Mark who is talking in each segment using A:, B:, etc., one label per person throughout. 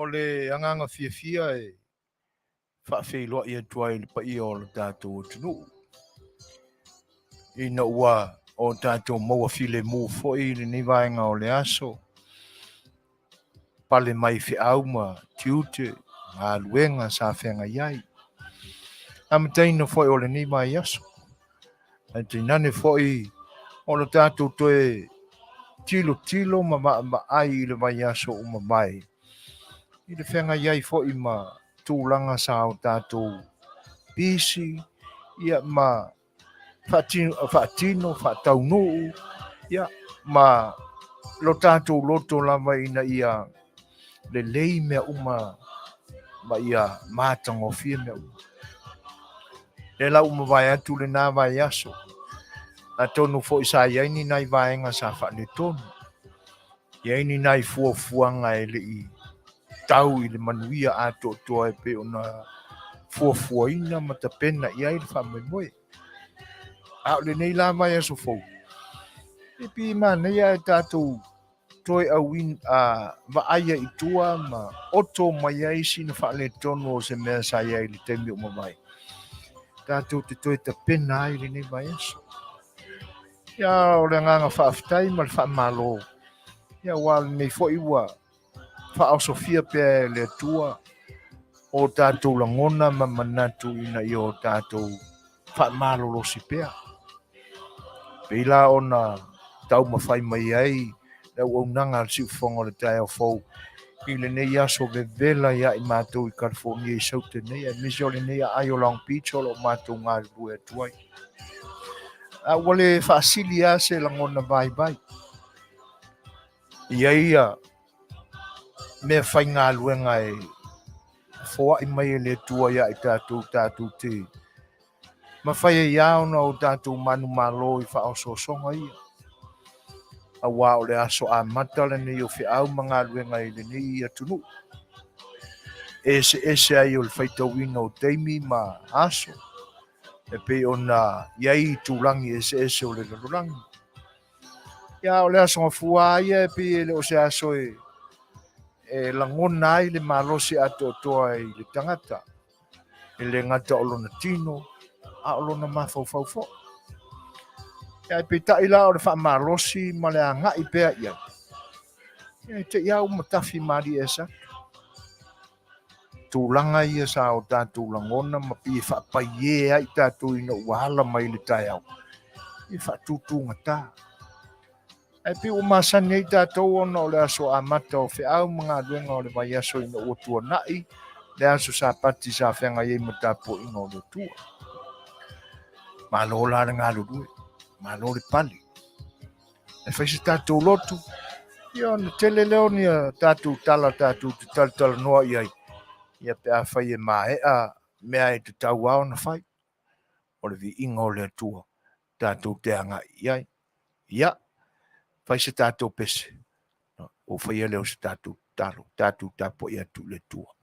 A: O le agaga fiafia e faafeiloai atu ai i le paia o le tatou atunuu ina ua o tatou maua filemu foi i lenei vaega o le aso, pale mai feau ma tiute, galuega sa feagai ai. Amataina foi o lenei vaiaso, ae tainane foi o le tatou toe tilotilo ma vaavaai i le vaiaso ua mavae, i le feagai ai foi ma tulaga sa o tatou pisi ia ma faatino, faataunuu ia ma lo tatou loto lava ina ia lelei mea uma ma ia matagofie mea uma. Lea la ua mavae atu lena vaiaso, atonu foi sa i ai ni nai vaega sa faaletonu, i ai ni nai fuafuaga e le i tau i le manuia atoatoa e pei ona fuafuaina ma tapena i ai le faamoemoe. A o lenei la vaiaso fou, e pei e manaia ae tatou toe auina, vaaia i tua ma oto mai ai sina faaletonu o se mea sa i ai i le taimi ua mavae, tatou te toe tapena ai lenei vaiaso. Ia, o le agaga faafetai ma le faamalo, ia aua o lenei foi ua faaosofia pea e le Atua o tatou lagona ma manatu ina ia o tatou faamalolosi pea. Pei la ona taumafai mai ai le auaunaga a le Siufofoga o le Taeao Fou i lenei aso vevela ia i matou i California i Saute nei, aemaise o lenei aai o Long Beach o lo o matou galulue atu ai. A ua le faasili lava se lagona vaivai. I ai ia mea faigaluega e foai mai e le Atua ia i tatou, tatou te mafai ai lava ona o tatou manumalo i faaosoosoga ia. Auā o le aso amata lenei o feau ma galuega i lenei atunuu. E eseese ai o le faitauina o taimi ma aso, e pei ona i ai itulagi eseese o le lalolagi. Ia, o le aso Gafua lava ia e pei e le o se aso e lagona ai le malosi atoatoa i le tagata, e le gata o lona tino, a o lona mafaufau foi. Ia, ae peitai la o le faamalosi ma le agai pea i ai, ia, e te i lava ua matafi malie ese atu. Tulaga ia sa o tatou lagona ma pei e faapaiē ai tatou ina ua ala mai le taeao, e faatutugata. Ae pei ua masani ai tatou ona o le aso amata o feau ma galuega o le vaiaso ina ua tuanai le aso Sapati sa feagai ai ma tapuaiga o le Atua. Malo la le galulue, malo le pale. E fai se tatou lotu, Ia ona tele lea o ni tatou tala tatou te talatalanoa i ai, ia pe afai e maea mea e tatau lava ona fai. O le viiga o le Atua tatou te agai i ai. Ia, fai se tatou pese, ou faia lea o se tatou tatalo, tatou tapuai atu i le Atua.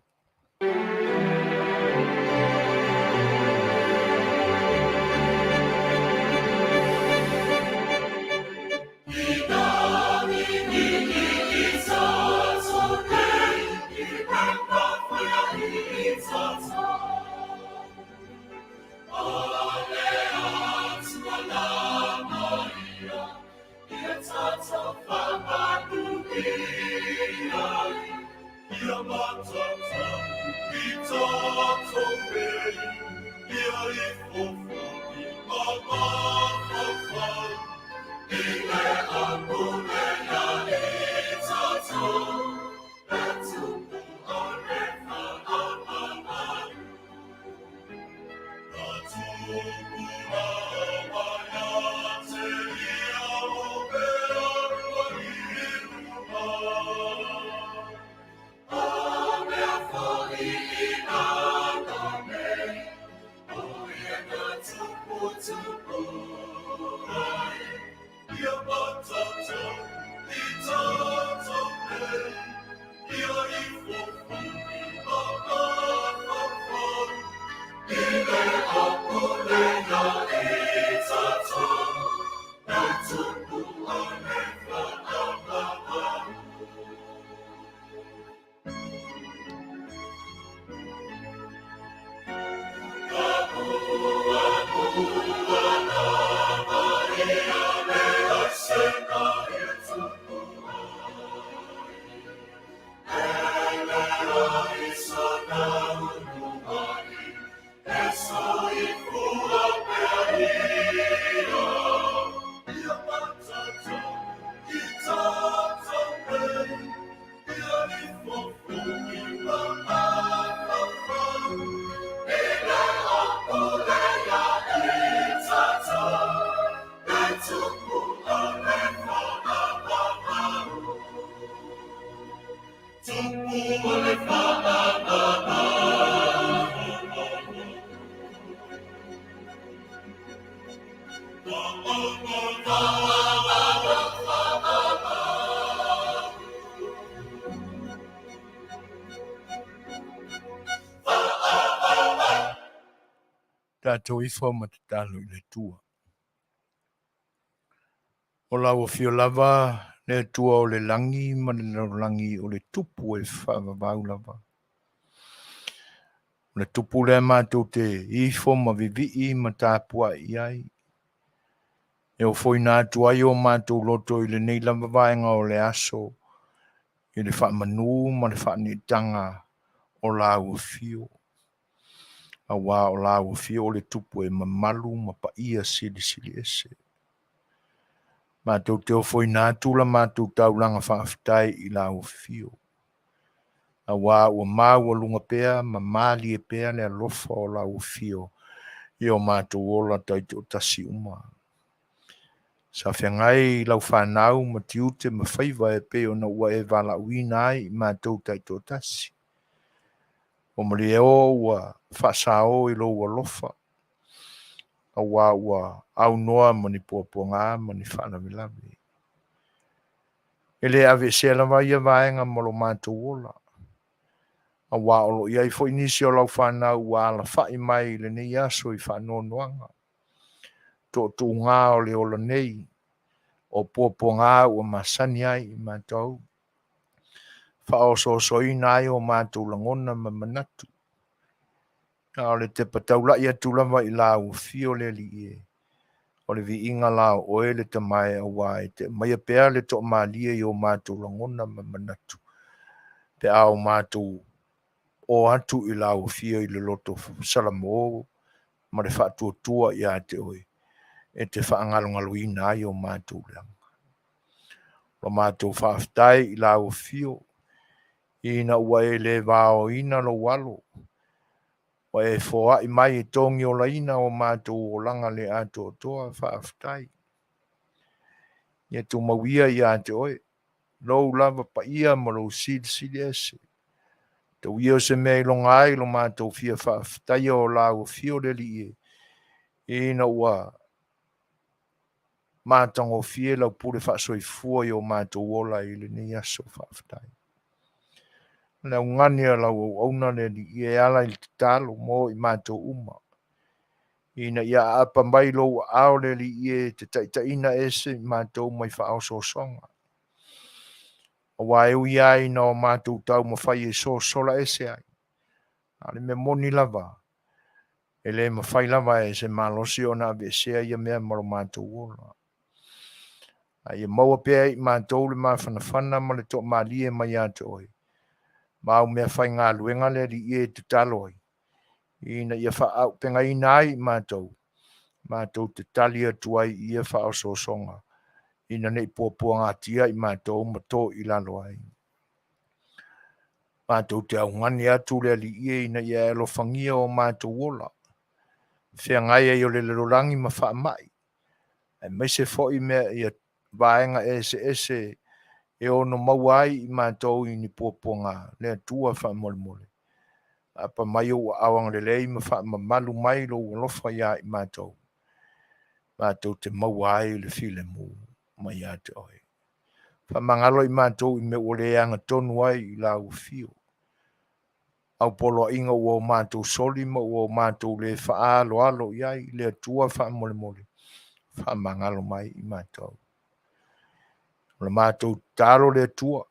A: Tatou ifo ma tatalo i le Atua. O lau afio lava le Atua o le lagi ma le lalolagi o le tupu e faavavau lava. O le tupu lea matou te ifo ma vivii ma tapuai i ai. E ofoina atu ai o matou loto i lenei lava vaega o le aso i le faamanu ma le faaniitaga o lau afio. Aua o lau afio o le tupu e mamalu ma paia silisili ese. Matou te ofoina atu la matou taulaga faafetai i lau afio. Aua ua maualuga pea ma malie pea le alofa o lau afio i o matou ola taitoatasi uma. Sa feagai lau fanau ma tiute ma faiva e pei ona ua e valaauina ai i matou taitoatasi. Ua malie o ua faasao i lou alofa, aua ua aunoa ma ni puapuaga ma ni faalavelave. E le aveesea lava ia vaega ma lo matou ola, aua o lo o i ai foi nisi o lau fanau ua alafai mai i lenei aso i faanoanoaga, toatuuga o le ola nei, o puapuaga ua masani ai i matou, faaosoosoina ai o matou lagona ma manatu. A o le tepa taulai atu lava i lau afio le Alii e, o le viiga la o oe le Tama e, aua e te aumaia pea le toamalie i o matou lagona ma manatu, pe a o matou o atu i lau afio i le loto salamo ma le faatuatua ia te oe, e te faagalogaloina ai o matou leaga. O matou faafetai i lau afio, ina ua e le vaoina lou alo, ua e foai mai e togiolaina o matou olaga le atoatoa, faafetai. Ia tumau ia ia te oe Lou lava paia ma lou silisili ese. Tau ia o se mea e iloga ai lo matou fia faafetaia o lau afio le Alii e, ina ua matagofie lau pule faasoifua i o matou ola i lenei aso faafetai. O le augani a lau auauna le Alii e ala i le tatalo mo i matou uma, ina ia aapa mai lou aao le Alii e te taitaiina ese i matou mai faaosoosoga. Aua e ui lava ina o matou taumafai e sosola ese ai, a o le mea moni lava, e le mafai lava e se malosi ona aveesea ia mea ma lo matou ola. A ia maua pea e i matou le mafanafana ma le toamalie mai ia te oe, ma au meafaigaluega le Alii e tatalo ai, ina ia faaauupegaina ai i matou, matou te tali atu ai i ia faaosoosoga, ina ne i puapuagatia i matou ma to i lalo ai. Matou te augani atu le Alii e ina ia e alofagia o matou ola, feagai ai o le lalolagi ma faamai, aemaise foi mea ia vaega eseese e ono maua ai i matou i ni puapuaga, le Atua faamolemole. Aapa mai ou aao agalelei ma faamamalu mai lou alofa iā i matou, matou te maua ai le filemu mai ia te oe. Faamagalo i matou i mea ua le agatonu ai i lau afio. Au poloaiga ua o matou soli ma ua o matou le faaaloalo i ai, le Atua faamolemole, faamagalo mai i matou. O le matou tatalo le Atua,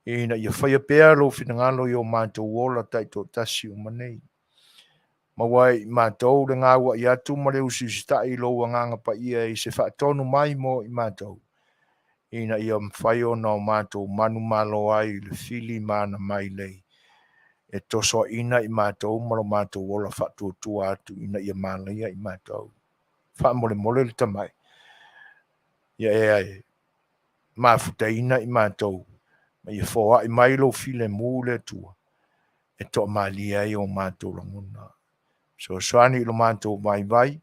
A: ina ia faia pea lou finagalo i o matou ola taitoatasi uma nei. Maua ai i matou le gauai atu ma le usiusitai i lou Agaga Paia i se faatonu mai mo i matou, ina ia mafai ona o matou manumalo ai i le fili ma ana mailei, e tosoaina i matou ma lo matou ola faatuatua atu ina ia malaia i matou. Faamolemole le tamai, ia e mafutaina i matou, ma ia foai mai lou filemu le Atua, e toamalie ai o matou lagona. Fesoasoani i lo matou vaivai,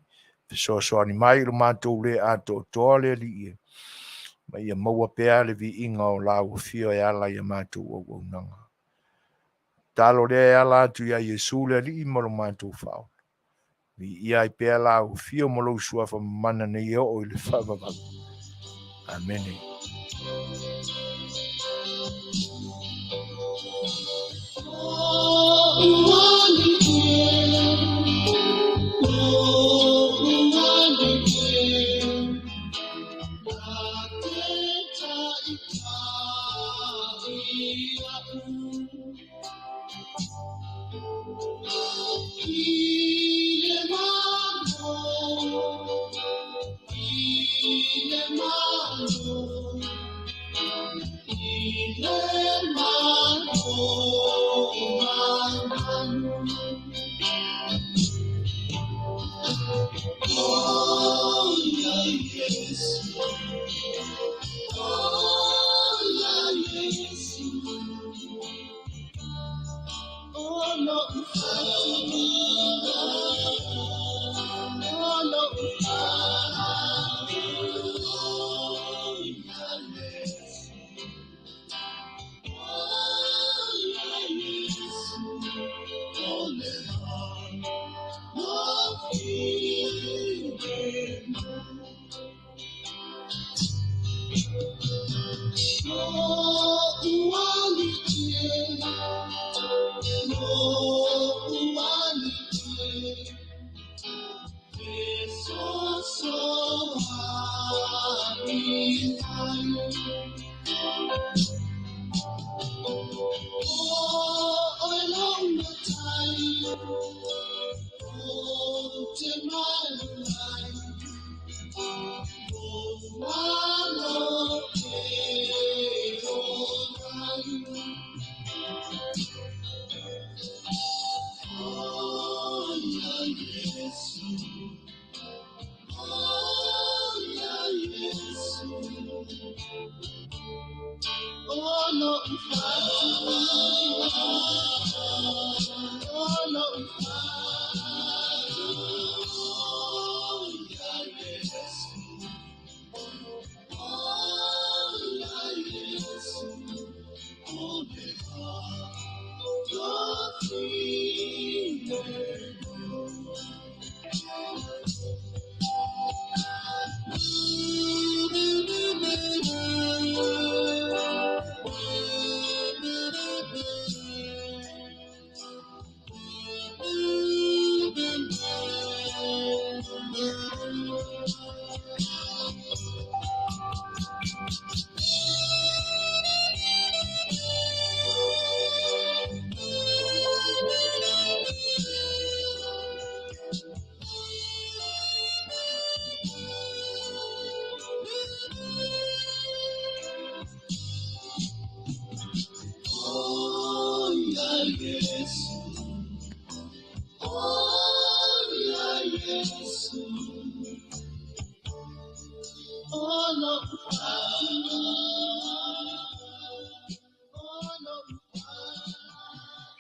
A: fesoasoani mai i lo matou le atoatoa le Alii e, ma ia maua pea le viiga o lau afio e ala i a matou auaunaga. Tatalo lea e ala atu iā Iesu le Alii ma lo matou Faaola. Viia ai pea lau afio ma lou suafa mamana nei e oo i le faavavau. Amene.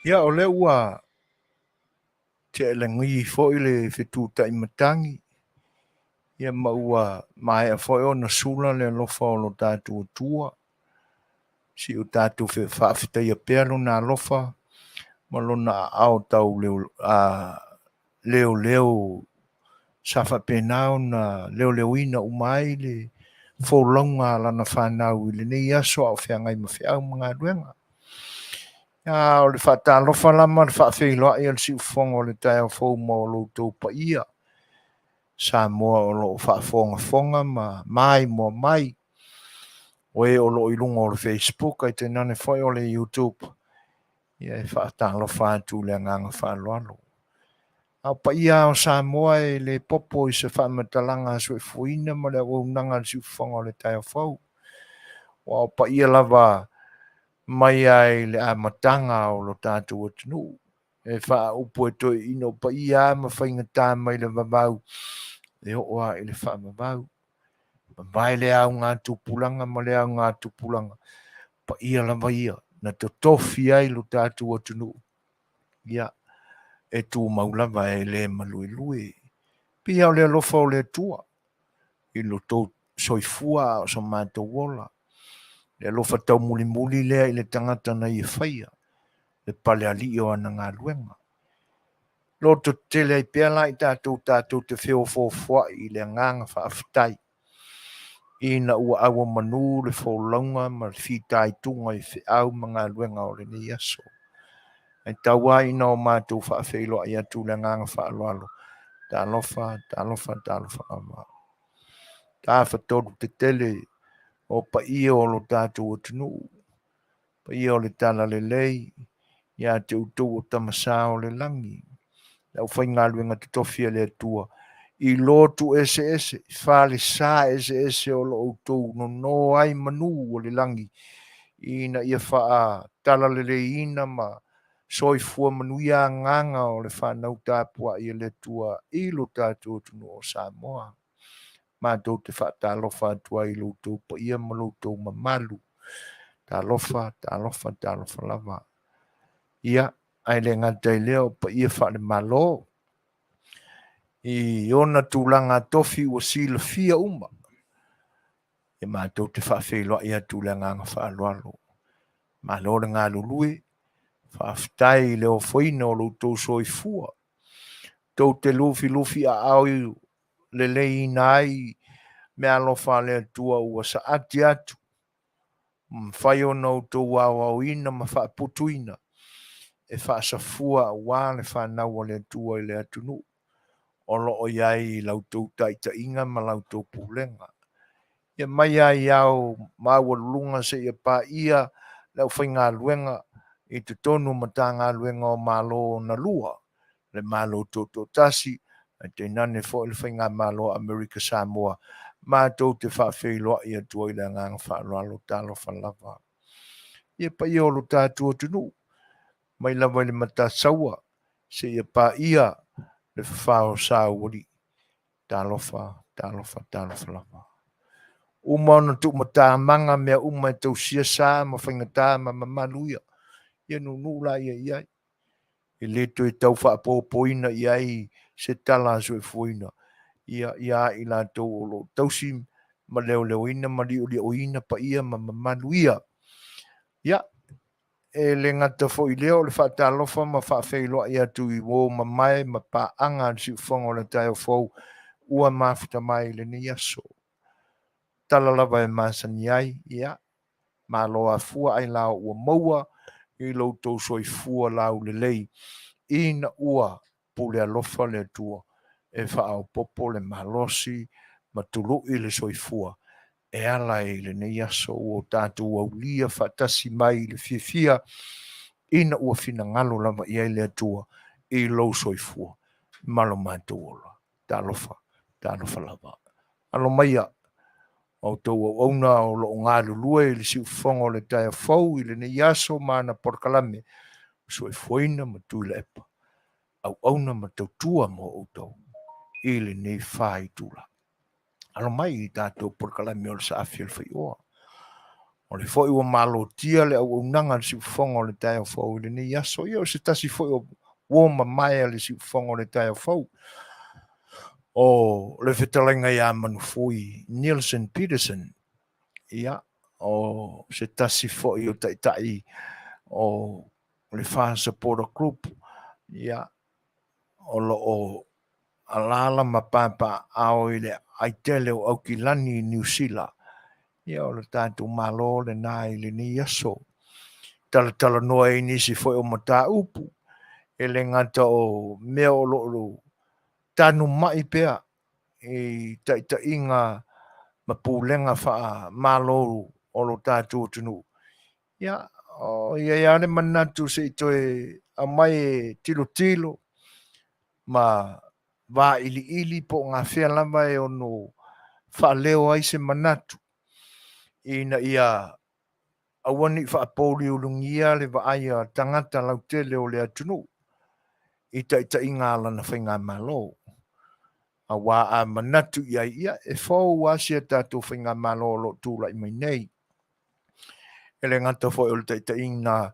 A: Ia, o lea ua te'elagi foi le fetutai matagi, ia ma ua maea foi ona sula le alofa o lo tatou Atua. Si o tatou faafetaia pea lona alofa ma lona aao tau leo, leoleo sa faapena ona leoleoina uma ai le folauga a lana fanau i lenei aso a o feagai ma feau ma galuega. A o le faatalofa la ma le faafeiloai a le siufofoga o le taeao fou ma o lo outou paia Samoa o lo o faafogafoga ma maimoa mai, o e o lo o i luga o le Facebook ae tainane foi o le YouTube, ia e faatalofa atu i le agaga faaaloalo. A o paia o Samoa e le popo i se faamatalaga a soifuaina ma le auaunaga a le siufofoga o le taeao fou. Ua o paia lava mai lava i le amataga o lo tatou atunuu. E faaupu e toeaiina o paia lava ma faigata mai le vavau e oo lava i le faavavau. Mavae le augatupulaga ma le augatupulaga, paia lava ia na totofi ai lo tatou atunuu. Ia, e tumau lava e le maluelue. Pei o le alofa o le Atua i lo tou soifua a o so matou ola. Le alofa taumulimuli lea i le tagata na ia faia, le palealii o ana galuega. Loto tetele ai pea la i tatou tatou te feofoofoai i le agaga faafetai ina ua auomanu le folauga ma le fitaituga i feau ma galuega o lenei aso. Ae tau lava ina o matou faafeiloai atu i le agaga faaaloalo. Talofa, talofa, talofa lava. Tafatolu tetele o paia o lo tatou atunuu, paia o le Talalelei, ia te outou o Tama Sa o le Lagi, le aufaigaluega totofi a le Atua, i lotu eseese, falesa eseese o lo outou nono ai manu o le lagi, ina ia faatalaleleiina ma soifua manuia agaga o le fanau tapuai a le Atua i lo tatou atunuu o Samoa. Matou te faatalofa atu ai i lo outou paia ma lo outou mamalu. Talofa, talofa, talofa lava. Ia, ae le gata i lea o paia faale-Malo i ona tulaga tofi ua silafia uma. E matou te faafeiloai atu i le agaga faaaloalo. Malo le galulue, faafetai i le ofoina o lo outou soifua. Tou te lufilufi aao leleiina ai meaalofa a le Atua ua saati atu, mafai ona outou aoaoina ma faaputuina e faasafua aua le fanau a le Atua i le atunuu o lo o i ai i la outou taitaiga ma la outou pulega. Ia mai lava i ao maualuluga seia paia le aufaigaluega i totonu o Matagaluega o Malo ona lua, le Malo Tutoatasi, ae tainane foi le Faigamalo a Amerika Samoa, matou te faafeiloai atu ai i le agaga faaaloalo. Talofa lava. Ia paia o lo tatou atunuu, mai lava i le Matasaua seia paia le fafao o Saualii. Talofa, talofa, talofa lava. Uma ona tuumatamaga mea uma e tausia sa ma faigata ma mamalu ia, ia nuunuu laia i ai. E le toe tau faapopoina i ai se tala a soifuaina ia ia i latou o lo o tausi ma leoleoina ma liolioina paia ma mamalu ia. Ia, e le gata foi i lea o le faatalofa ma faafeiloai atu i uo mamae ma paaga a le siufofoga o le taeao fou ua mafuta mai i lenei aso. Tala lava e masani ai, ia, malo afua ailao ua maua i lo outou soifua laulelei ina ua pule alofa le Atua e faaopoopo le malosi ma tului le soifua e ala i lenei aso ua tatou aulia faatasi mai i le fiafia ina ua finagalo lava i ai le Atua i lou soifua ma lo matou ola. Talofa, talofa lava. Alo maia outou auauna o lo o galulue i le siufofoga o le taeao fou i lenei aso ma ana polokalame, Soifuaina ma Tuilaepa, auauna ma tautua mo outou i lenei faitula. Alo mai i tatou polokalame o le saafi o le faioa. O le foi ua malotia le auaunaga a le siufofoga o le taeao fou i lenei aso. Ia o se tasi foi o uo mamae a le siufofoga o le taeao fou. O le fetalaiga ia Manufui Nielsen Peterson. Ia, o se tasi foi o taitai o le Fa Supporter Group. Ia, o lo o alaala ma papaaao i le aitele o Aukilani i Niu Sila. Ia, o le tatou Malo lena i lenei aso. Talatalanoa ai nisi foi o mataupu, e le gata o mea o lo o tanumai pea i taitaiga ma pulega faamalo o lo tatou atunuu. Ia, o i ai lava le manatu se i toe aumai e tilotilo ma vailiili po o gafea lava e ono faaleo ai se manatu ina ia aua ne i faapouliulugia le vaai a tagata lautele o le atunuu i taitaiga a lana faigamalo. Aua a manatu i ai, ia, e fou lava si a tatou faigamalo o lo o tulai mai nei. E le gata foi o le taitaiga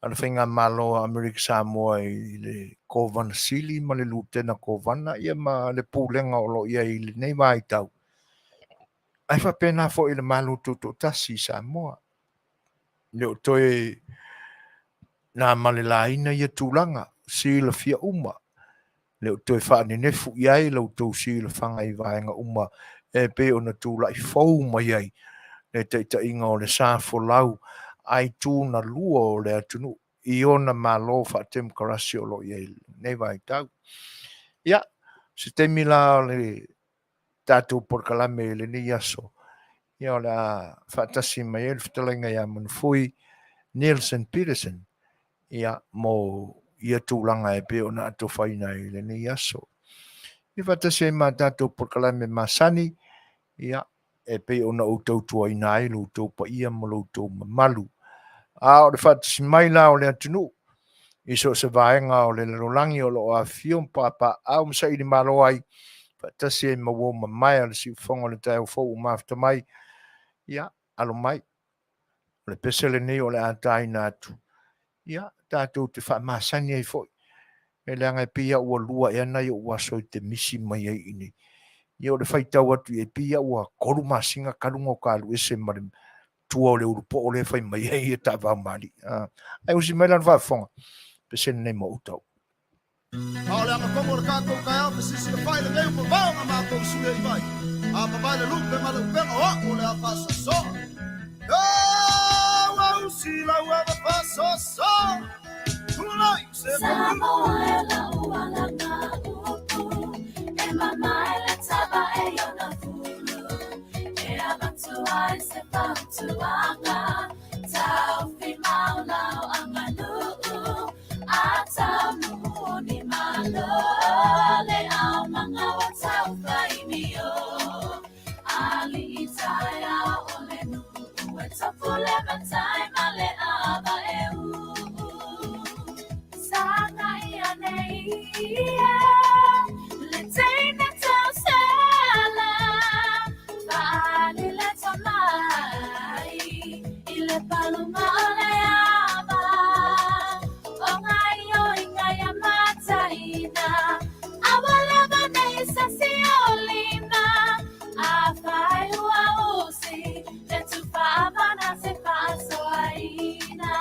A: a le faigamalo a Amerika Samoa i le Kovana Sili ma le Lutena Kovana, ia ma le pulega o lo o i ai i lenei vaitau, ae faapena foi i le Malo Tutoatasi i Samoa. E le o toe na ma le laina ia tulaga, silafia uma, le o toe faanenefu i ai la outou silafaga i vaega uma e pei ona tulai fou mai ai le taitaiga o le sa folau a itu na lua o le atunuu i ona malo faatemokarasi o lo o i ai i lenei vaitau. Ia, se taimi la o le tatou polokalame i lenei aso, ia o le a faatasi mai ai le fetalaiga ia Manufui Nielsen Peterson, ia, mo ia tulaga e pei ona atofaina ai i lenei aso. Ia faatasi ai ma tatou polokalame masani, ia, e pei ona ou tautuaina ai lo outou paia ma lo outou mamalu. A o le faatasi mai la o le atunuu i so o se vaega o le lalolagi o lo o afifio ma papaaao ma saili malo ai, faatasi ai ma uo mamae a le siufofoga o le taeao fou ua mafuta mai, ia, alo mai. O le pese lenei o le a taina atu, ia, tatou te faamasani ai foi. E leaga e pei lava ua lua ea nai ou aso i te misi mai ai i inei. Ia o le faitau atu i ai, pei lava ua 3 masina talu ona ou alu ese ma le tua o le ulupoo lea e fai mai ai ia taavao ma alii. Ae usi mai la le faafofoga, pese lenei mo outou.
B: A o le agatonu o le tatou taeao fesisilafai lenei ua vavao na matou sui ai vai. A mavae le lupe ma le upega o a'u o le a faasoasoa. Ua usi lau ava faasoasoa. Tulai se
C: Samoa e lau alanga upu e mamae le tava e ona fulu e avatu ai se fautuaga taufi mau lau aganuu a taunuu ni malo le ao manga o taufaimio ali'i taeao o le nuu e topule matai ma le ava e uu Saka ia nei ia le teine tausala fa'ali le tomai i le palunga o le ava o gaioiga ia mataina aua lava nei sasi o lima afai ua usi le tufaamana se faasoaina.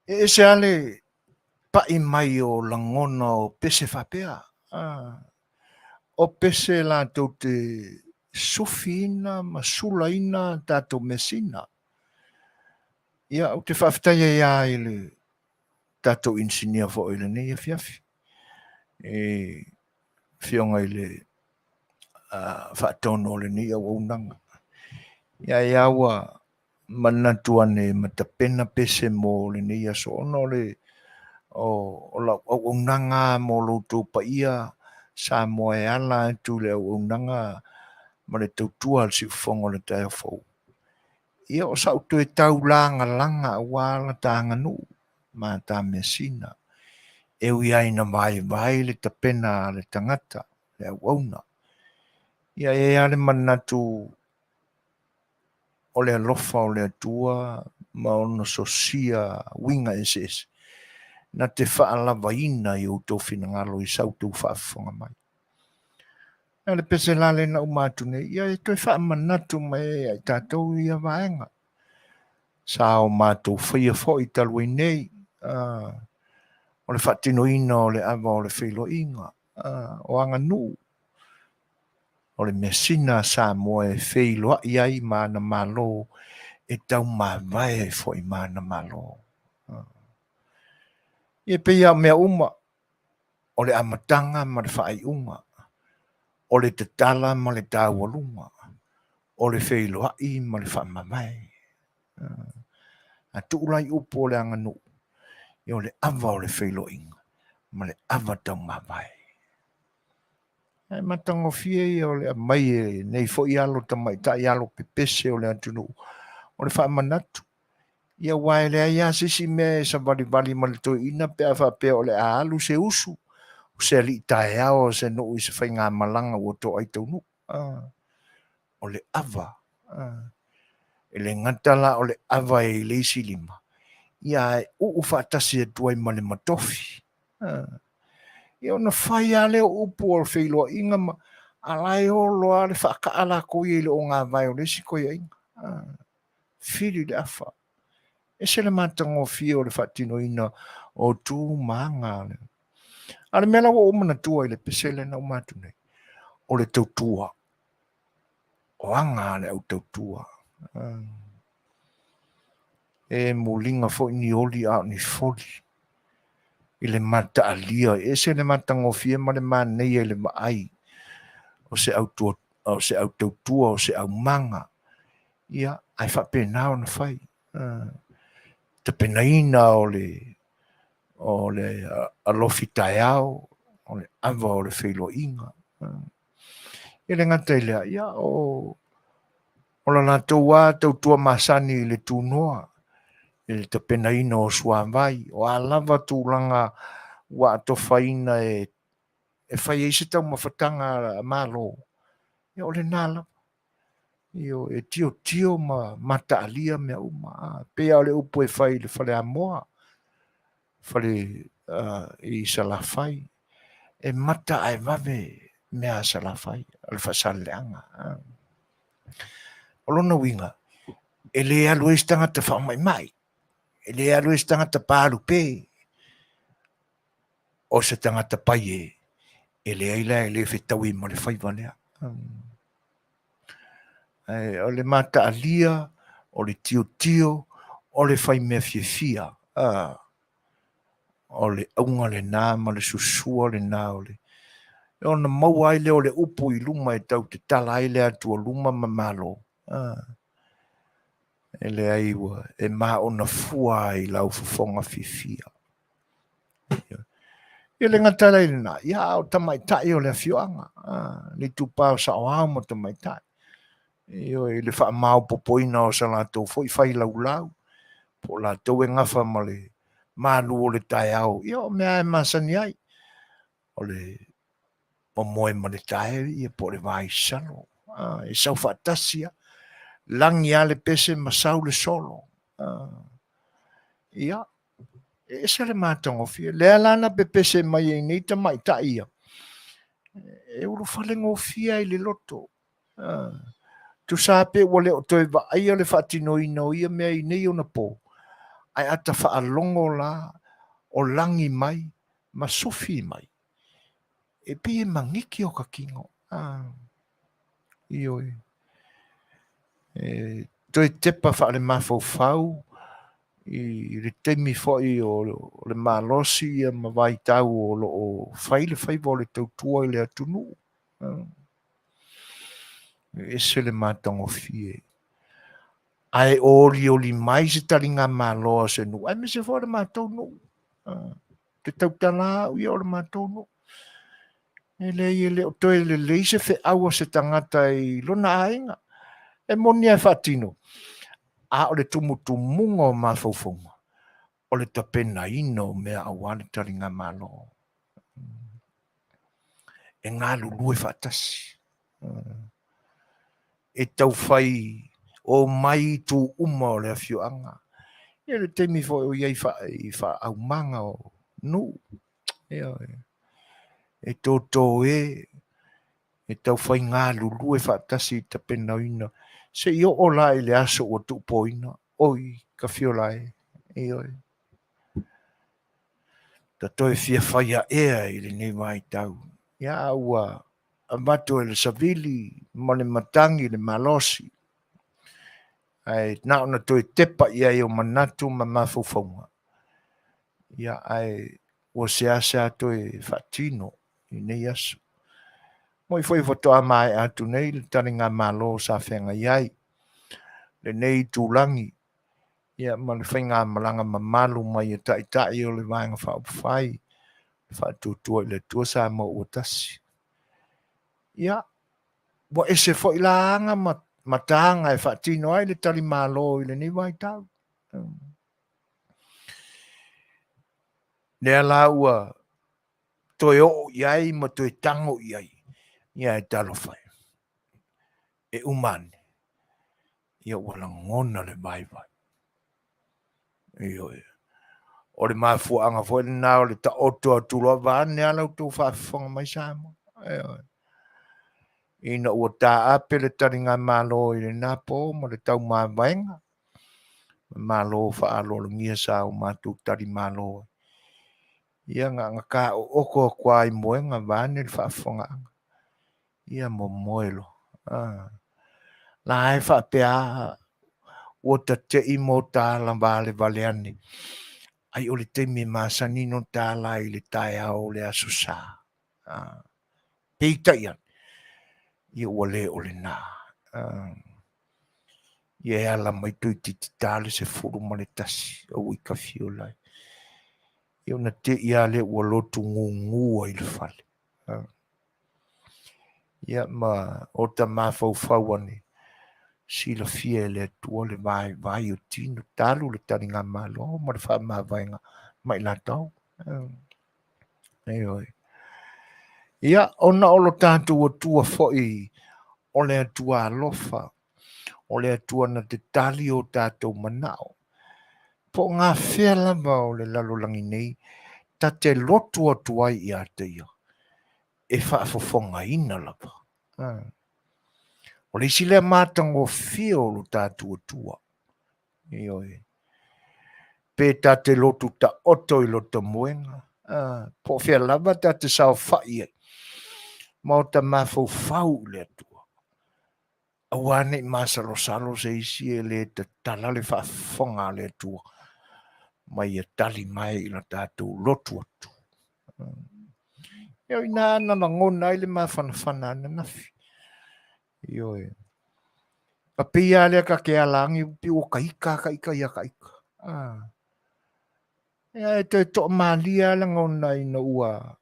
A: E ese lava le pai mai o lagona o pese faapea. O pese latou te sufiina ma sulaina a tatou measina. Ia, ou te faafetai ai lava i le tatou inisinia foi i lenei afiafi, i Afioga i le Faatonu o lenei auaunaga. Ia ai lava ua manatu ane ma tapena pese mo lenei aso ona o le o lau auaunaga mo lo outou paia Samoa e ala atu i le auaunaga ma le tautua a le Siufofoga o le taeao fou. Ia o sau toe taulagalaga aua la ta aganuu ma ta measina e ui lava ina vaivai le tapena a le tagata, le auauna. Ia e i ai lava le manatu o le alofa o le Atua ma ona sosia uiga eseese na te faalavaina i outou finagalo i sa outou faafofoga mai. A o le pese la lea na uma atu nei, ia e toe faamanatu mai ai ia i tatou ia vaega. Sa o matou faia foi talu ai nei, o le faatinoina o le ava o le feiloaiga, o aganuu, o le measina a Samoa e feiloai ai ma ana Malo, e taumavae ai foi ma ana Malo. Ia e pei lava o mea uma, o le amataga ma le faaiuga, o le tatala ma le taualuga, o le feiloai ma le faamavae. A tuu la i upu o le aganuu, ia o le ava o le feiloaiga ma le ava taumavae. Ae matagofie ia o le aumai e nei foi alo tamaitai alo pepese o le atunuu o le faamanatu. Ia aua e leai lava se isi mea e savalivali ma le toeaina pe a faapea o le a alu se usu, o se alii taeao o se nuu i se faigamalaga ua toai taunuu. O le ava. E le gata la o le ava e i le isi lima, ia ae uu faatasi atu ai ma le matofi. Ia ona fai lava lea o upu o le feiloaiga ma a la e olo lava le faakaa latou ia i le ogavae o le isi toeaiina. Fili le afa. Ese le matagofie o le faatinoina o tu ma aga. A o le mea la ua ou manatua i le pese lea na uma atu nei, o le tautua. O aga a le au tautua. E muliga foi ni oli a o ni foli i le mataalia, e ese le matagofie ma le manaia i le vaai o se au o se au tautua, o se aumaga, ia, ae faapena ona fai. Tapenaina o le o le alofi taeao, o le ava o le feiloaiga. E le gata i lea, ia, o o la latou lava tautua masani i le tunoa, i le tapenaina o suavai, o a lava tulaga ua atofaina e fai ai se taumafataga a Malo, ia o lena lava. Ioe, e tiotio ma mataalia mea uma. A, pei lava o le upu e fai i le faleamoa, fale i Salafai, e mata ae vave mea a Salafai, o le faasaleleaga. O lona uiga, e le alu ai se tagata faamaimai, e le alu ai se tagata palupe, o se tagata pai e, e leai la e le fetaui ma le faiva lea. Ae o le mataalia, o le tiotio, o le fai mea fiafia, o le auga lena ma le susua lena o le ona maua ai lea o le upu i luma e tau tatala ai le atua luma ma malo. E leai ua e maona fua ai i lau fofoga fiafia. Ia le gata la i lena, ia a o tamaitai o le afioaga, le itupa o saoao ma tamaitai. Ioe, i le faamaopopoina o sa latou foi failaulau, po o latou e gafa ma le malu o le taeao, ia o mea lava e masani ai, o le momoe ma le tae ia po o le vaisalo. E sau faatasi lava, lagi lava le pese ma sau le solo. Ia, e ese le matagofie. Lea la na pepese mai ai nei tamaitai ia, e ulufale gofie ai le loto. Tusa pe ua le o toe vaaia le faatinoina o ia mea i nei ona po, ae a ta faalogo la o lagi mai ma sufi mai, e pei e magiki o ta kino. Ioe. E toe tepa faalemafaufau i le taimi foi o le malosi ia ma vaitau o lo o fai le faiva o le tautua i le atunuu. E ese le matagofie. Ae olioli mai se taligamalo a se nuu, aemaise foi o le matou nuu. Te tautala au ia o le matou nuu. E leai e le o toe lelei se feau a se tagata i lona aiga. E moni lava e faatino, a o le tumutumuga o mafaufauga, o le tapenaina o mea aua le taligamalo. E galulue faatasi. E taufai omai itu uma o le afioaga. Ia le taimi foi o i ai i faaumaga o nuu, e toto e, e taufai galulue faatasi i tapenaina se i oo la i le aso ua tuupoina, oi Tafiola e, ioe. Ta toe fia fai aea i lenei vaitau. Ia a ua avatu e le savili ma le matagi le malosi, ae na ona toe tepa i ai o manatu ma mafaufauga, ia ae ua seasea toe faatino i nei aso. Moi foi faatoa maea atu nei le taligamalo sa feagai ai lenei itulagi ia ma le faigamalaga mamalu mai a taitai o le Vaega Faaupufai Faatuatua i le Atua Samoa ua Tasi. Ia, ua ese foi la aga ma mataga e faatino ai le talimalo i lenei vaitau. Lea la ua toe oo i ai ma toe tago i ai, ia e talofa e, e uma ane, ia ua lagona le vaivai. Ioe. O le mafuaaga foi lena o le taoto atu loa vaeane lava la outou faafofoga mai Samoa. Ioe. Ina ua taape le taligamalo i lena po ma le taumavaega, malo faaaloalogia sa o matou talimalo ai. Ia na ona taoto atu lava i moega vaeane le faafofogaaga. Ia momoe loa. La e faapea ua tate'i motala valevale ane, ai o le taimi e masani ona tala ai i le taeao o le Aso Sa. Peitai ane, ia ua le o lena. Ia e ala mai toeitiiti ta le 11, aua i Tafiola e. Ia ona te'i lava lea ua lotu gugu ai le fale. Ia ma ota mafaufau ane, silafia e le Atua le vaivai o tino, talu le taligamalo ma le faamavaega ma i latou. Ioe. Ia, ona o lo tatou Atua foi o le Atua alofa. O le Atua na te tali o tatou manao. Po o gafea lava o le lalolagi nei, ta te lotu atu ai ia te ia, e faafofogaina lava. O le isi lea matagofie o lo tatou Atua. Ioe. Pe ta te lotu taoto i lota moega, po o fea lava ta te saofai ai, ma o ta mafaufau i le Atua. Aua ne i masalosalo se isi e le tatala le faafofoga a le Atua ma ia tali mai i la tatou lotu atu. Ioe, ina na lagona ai le mafanafana ananafi. Ioe. Ka pei lava lea ta te ala agi pei ua ta ita ka ita ia ka ita. Ia e toe toamalie lava lagona ina ua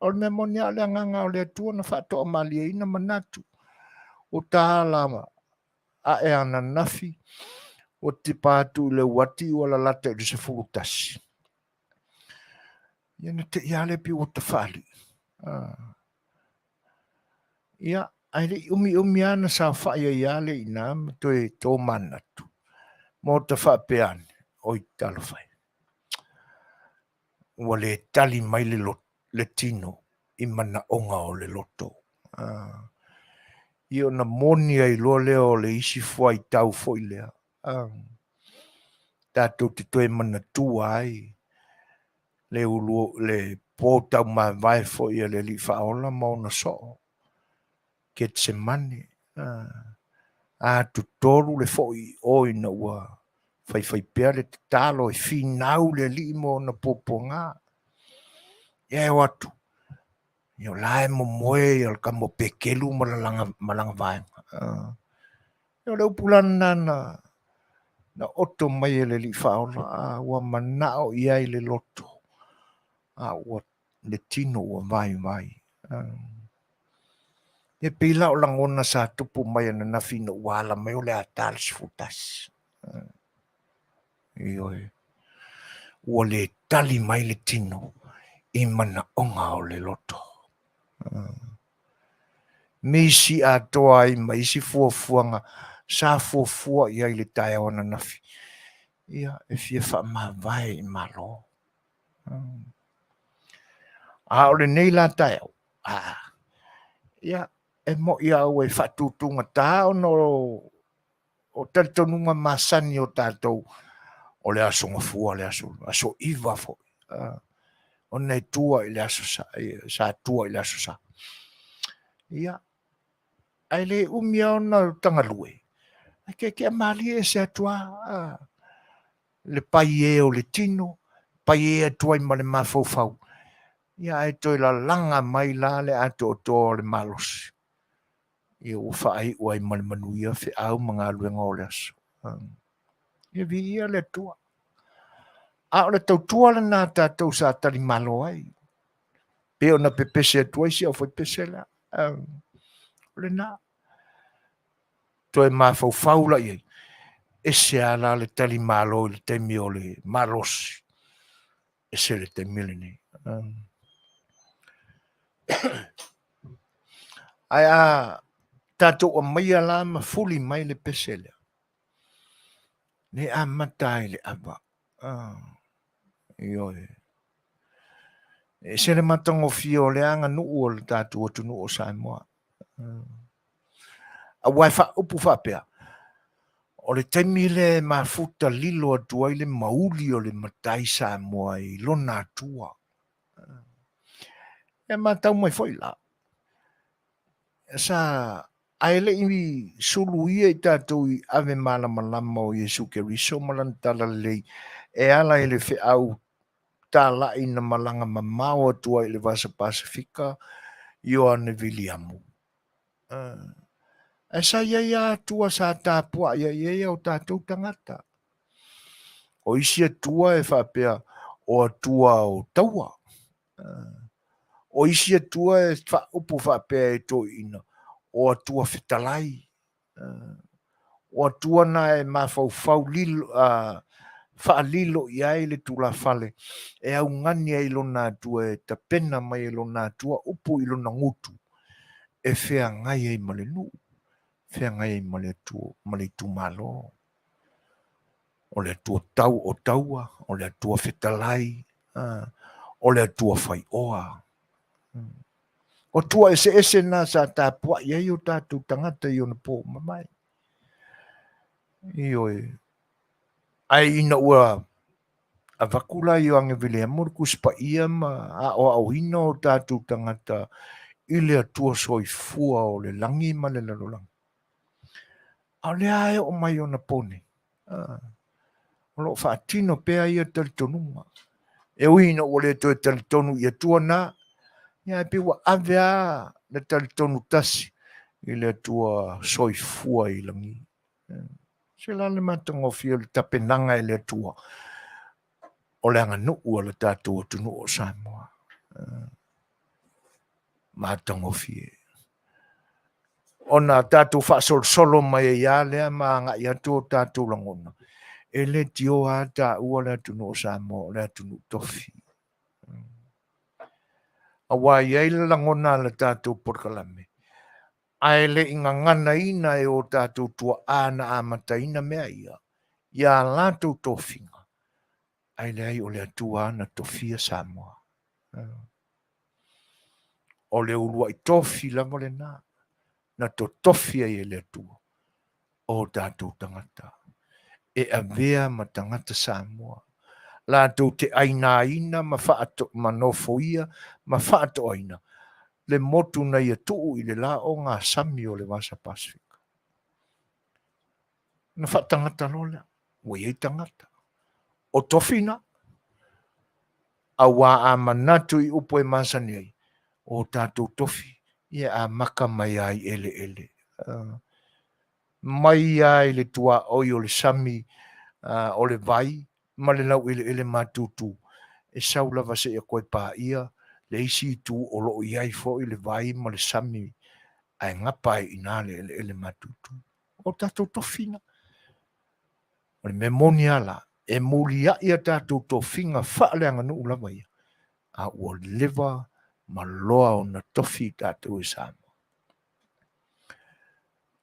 A: O le mea moni lava o le agaga o le Atua na faatoamalieina manatu ua ta ala ae ananafi ua tipa atu i le uati ua lalata i le 11. Ia na te i lava lea pei ua tafaalii. Ia, ae le i umiumi lava na saofai ai lava le i ina ma toe tomanatu ma ota faapea ane, oi talofa e. Ua le tali mai le, le tino i manaoga o le loto. Ia ona moni ai loa lea o le isi fuaitau foi lea. Tatou te toe manatua ai le ulu, le po taumavae foi a le Alii Faaola ma ona soo. Ketsemane, atotoru le foi i o ina ua faifaipea le tatalo e finau le Alii ma ona puapuaga. Ia e o atu, ia o la e momoe ia le tama o Petelu ma ma lana vaega. Ia o le upu la lena na, na oto mai e le Alii Faaola, a ua manao i ai le loto, a ua le tino ua vaivai. E pei la o lagona sa tupu mai ananafi ina ua ala mai o le a ta le 11. Ioe. Ua le tali mai le tino i manaoga o le loto. Misi atoa ai ma isi fuafuaga sa fuafua i ai le taeao ananafi. Ia, e fia faamavae i Malo. A o lenei la taeao, ia, e mo'i a ua e faatutugata ona o talitonuga masani o tatou o le Aso Gafua, le aso, aso 9 foi, ona e tua i le aso sa, sa tua i le aso sa. Ia, ae le umi lava ona tagalue, ae tietie malie ese atu lava le paie o le tino, paie atu ai ma le mafaufau, ia ae toe lalaga mai la le atoatoa o le malosi. Ia ua faaiu ai ma le manuia feau ma galuega o le aso. Ia viia le Atua. A o le tautua lena a tatou sa talimalo ai. Pe ona pepese atu ai si aufaipese lea. O lena. Toe mafaufau la i ai. Ese lava la le talimalo i le taimi o le malosi. Ese le taimi lenei. Ae a tatou aumaia la ma fuli mai le pese lea, ne amata ai le ava. Ioe. E ese le matagofie o le aganuu o le tatou atunuu o Samoa. Aua e faaupu faapea, o le taimi lea e mafuta lilo atu ai le mauli o le matai Samoa i lona Atua. E matau mai foi la, sa ae le i suluia i tatou i ave malamalama o Iesu Keriso ma lana talalelei e ala i le feau talai na malaga mamao atu ai i le Vasa Pasefika Ioane Viliamu. Ae sa i ai lava Atua sa tapuai ai i ai o tatou tagata. O isi Atua e faapea o Atua o taua. O isi Atua e faaupu faapea e toeaiina o Atua fetalai. O Atua na e mafaufau lilo, faalilo i ai le tulafale e augani ai lona Atua e tapena mai e lona Atua upu i lona gutu e feagai ai ma le nuu. feagai ai ma le Atua ma le itumalo. O le Atua tau o taua, o le Atua fetalai, o le Atua faioa. O tua eseese na sa tapuai ai o tatou tagata i ona po mamae. Ioe. Ae ina ua avatu la Ioane Viliamo le Tusi Paia ma aoaoina o tatou tagata i le Atua soifua o le lagi ma le lalolagi, a o lea e oo mai ona po nei, o lo o faatino pea ia talitonuga. E ui ina ua le toe talitonu i Atua na, ia ae pei ua ave lava le talitonu tasi i le Atua soifua i lagi. Se la le matagofie o le tapenaga e le Atua o le aganuu a le tatou atunuu o Samoa. Matagofie. Ona tatou faasolosolo mai ai lava lea ma agai atu o tatou lagona, e le tioa lava taua le atunuu o Samoa o le atunuu tofi. Aua e i ai le lagona a le tatou polokalame, ae le i gaganaina e o tatou tuaa na amataina mea ia, ia latou tofiga, ae leai o le Atua na tofia Samoa. O le uluai tofi lava lena na totofi ai e le Atua o tatou tagata e avea ma tagata Samoa latou te ainaina ma faato ma nofoia ma faatoaina le motu na ia tuu i le la ogasami o le Vasa Pasefika. Na faatagata loa lea, ua i ai tagata. O tofi na, auā a manatu i upu e masani ai, o tatou tofi, ia amata mai lava i eleele. Mai lava i le tuaoi o le sami, o le vai ma le laueleele matutu, e sau lava seia toe paia le isi itu o lo o i ai foi le vai ma le sami, ae gapa ai i ina le eleele matutu. O tatou tofiga. O le mea moni lava la, e muliai a tatou tofiga faaleaganuu lava ia, a ua leva ma loa ona tofi i tatou e Samoa.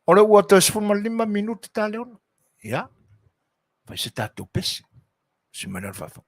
A: O le ua toe 15 minute ta le ono. Ia, fai se tatou pese. Si mai le faafofoga.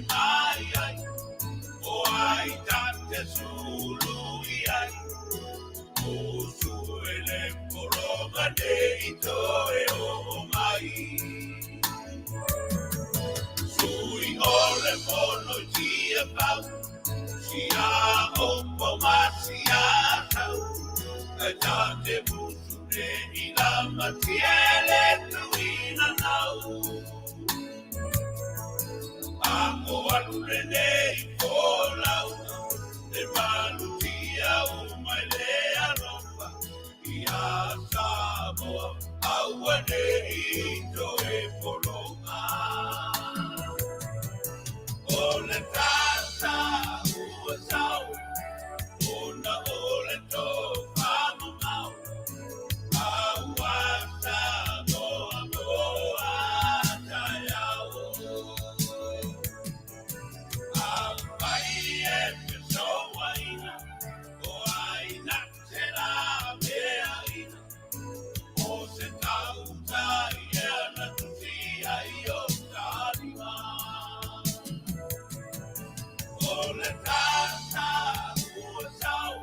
C: mai ai, o ai ta te sulu i ai. O suele pologa nei toe o mai. Sui ole pono i tia pau, sia opo ma sia tau. E ta te musu ne i lama tiele tuina nau. Ako alu le nei folau, e malu tia umai le alofa, ia Samoa, aua nei toe pologa. O le tata ua sau, ona o le tofa mamao, aua Samoa moa taeao. Afai e fesoaina, o ai na te la meaina, o se tautai ea na tusi ai o talima. O le tata ua sau,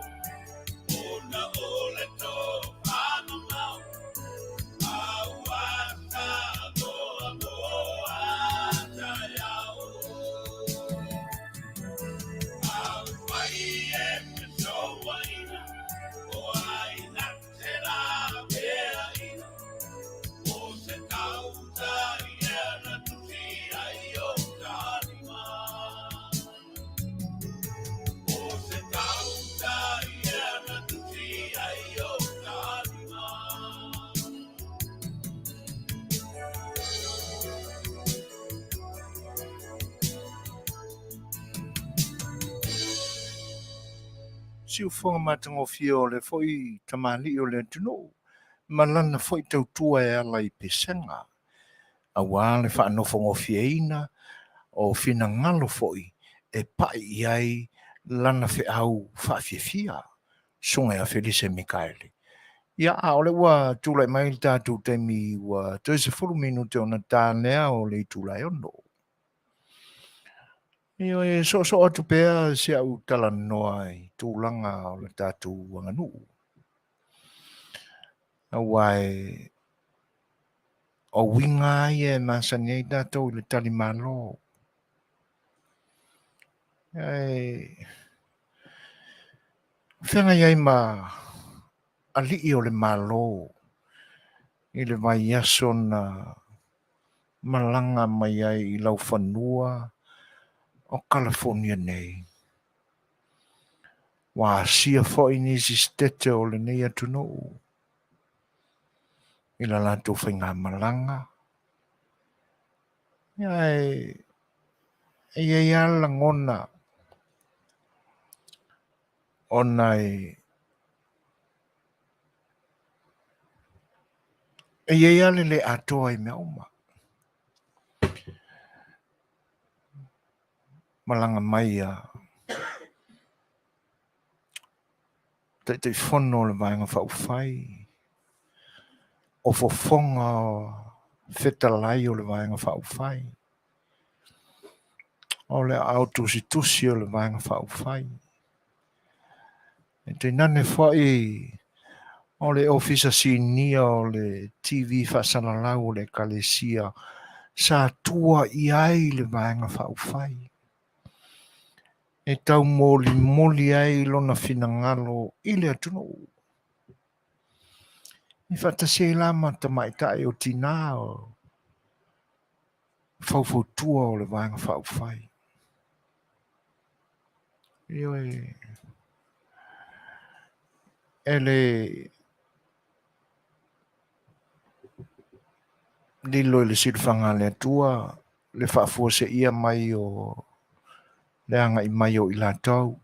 C: ona o le tofa mamao, aua Samoa moa taeao. Afai e fesoaina, o ai na te la meaina, o se tautai ea na tusi ai o talima. O se tautai ea na tusi ai o talima.
A: Siufoga matagofie o le foi tamalii o le atunuu ma lana foi tautua e ala i pesega auā le faanofogofieina o finagalo foi e pa'i i ai lana feau faafiafia susuga ia Felise Mikaele. Ia, a o le ua tulai mai le tatou taimi ua toe 10 minute ona ta lea o le itula e 6. Ioe, e soosoo atu pea si au talanoa i tulaga o le tatou aganuu. Aua e o uiga ia e masani ai tatou i le talimalo. Ae feagai ai ma alii o le Malo i le vaiaso na malaga mai ai i laufanua o Kalafonia nei. Ua asia foi nisi setete o lenei atunuu i la latou faigamalaga. Ae e i ai lava le lagona ona e i ai lava le le atoa i mea uma. Malaga mai a Taitaifono o le Vaega Faaupufai, o fofoga fetalai o le Vaega Faaupufai, o le aao tusitusi o le Vaega Faaupufai. E tainane foi o le Ofisa Sinia o le TV faasalalau o le Ekalesia sa tua i ai le Vaega Faaupufai e taumolimoli ai lona finagalo i le atunuu. E faatasi ai la ma tamaitai o tinā o faufautua o le Vaega Faaupufai. Ioe, e le lilo i le silafaga a le Atua le faafuaseia mai o le agai mai o i latou.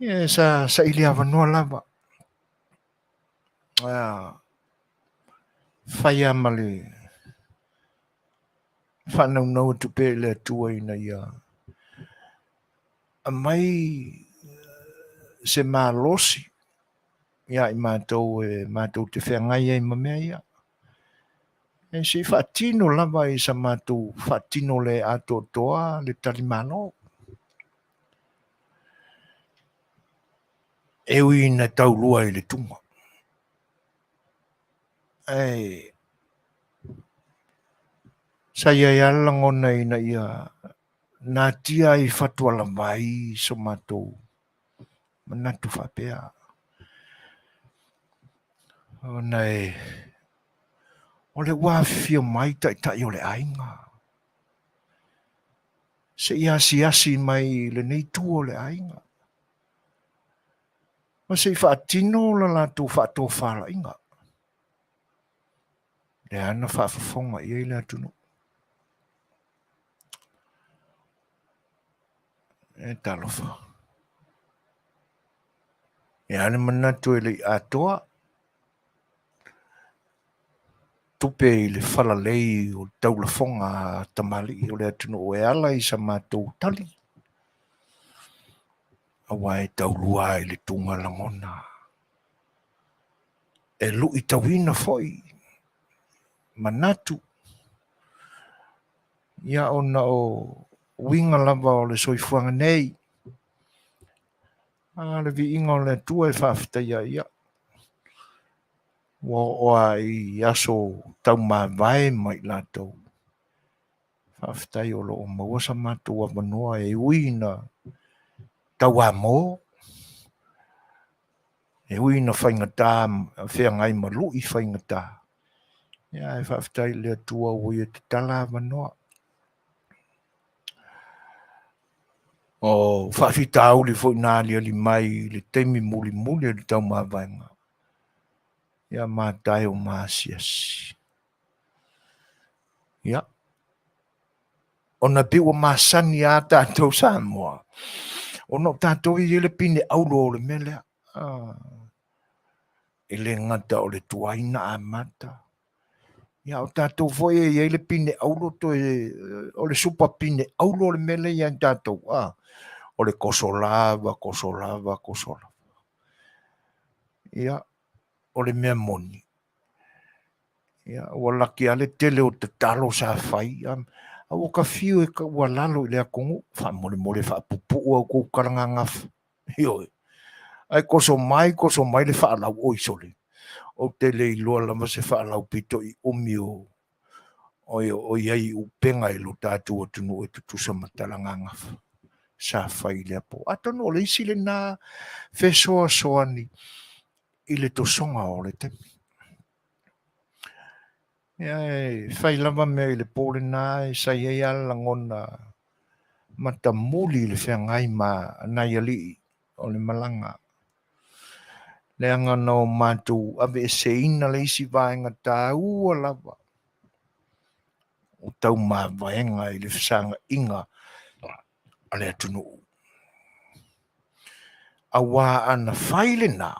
A: Ia, sa saili avanoa lava. Fai lava ma le faanaunau atu pea i le Atua ina ia aumai se malosi ia i matou e matou te feagai ai ma mea ia. E se i faatino lava i sa matou faatino le atoatoa le talimalo. E ui ina taulua i le tuga. Ae sa i ai lava le lagona ina ia natia ai i fatualavai so matou manatu faapea. Ona e o le ua afifio mai taitai o le aiga se i asiasi mai i lenei itu o le aiga ma se i faatino la latou faatofalaiga lea na faafofoga i ai le atunuu. E talofa. E a le manatu e le i atoa tupe i le falalei o taulafoga a tamalii o le atunuu e ala i sa matou tali, aua e taulua i le tuga lagona, e luitauina foi manatu, ia ona o uiga lava o le soifuaga nei. A le viiga o le Atua e faafetaia ai ia. Ua oo lava i aso taumavae ma i latou. Faafetai o lo o maua sa matou avanoa e ui ina tauamo, e ui ina faigata feagai ma lui faigata, ia ae faafetai i le Atua ua ia tatala avanoa. O faafitauli foi na aliali mai i le taimi mulimuli o le taumavaega, ia mataio ma asiasi. Ia, ona pei ua masani lava tatou Samoa, ona o tatou e i ai le pine auro o le mea lea. E le gata o le tuai na amata, ia o tatou foi e i ai le pine auro toe, o le supa pine auro le mea lea ia tatou, o le toso lava, toso lava, toso lava. Ia, o le mea moni, ia, ua laki lava le tele o tatalo sa fai, a ua ta fiu e taualalo i le atunuu, faamolemole faapupuu a outou talagagafa. Ioe. Ae toso mai, toso mai le faalau, oi sole, ou te le iloa lava se faalau pito i umi o o i ai i upega i lo tatou atunuu e tutusa ma talagagafa sa fai i lea po. Atonu o le isi lena fesoasoani i le tosoga o le taimi. Ia e fai lava mea i le po lena e sa i ai lava le lagona matamuli i le feagai ma nai alii o le malaga. Leaga na o matou aveeseina le isi vaega taua lava o taumavaega i le fesagaiga a le atunuu. Aua ana fai lena,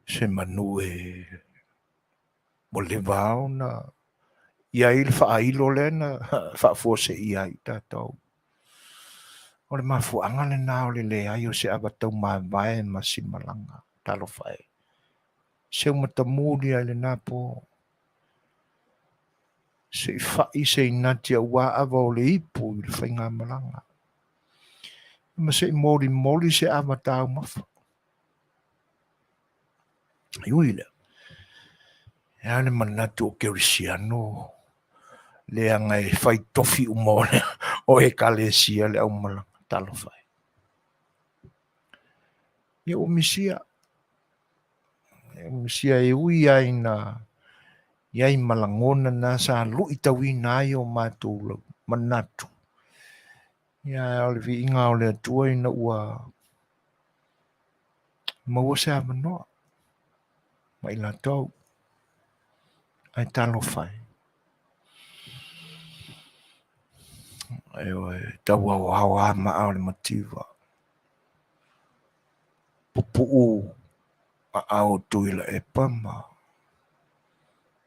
A: se manu e ua leva lava ona i ai le faailo lea na faafuaseia ai tatou. O le mafuaaga lena o le leai o se ava taumavae ma si malaga. Talofa e. Seu matamuli ai lena po. Se i fai se inati aua ava o le ipu i le faigamalaga. Ma se i molimoli se ava taumafa. E ui lea, e a le manatu o Kerisiano leaga e fai tofi uma o, le, o ekalesia le aumalaga. Talofa e. Ia ua misia. Ia ua misia e ui ai na i ai ma lagona na sa luitauina ai o matou manatu. Ia o le viiga o le Atua ina ua maua se avanoa ma i latou. Ae talofa e. Ioe, tau aoao lava maa o le mativa. Pupuu aao o Tuilaepa ma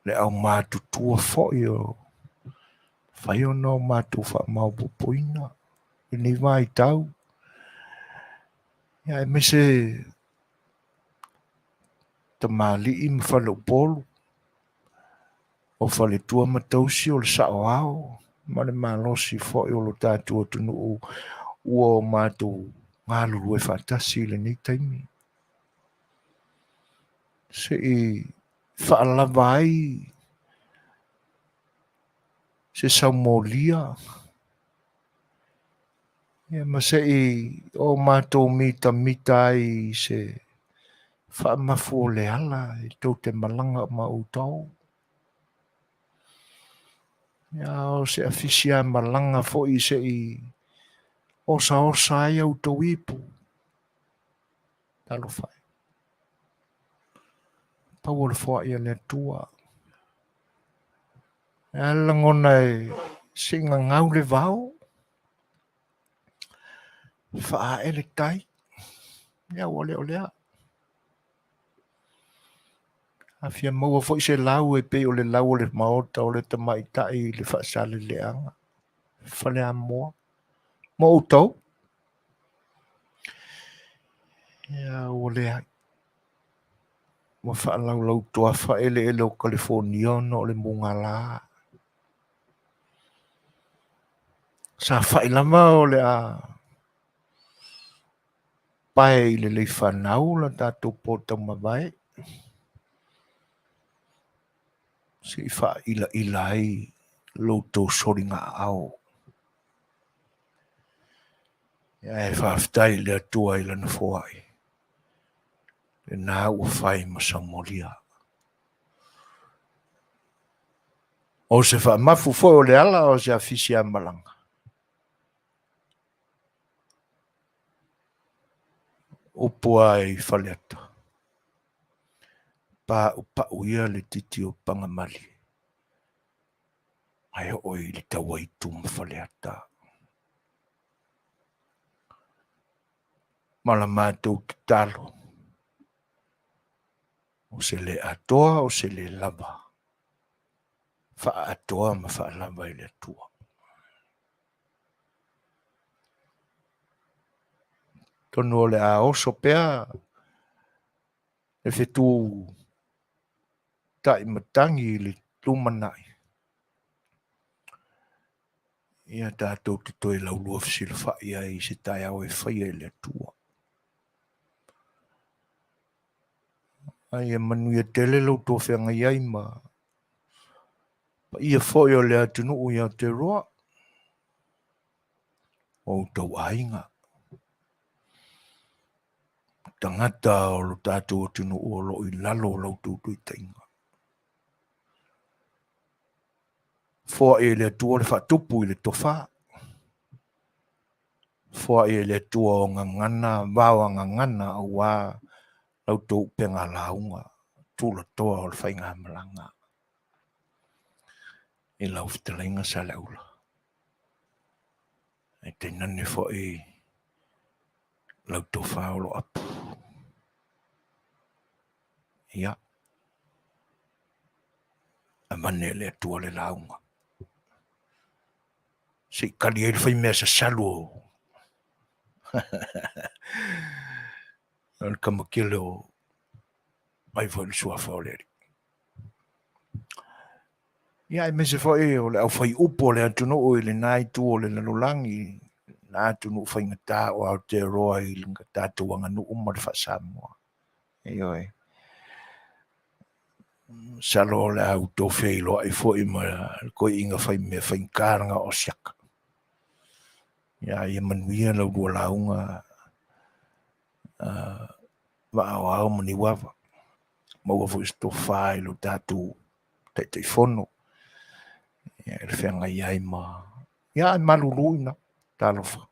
A: le aumatutua foi o fai ona o matou faamaopoopoina i lenei vaitau. Ia aemaise tamalii ma faleupolu. O faletua ma tausi o le saoao ma le malosi foi o lo tatou atunuu ua o matou galulue faatasi i lenei taimi. Se i faalava ai se saumolia ma se i o matou mitamita ai i se faamafu o le ala e tou te malaga ma outou. Ia, o se afisi a malaga foi se i osaosa ai a outou ipu. Talofa e. Pau o le foai a le Atua. E a le lagona e se i gagau le vao, faaee le tai, ia ua le o lea. A fia maua foi se lau e pei o le lau o le maota o le tamaitai i le faasaleleaga, Faleamoa, mo outou. Ia ua leai. Ua faalaulau toafa eleele o Kalifonia ona o le mugala. Sa fai lava o le a pae i le leifanau la tatou po taumavae se i faailaila ai lo outou soliga aao. Ae faafetai i le Atua i Lana foai, lena ua fai ma saumolia. O se faamafu foi o le ala o se afisi a malaga. Upu a i Faleata, paupau ia le titi o Pagamali, ae oo i le tauaitu ma Faleata. Ma la matou tatalo, o se le atoa, o se le lava, faaatoa ma faalava e le Atua. Atonu o le a oso pea le fetu taimatagi i le lumanai, ia tatou te toe laulua fesilafai ai i se taeao e faia e le Atua. A ia manuia tele lo outou feagai ai ma paia foi o le atunuu i Aotearoa, o outou aiga, tagata o lo tatou atunuu o lo o i lalo o la outou taitaiga. Foai e le Atua le faatupu i le tofa. Foai e le Atua o gagana, vao a gagana aua la outou upega lauga, tulatoa o le faigamalaga. I lau fetalaiga Saleaula. Ae tainane foi lau tofa o lo apu. Ia, avane e le Atua le lauga. Se i kali ai le faimea sasalu o le kamakele o ai foi le suafa o le Alii. Ia, aemaise foi o le aufaiupu o le atunuu i lena itu o le lalolagi, lena atunuu faigata o Aotearoa i le tatou aganuu ma le faa-Samoa. Ioe. Masalo o le a outou feiloai foi ma le toeaina faimea faigata lena o Siaka. Ia, ia manuia la ulua lauga Vaaoao ma Niuava. Maua foi se tofa i lo tatou Taitaifono ia e feagai ai ma ia e malulu ina talofa.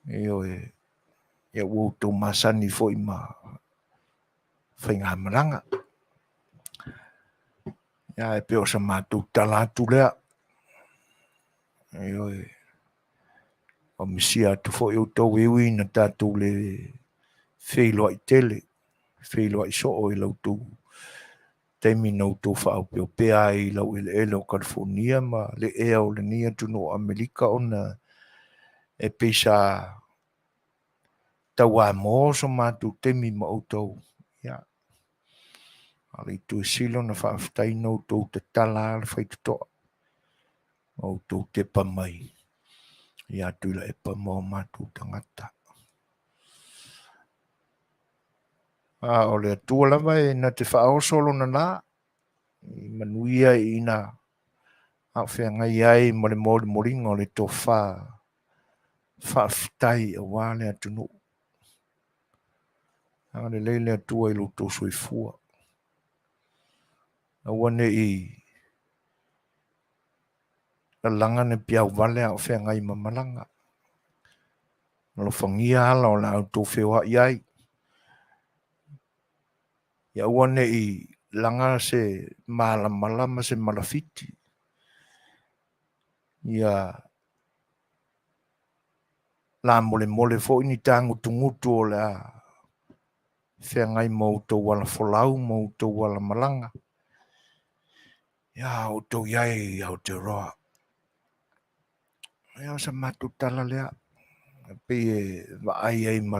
A: Ioe, ia ua outou masani foi ma faigamalaga. Ia e pei o sa matou tala atu lea. Ioe, o misia atu foi outou e ui ina tatou le feiloai tele, feiloai soo i la outou taimi na outou faaopeopea ai i laueleele o Kalifonia ma le ea o lenei atunuu o Amerika ona e pei sa tauamo so matou taimi ma outou. Ia, A o le itu e sili ona faafetai na outou tatala lava le faitotoa ma outou tepa mai ia Tuilaepa ma o matou tagata. A o le Atua lava e na te faaoso lona la i manuia ina a o feagai ai ma le molimoliga o le tofa faafetai aua le atunuu. Agalelei le Atua i lo outou soifua. Aua ne i lalaga ni piauvale a o feagai ma malaga. Alofagia ala o le a outou feoai ai. Ia aua ne i laga se malamala ma se malafiti. Ia lamolemole foi ni tagutugutu o le a feagai ma outou alafolau ma outou alamalaga. Ia outou i ai i Aotearoa. Ia o sa matou tala lea, e pei e vaai ai ma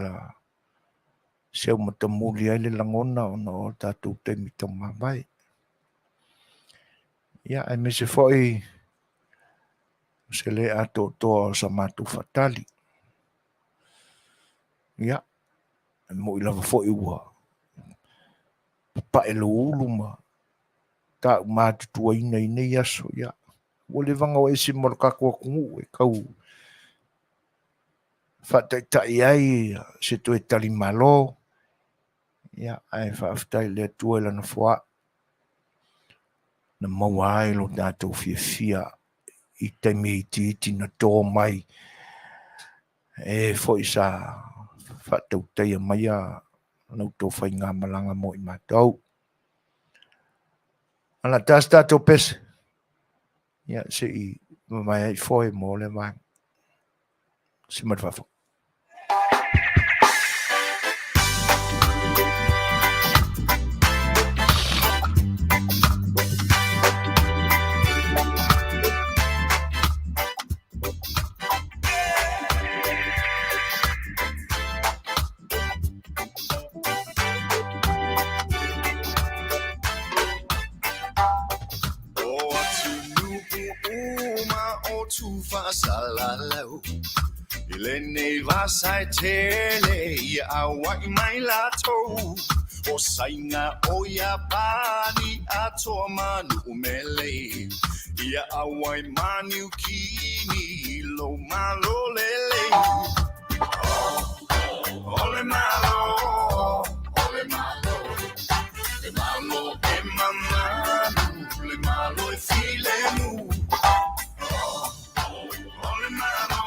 A: se aumatamuli ai le lagona ona o tatou taimi taumavae. Ia, aemaise foi o se le atoatoa o sa matou faatali. Ia, e moi lava foi ua papae lou ulu ma taumatutuaina i nei aso, ia, ua leva ona o ese ma lo tatou atunuu e tau faataitai ai se toe talimalo, ia, ae faafetai i le Atua i Lana foai na maua ai lo tatou fiafia i taimi itiiti na to mai e foi sa faatautaia maia la outou faigamalaga mo i matou. Ala tasi tatou pese, ia se i mavae ai foe mo lea vaega. Se mai le faafofoga.
B: O atunuu uma o Tufaasalalau I lenei vasa e tele ia auai mai latou O Saina o Iapani atoa ma Nu'u Mele Ia auai ma Niukini i lo Malo lelei O le Malo, o le Malo, le Malo e mamalu, le Malo e filemu. O le Malo,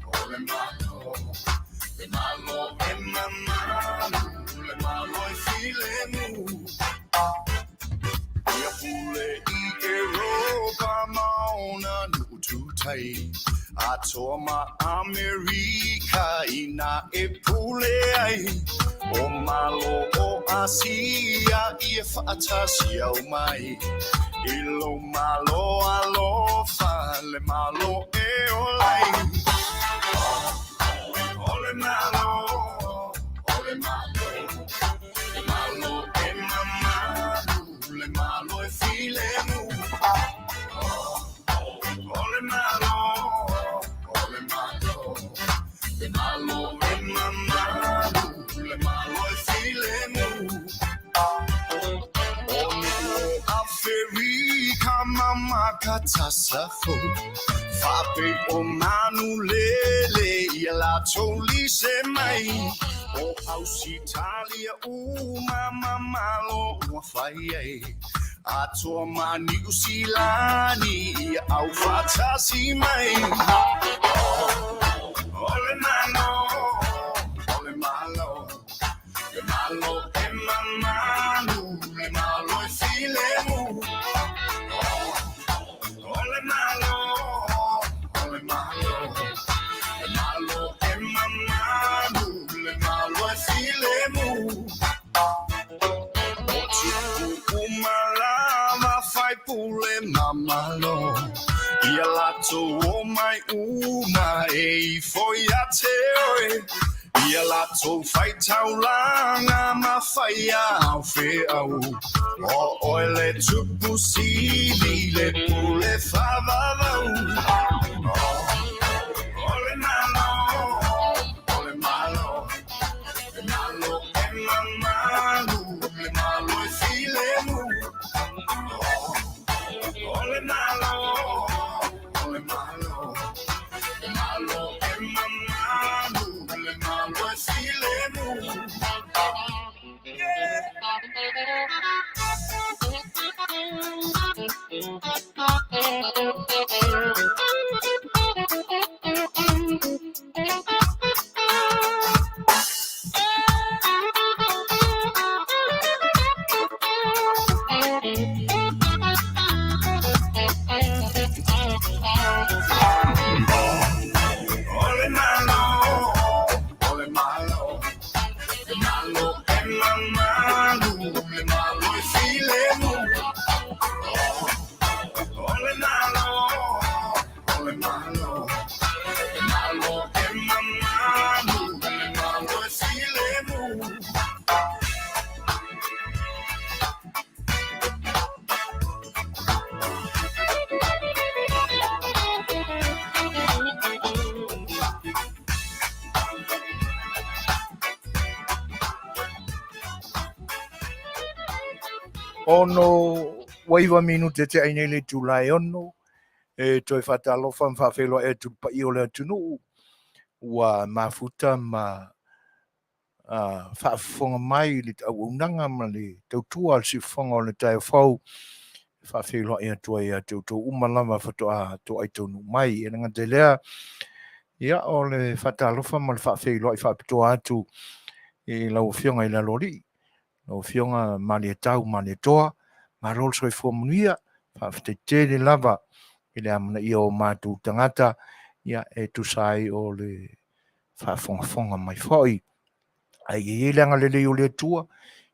B: o le Malo, le Malo e mamalu, le Malo e filemu. Ia pule i Europa ma ona nuu tu tai, Atoa ma Amerika ina e pule ai, O Malo o Asia ia faatasi aumai, I lo Malo alofa le Malo e ola ai. O le Malo, o le Malo, le Malo e mamalu, le Malo e filemu. O le Malo, o le Malo, le Malo e mamalu, le Malo e filemu. O nuu o Aferika ma Makatasafo, Faapei o manu lele ia latou lise mai, O Ausitalia uma ma Malo ua fai ai, Atoa ma Niu Silani ia aufaatasi mai. O le Malo, o le Malo, le Malo e mamalu, le Malo e filemu. O le Malo, o le Malo, le Malo e mamalu, le Malo e filemu. O tupu uma lava faipule ma Malo, ia latou omai uma e ifo ia te oe. Ia latou faitaulaga ma faia feau. O oe le tupu sili le pule faavavau. O le Malo, o le Malo, le Malo e mamalu, le Malo e filemu. O le Malo, o le Malo, le Malo e mamalu, le Malo e filemu. O le Malo, o le Malo, le Malo e mamalu, le Malo e filemu. O le Malo, o le Malo, le Malo e mamalu, le Malo e filemu.
A: Ono ua 9 minute te ai nei le itula e 6, e toe faatalofa ma faafeiloai atu i le paia o le atunuu ua mafuta ma faafofoga mai i le auaunaga ma le tautua a le siufofoga o le taeao fou. E faafeiloai atu ai ia te outou uma lava faatoa toai taunuu mai. E le gata i lea, ia, o le faatalofa ma le faafeiloai faapitoa atu i lau Afioga i le Aloalii, lau Afioga Malietau Malietoa, malo le soifua manuia, faafetai tele lava i le amanaia o matou tagata, ia, e tusa ai o le faafogafoga mai foi. Ae ia i ai le agalelei o le Atua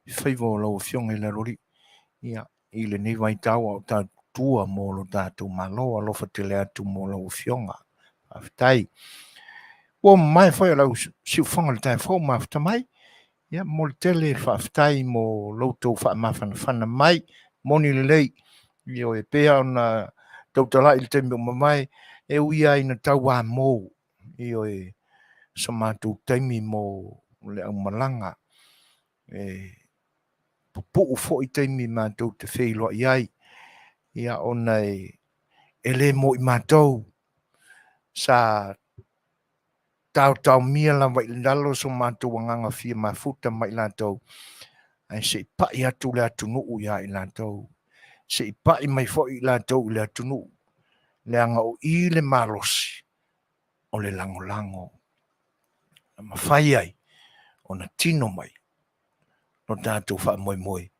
A: i faiva o lau Afioga i le Aloalii, ia, i lenei vaitau a o tautua mo lo tatou Malo, alofa tele atu mo lau Afioga. Faafetai. Ua mamae foi o lau siufofoga i le taeao fou mafuta mai. Ia, mo le tele faafetai mo lo outou faamafanafana mai. Moni lelei. Ioe, pei ona tautalai i le taimi o mamae, e ui lava ina tauamo, ioe, so matou taimi mo le aumalaga. E pupuu foi taimi matou te feiloai ai, ia, ona e le mo i matou sa taotaomia lava i lalo so matou agaga fia mafuta ma i latou, ae se i pai atu le atunuu ia i latou, se i pai mai foi i latou i le atunuu, leaga o i le malosi o le lagolago na mafai ai ona tino mai lo tatou faamoemoe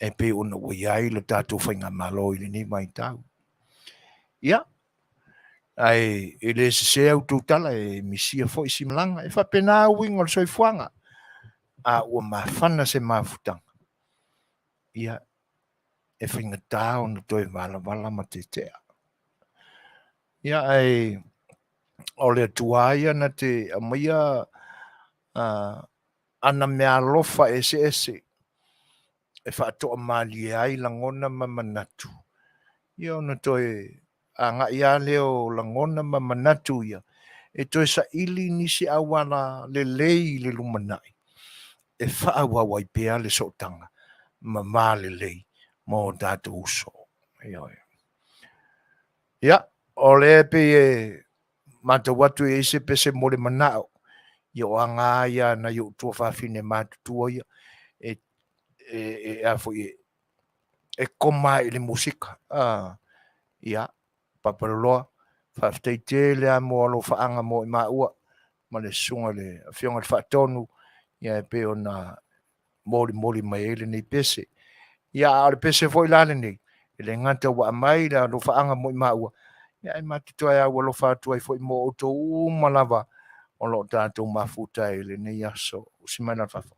A: e pei ona ua i ai lo tatou faigamalo i lenei vaitau. Ia, ae e le sese au tou tala, e misia foi si malaga. E faapena uiga o le soifuaga, a ua mafana se mafutaga, ia, e faigata ona toe valavala ma tetea. Ia, ae o le Atua ia na te aumaia ana meaalofa eseese e faatoamalie ai lagona ma manatu, ia ona toe agai lava lea o lagona ma manatu ia e toe saili nisi auala lelei i le lumanai e faaauau ai pea le sootaga ma va lelei ma o tatou uso. Ioe. Ia, o lea pei e matau atu e i ai se pese mo le manao, ia o aga ia nai ou tuafafine matutua ia e a foi e koma i le musika. Ia, Papaloloa, faafetai tele lava mo alofaaga mo i maua ma le susuga i le Afioga i le Faatonu, ia e pei ona molimoli mai ai lenei pese. Ia, a o le pese foi la lenei, e le gata ua aumai le alofaaga mo i maua, ia ae matou toe aualofa atu ai foi mo outou uma lava o lo o tatou mafuta i lenei aso. Usi mai la fafo.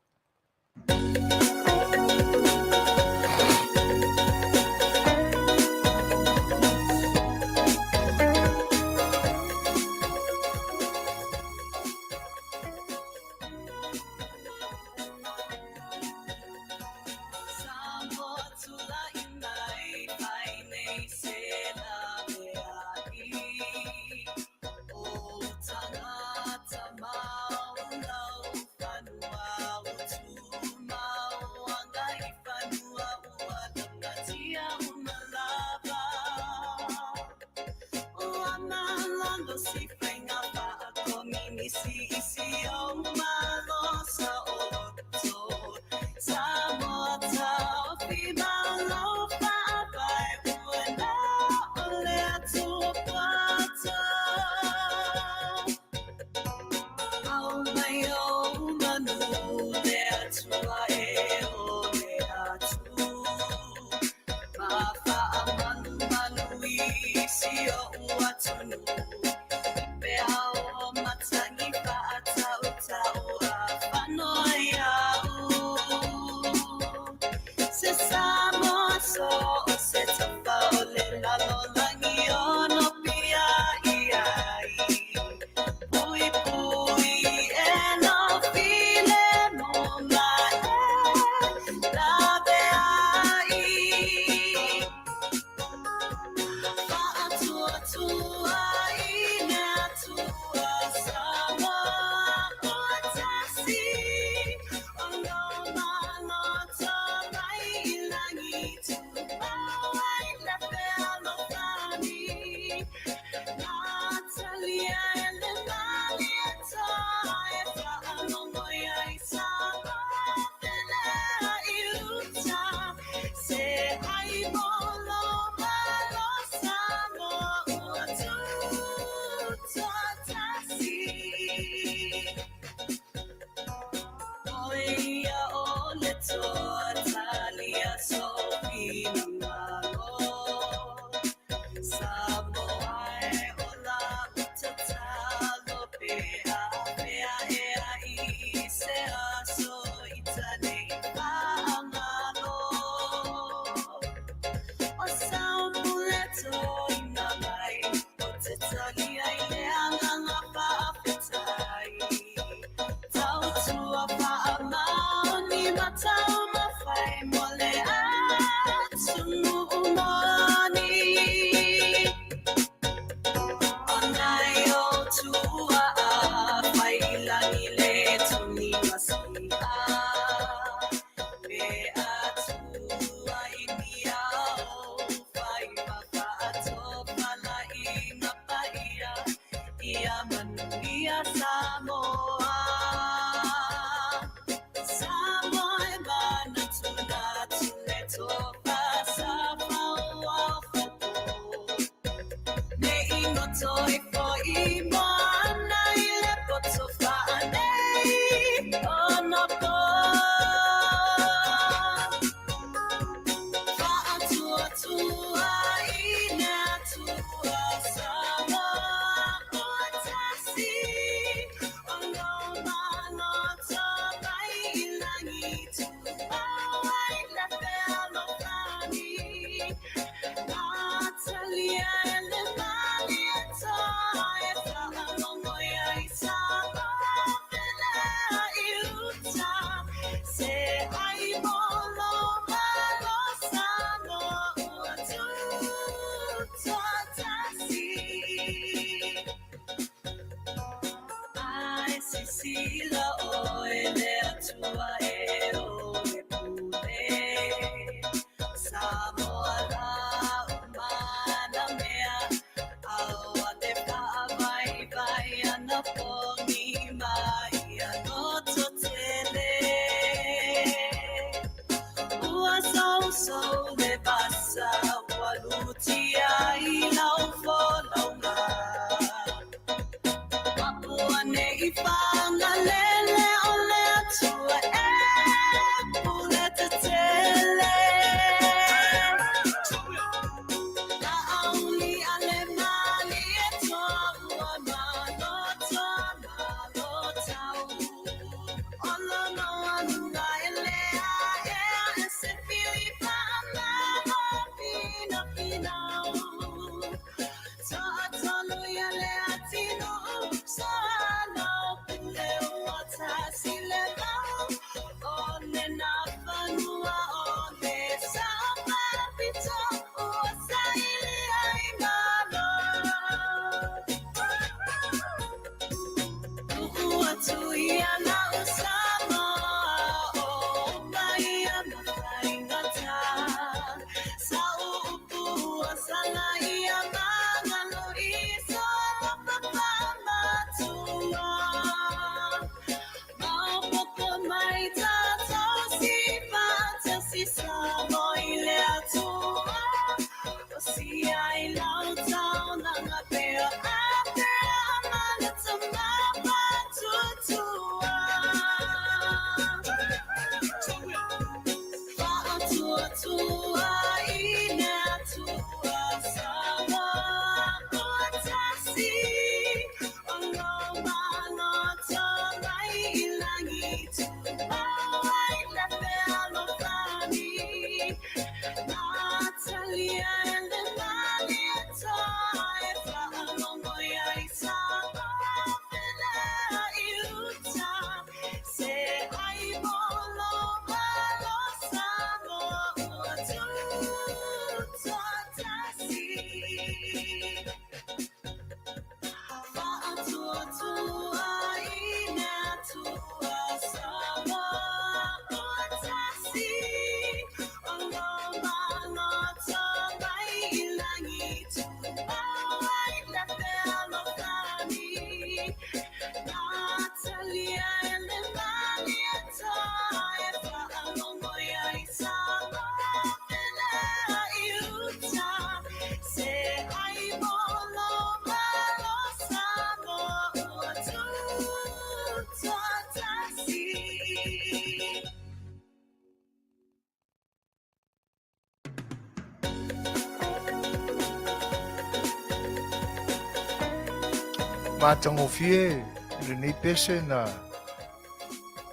A: Matagofie lenei pese na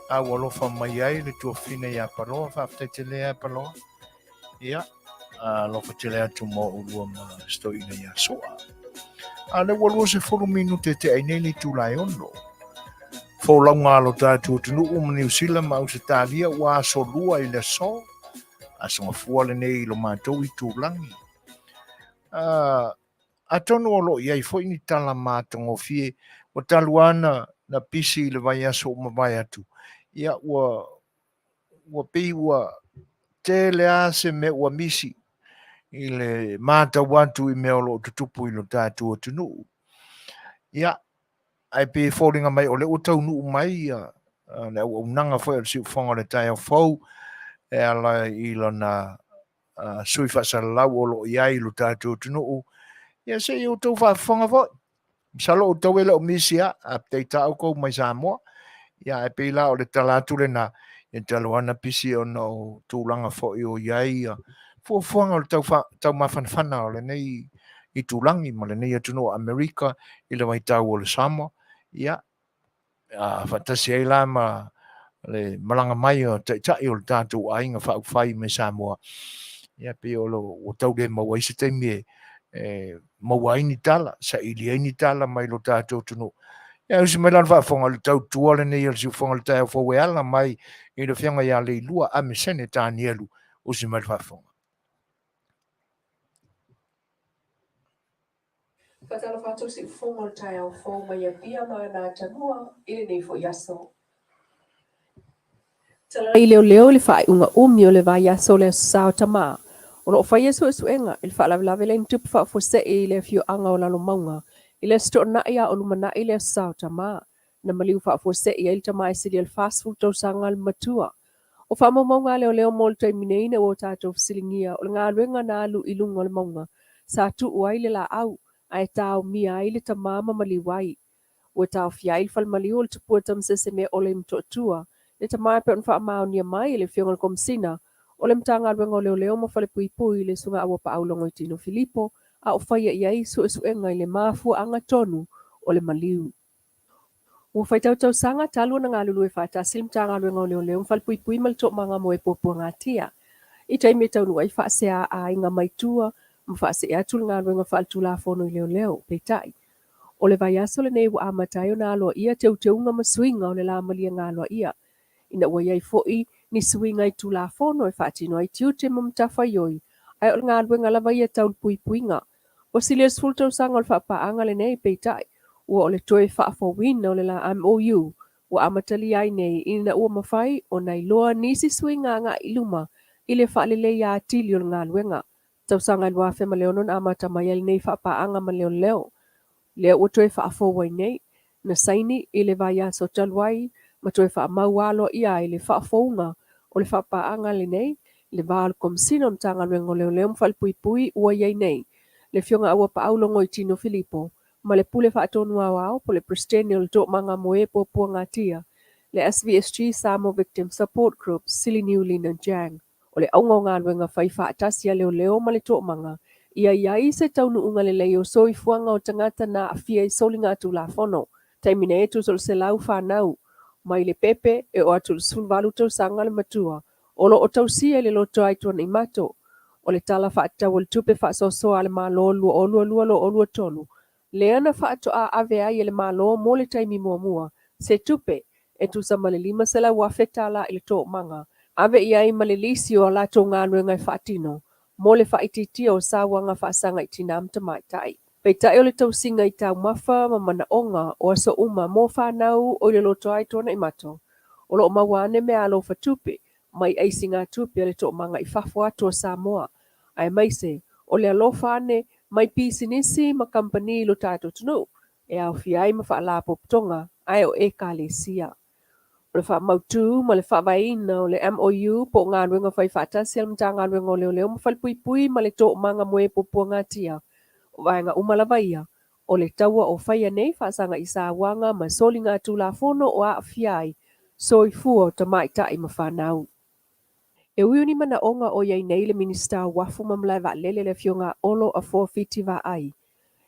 A: aualofa mai ai le tuafafine ia Paloa. Faafetai tele ia Paloa. Ia, alofa tele atu mo ulua ma si toeaina ia Soa. A lea ua 20 minute e tea ai nei le itula e 6. Folauga a lo tatou atunuu ma Niu Sila ma Ausetalia ua asolua i le aso. Aso Gafua lenei i lo matou itulagi. Atonu o lo o i ai foi ni tala matagofie ua talu lava na, na pisi i le vaiaso ua mavae atu. Ia, ua, ua pei ua tele lava se mea ua misi i le matau atu i mea o lo o tutupu i lo tatou atunuu. Ia, ae pei e foliga mai o lea ua taunuu mai ia le auaunaga foi a le Siufofoga o le Taeao Fou e ala i lona sui faasalalau o lo o i ai i lo tatou atunuu. Ia se i outou faafofoga foi. Masalo outou e le o misi a, update a outou mai Samoa. Ia, ae pei la o le tala atu lena, ia talu ana pisi ona o tulaga foi o i ai ia fuafuaga o le tau, tau mafanafana o lenei itulagi ma lenei atunuu o Amerika i le vaitau o le Samoa. Ia, a faatasi ai la ma le malaga mai o taitai o le tatou aiga faaupufai mai Samoa, ia pei o lo ua tau le maua ai se taimi e, e maua ai ni tala, saili ai ni tala mai lo tatou atunuu. Ia usi mai la le faafofoga o le tautua lenei o le siufofoga o le taeao fou e ala mai i le afioga ia Leilua Amesene Tanielu. Usi mai le faafofoga.
D: Faatalofa atu le siufofoga o le taeao fou mai Apia ma ana atamua i lenei foi aso. I leoleo i le faaiuga umi o le vaiaso o le Aso Sa o Tama, o lo o faia suesuega i le faalavelave lea na tupu faafuasei i le afioaga o Lalomauga i le Aso Toonai a o lumanai le Aso Sa o Tama, na maliu faafuasei ai le tama e silia i le 40 tausaga le matua. O faamaumauga a leoleo mo le taimi nei ina ua tatou fesiligia o le galuega na alu i luga o le mauga sa tuu ai le laau ae taomia ai le tama ma maliu ai. Ua taofia ai le falemaliu o le tupua tamasese ole i Motootua, le tama e pei ona faamaonia mai e le Afioga i le Komesina o le Matagaluega o Leoleo ma Falepuipui le Susuga Auapaau Logoitino Filipo a o faia i ai suesuega i le mafuaaga tonu o le maliu. Ua faitau tausaga talu ona galulue faatasi le Matagaluega o Leoleo ma Falepuipui ma le Toomaga mo e Puapuagatia i taimi e taunuu ai faasea a aiga mai tua ma faasee atu le galuega faaletulafono i leoleo. Peitai, O le vaiaso lenei ua amata ai ona aloaia teuteuga ma suiga o le la maliega aloaia, ina ua i ai foi ni suiga i Tulafono e faatino ai tiute ma matafaioi, ae o le galuega lava ia tau le puipuiga. Ua silia i le 10 tausaga o le faapaaga lenei, peitai, ua o le toe faafouina o le la MOU ua amatalia ai nei ina ua mafai ona iloa nisi suiga agai i luma i le faaleleia atili o le galuega. Tausaga e 2006 na amata mai ai lenei faapaaga ma leoleo, lea ua toe faafou ai nei, na saini i le vaiaso talu ai ma toe faamau aloaia ai le faafouga o le faapaaga lenei i le va o le Komesina o le Matagaluega o Leoleo ma Falepuipui ua i ai nei le Afioga Auapaau Logoitino Filipo ma le Pule Faatonu Aoao po o le Peresetene o le Toomaga mo e Puapuagatia, le SVSG Samoa Victim Support Group, Siliniu Lina Jang. O le auga o galuega fai faatasi a leoleo ma le toomaga, ia i ai se taunuuga lelei o soifuaga o tagata na aafia i soligatulafono. Taimi nei e tusa o le 100 fanau mai le pepe e oo atu i le 18 tausaga le matua o lo o tausia i le loto Aituanaimato. O le Tala Faatatau o le Tupe Faasoasoa a le Malo 2022/2023 lea na faatoa ave ai e le Malo mo le taimi muamua se tupe e tusa ma le $500,000 i le toomaga, ave i ai ma le lisi o a latou galuega e faatino mo le faaitiitia o sauaga faasaga i tinā ma tamaitai. Peitai o le tausiga i taumafa ma manaoga o aso uma mo fanau o i le loto Aituanaimato, o lo o maua ane meaalofa tupe mai aisigatupe a le toomaga i fafo atu o Samoa, aemaise o le alofa ane mai pisinisi ma kamupani i lo tatou atunuu, e aofia ai ma faalapotopotoga ae o Ekalesia. O le faamautu ma le faavaeina o le MOU po o galuega fai faatasi a le Matagaluega o Leoleo ma Falepuipui ma le Toomaga mo e Puapuagatia, o vaega uma lava ia o le taua o faia nei faasaga i sauaga ma soligatulafono o aafia ai soifua o tamaitai ma fanau. E ui o ni manaoga o i ai nei le Minisita o Uafu ma Malae Vaalele le Afioga a Olo Afoa Fiti Vaai,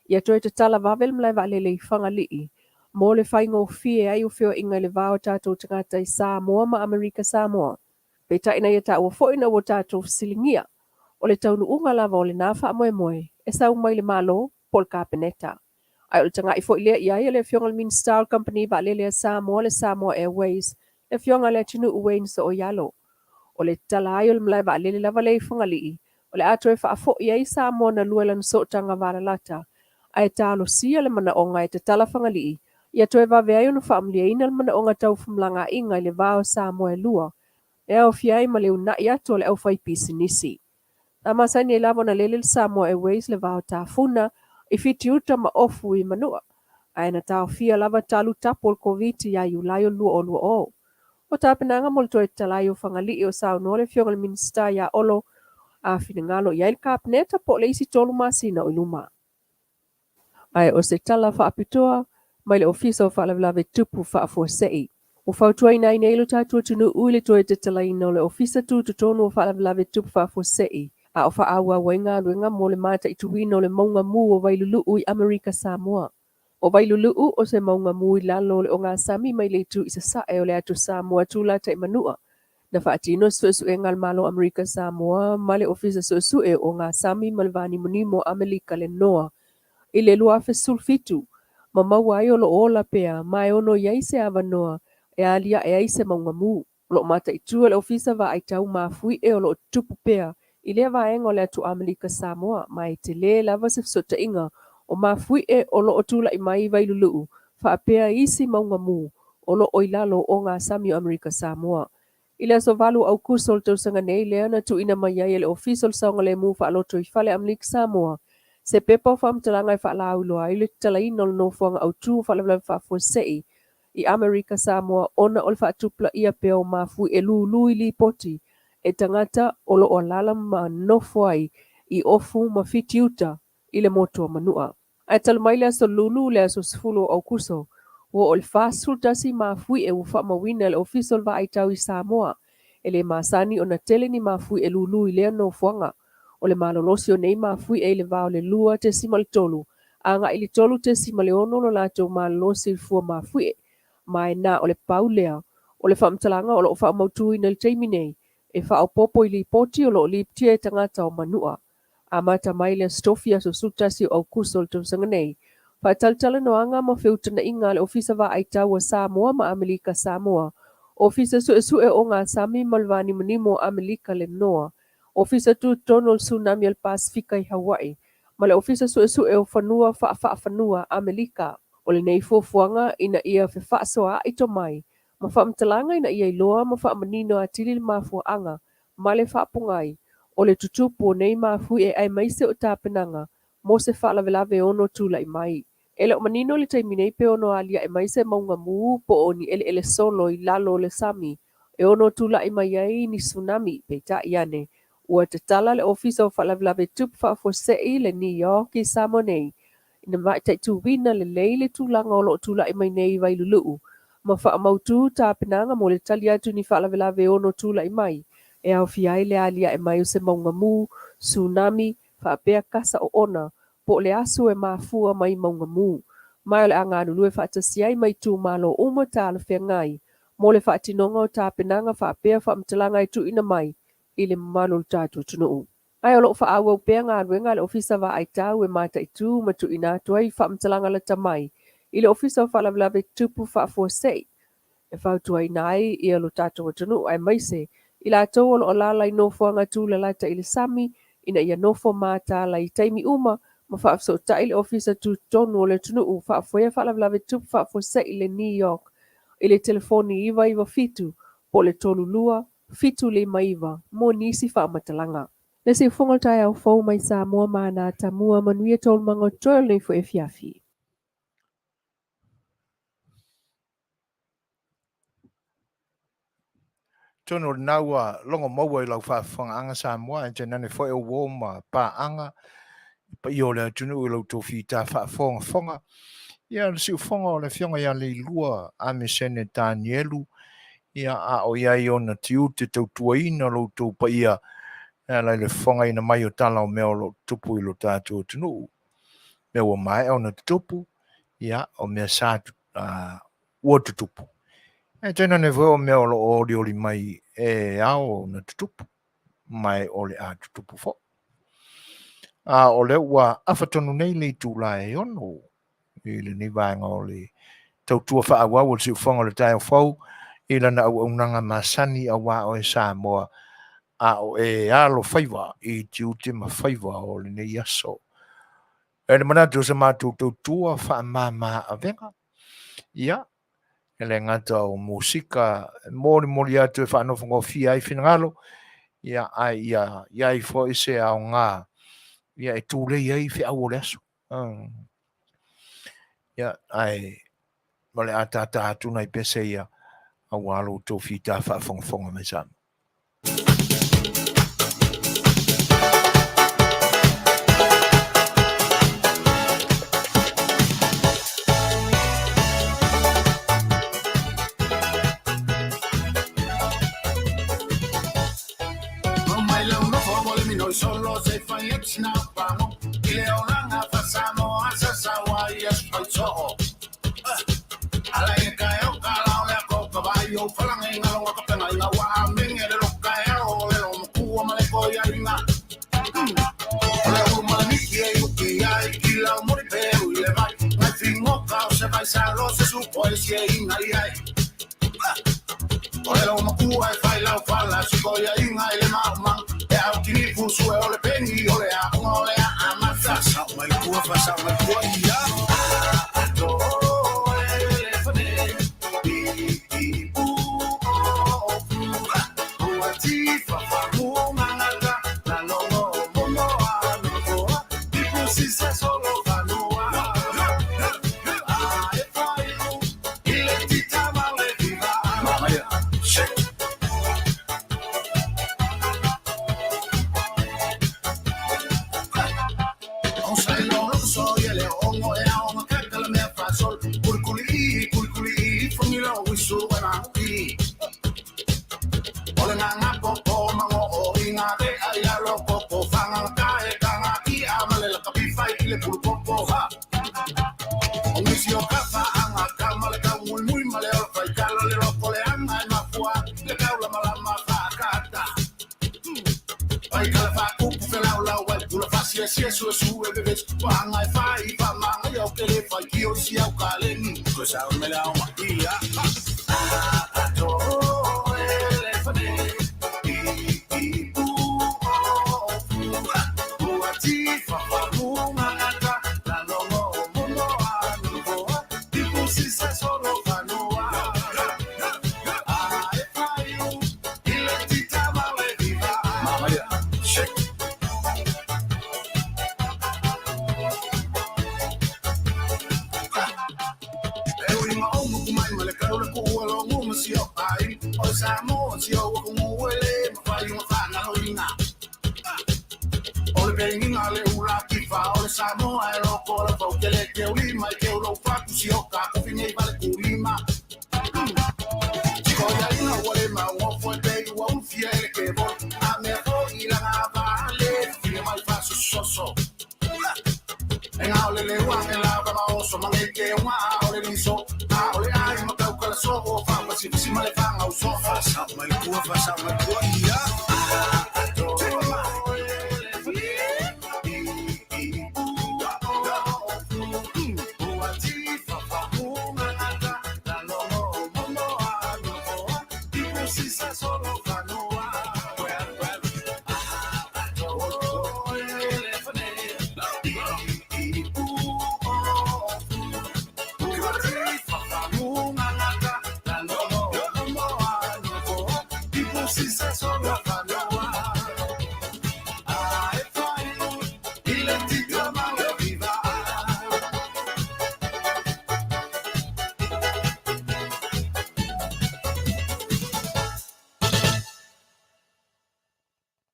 D: ia toe tatala vave le malae vaalele i Fagalii mo le faigofie ai o feoaiga i le va o tatou tagata i Samoa ma Amerika Samoa. Peitai na ia taua foi ina ua tatou fesiligia, o le taunuuga lava o lena faamoemoe e sau mai le Malo po o le Kapeneta. Ae o le tagai foi lea i ai a le Afioga i le Minisita o le Kamupani Vaalele a Samoa, le Samoa Airways, le Afioga i Leatinuu Wayne Sooialo. O le tatala ai o le malae vaalele lava lea i Fagalii, o le a toe faafoi ai Samoa na lua i lana sootaga valalata, ae talosia le manaoga e tatala Fagalii ia toe vave ai ona faamalieina le manaoga tau femalagaaiga i le va o Samoa e lua, e aofia ai ma le uunai atu a le aufaipisinisi. Na masani ai lava ona lele le Samoa Airways le va o Tafuna i Fitiuta ma Ofu i Manua, ae na taofia lava talu tapu o le Koviti ia Iulai o le 2020. O tapenaga mo le toe tatala ai o Fagalii o saunoa le Afioga i le Minisita ia Olo a finagalo i ai le Kapeneta po o le isi tolu masina o i luma. Ae o se tala faapitoa mai le Ofisa o Faalavelave Tutupu Faafuasei. Ua fautuaina ai nei lo tatou atunuu i le toe tatalaina o le Ofisa Tutotonu o Faalavelave Tutupu Faafuasei a o faaauau ai galuega mo le mataituina o le mauga mu o Vailulu'u i Amerika Samoa. O Vailulu'u o se mauga mu i lalo o le ogasami mai le itu i sasae o le Atu Samoa tulata i Manua. Na faatino se suesuega a le Malo o Amerika Samoa ma le Ofisa Suesue o Ogasami ma le Va Nimonimo o Amelika le NOAA i le 2017 ma maua ai o lo o ola pea ma e ono i ai se avanoa e aliae ai se mauga mu. O lo o mataitu e le Ofisa Vaai Tau Mafuie o lo o tutupu pea i lea vaega o le atu Amelika Samoa ma e tele lava se fesootaiga o mafuie o lo o tulai mai i Vailulu'u faapea isi mauga mu o lo o i lalo o ogasami o Amerika Samoa. I le aso 8 o Aukuso o le tausaga nei lea na tuuina mai ai e le Ofisa o le Saogalemu Faalotoifale Amelika Samoa se pepa o faamatalaga e faalauiloa ai le tatalaina o le nofoaga autu o faalavelave faafuasei i Amerika Samoa ona o le faatupulaia pea o mafuie lulu i lipoti e tagata o lo o alaala ma nofo ai i Ofu ma Fitiuta i le motu o Manua. Ae talu mai le aso Lulu le aso 10 o Aukuso, ua oo i le 41 mafuie ua faamauina e le Ofisa o le Vaai Tau i Samoa. E le masani ona tele ni mafuie lulu i lea nofoaga. O le malolosi o nei mafuie i le va o le 2.3 agai i le 3.6 lo latou malolosi i le fua mafuie, ma e na o le pau lea o le faamatalaga o lo o faamautuina i le taimi nei e faaopoopo i lipoti o lo o lipotia e tagata o Manua. Amata mai le Aso Tofi aso 11 o Aukuso o le tausaga nei, faatalatalanoaga ma feutagaiga a le Ofisa Vaai Tau a Samoa ma Amelika Samoa, Ofisa Suesue o Ogasami ma le Vanimonimo o Amelika le NOAA, Ofisa Tutotonu o le Tsunami o le Pasefika i Hawaii, ma le Ofisa Suesue o Fanua Faafaafanua Amelika. O lenei fuafuaga ina ia fefaasoaai tomai ma faamatalaga ina ia iloa ma faamanino atili le mafuaaga ma le faapogai o le tutupu o nei mafuie aemaise o tapenaga mo se faalavelave e ono tulai mai. E le o manino i le taimi nei pe ono aliae mai se mauga mu po o ni eleele solo i lalo o le sami e ono tulai mai ai ni tsunami, peitai ane, ua tatala le Ofisa o Faalavelave Tupu Faafuasei le New York i Samoa nei ina mataituina lelei le tulaga o lo o tulai mai nei i Vailulu'u ma faamautu tapenaga mo le tali atu i ni faalavelave e ono tulai mai, e aofia ai le aliae mai o se mauga mu, tsunami, faapea kasa oona po o le asu e mafua mai mauga mu. Ma o le a galulue faatasi ai ma itumalo uma talafeagai mo le faatinoga o tapenaga faapea faamatalaga e tuuina mai i le mamalu o le tatou atunuu. Ae o lo o faaauau pea galuega a le Ofisa Vaai Tau e mataitu ma tuuina atu ai faamatalaga lata mai i le Ofisa o Faalavelave Tutupu Faafuasei e fautuaina ai ia lo tatou atunuu aemaise i latou o lo o alaala i nofoaga tulalata i le sami ina ia nofo mataala i taimi uma ma faafesootai le Ofisa Tutotonu o le Atunuu Faafoea Faalavelave Tutupu Faafuasei i le New York i le telefoni 997 po o le 32 759 mo nisi faamatalaga. Le siufofoga o le taeao fou mai Samoa ma ana atamua, manuia taualumaga o totoe o lenei foi afiafi.
A: Atonu o lena ua logo maua i lau faafofogaaga Samoa, ae tainane foi o uo ma paaga i paia o le atunuu i lo outou fita faafogafoga. Ia, le siufofoga o le Afioga ia Leilua Amesene Tanielu, ia, a o i ai ona tiute tautuaina lo outou paia e ala i le fofogaina mai o tala o mea o lo o tutupu i lo tatou atunuu. Mea ua maea ona tutupu, ia, o mea sa ua tutupu. Ae tainane foi o mea o lo o olioli mai e ao ona tutupu, ma e o le a tutupu foi. A o lea ua afa tonu nei le itula e 6 i lenei vaega o le tautua faaauau o le siufofoga o le taeao fou i lana auaunaga masani aua oe Samoa a o e alofaiva i tiute ma faiva o lenei aso. E le manatu o se matou tautua faamama avega, ia, e le gata o musika e molimoli atu e faanofogofie ai finagalo, ia, ae ia i ai foi se aoga, ia, e tulei ai feau o le aso. Ia, ae o le a tātā atu nai pese ia aua lo outou fita faafogafoga mai Samoa.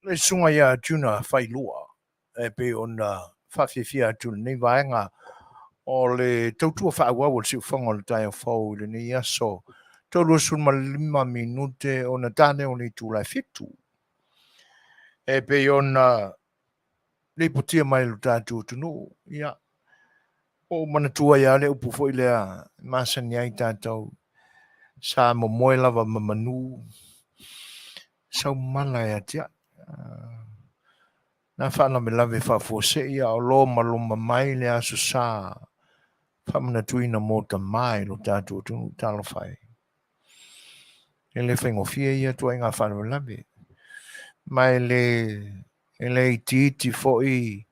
A: Le susuga ia Juna Failua e pei ona faafiafia atu i lenei vaega o le tautua faaauau o le siufofoga o le taeao fou i lenei aso 35 minute ona tane o le itula e 7 e pei ona lipotia mai lo tatou atunuu. Ia, ua ou manatua ia le upu foi lea e masani ai tatou, sa momoe lava ma manu saumala e atiae. Na faalavelave faafuasei a o lo maloma mai le aso sa faamanatuina mo tamā i lo tatou atunuu. Talofa e. E le faigofie ia tuaiga faalavelave. Ma e le itiiti foi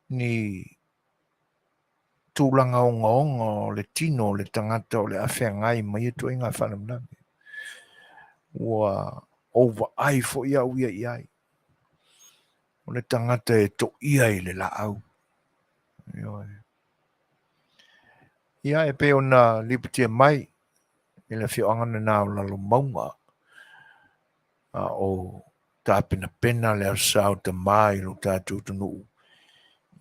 A: ni tulaga ogaoga o le tino o le tagata o le a feagai ma ia tuaiga faalavelave. Ua ou vaai foi au ia i ai. O le tagata e toia i le laau. Ia e pei ona lipotia mai i le afioaga lena o Lalomauga, a o tapenapena le aso sa o tamā i lo tatou atunuu,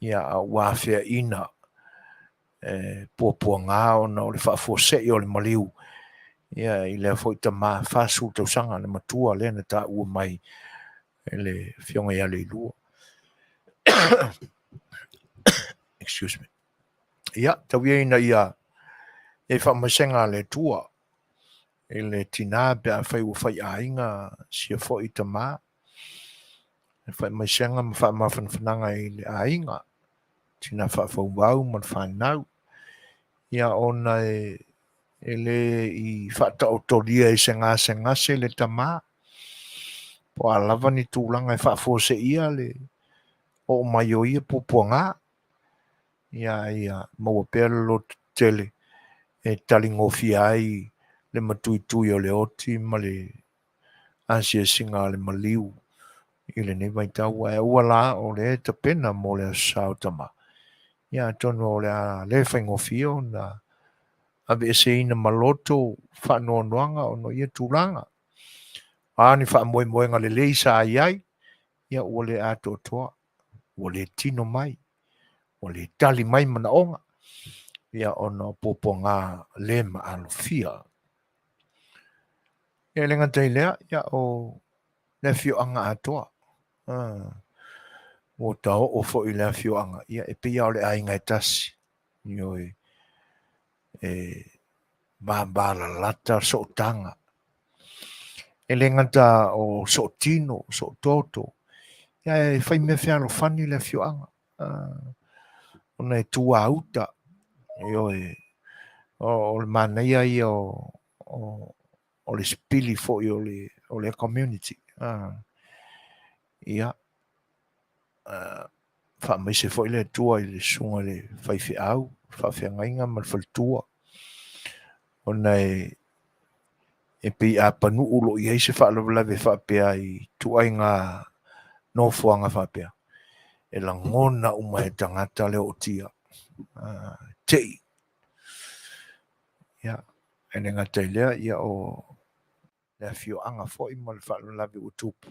A: ia a ua afeaina e puapuaga ona o le faafuasei o le maliu, ia i lea foi tamā 40 tausaga le matua lea na taua mai e le afioga ia Leilua. Excuse me. Ia, tau ia ina ia e faamaisega a le Atua i le tinā pe afai ua faiaiga sia foi tamā. E faamaisega ma faamafanafanaga i le aiga, tinā faafauvau ma le fanau. Ia ona e e le i faataotolia i se gasegase le tamā, po o a lava ni tulaga e faafuaseia le oo mai o ia puapuaga, ia ia maua pea le lototetele e taligofie ai le matuitui o le oti ma le asiasiga a le maliu i lenei vaitau. Ae aua la o lea e tapena mo le Aso Sa o Tama, ia atonu o le a le faigofie ona aveeseina ma loto faanoanoaga ona o ia tulaga. O a ni faamoemoega lelei sa i ai, ia ua le atoatoa, ua le tino mai, ua le tali mai manaoga, ia ona o puapuaga le maalofia. Ia e le gata i lea, ia o le afioaga atoa. Ua taoo foi i le afioaga, ia e pei lava o le aiga e tasi. Ioe, e vavalalata sootaga. E le gata o sootino, soototo, ia e fai mea fealofani le afioaga. Ona e tuauta, ioe, o le manaia ia o o le sipili foi o le o lea community. Ia, faamaise foi le Atua i le susuga i le faifeau, le faafeagaiga ma le faletua, ona e e pei a panuu loa i ai se faalavelave faapea i ituaiga nofoaga faapea, e lagona uma e tagata le ootia, tei. Ia, e le gata i lea, ia o le afioaga foi ma le faalavelave ua tupu,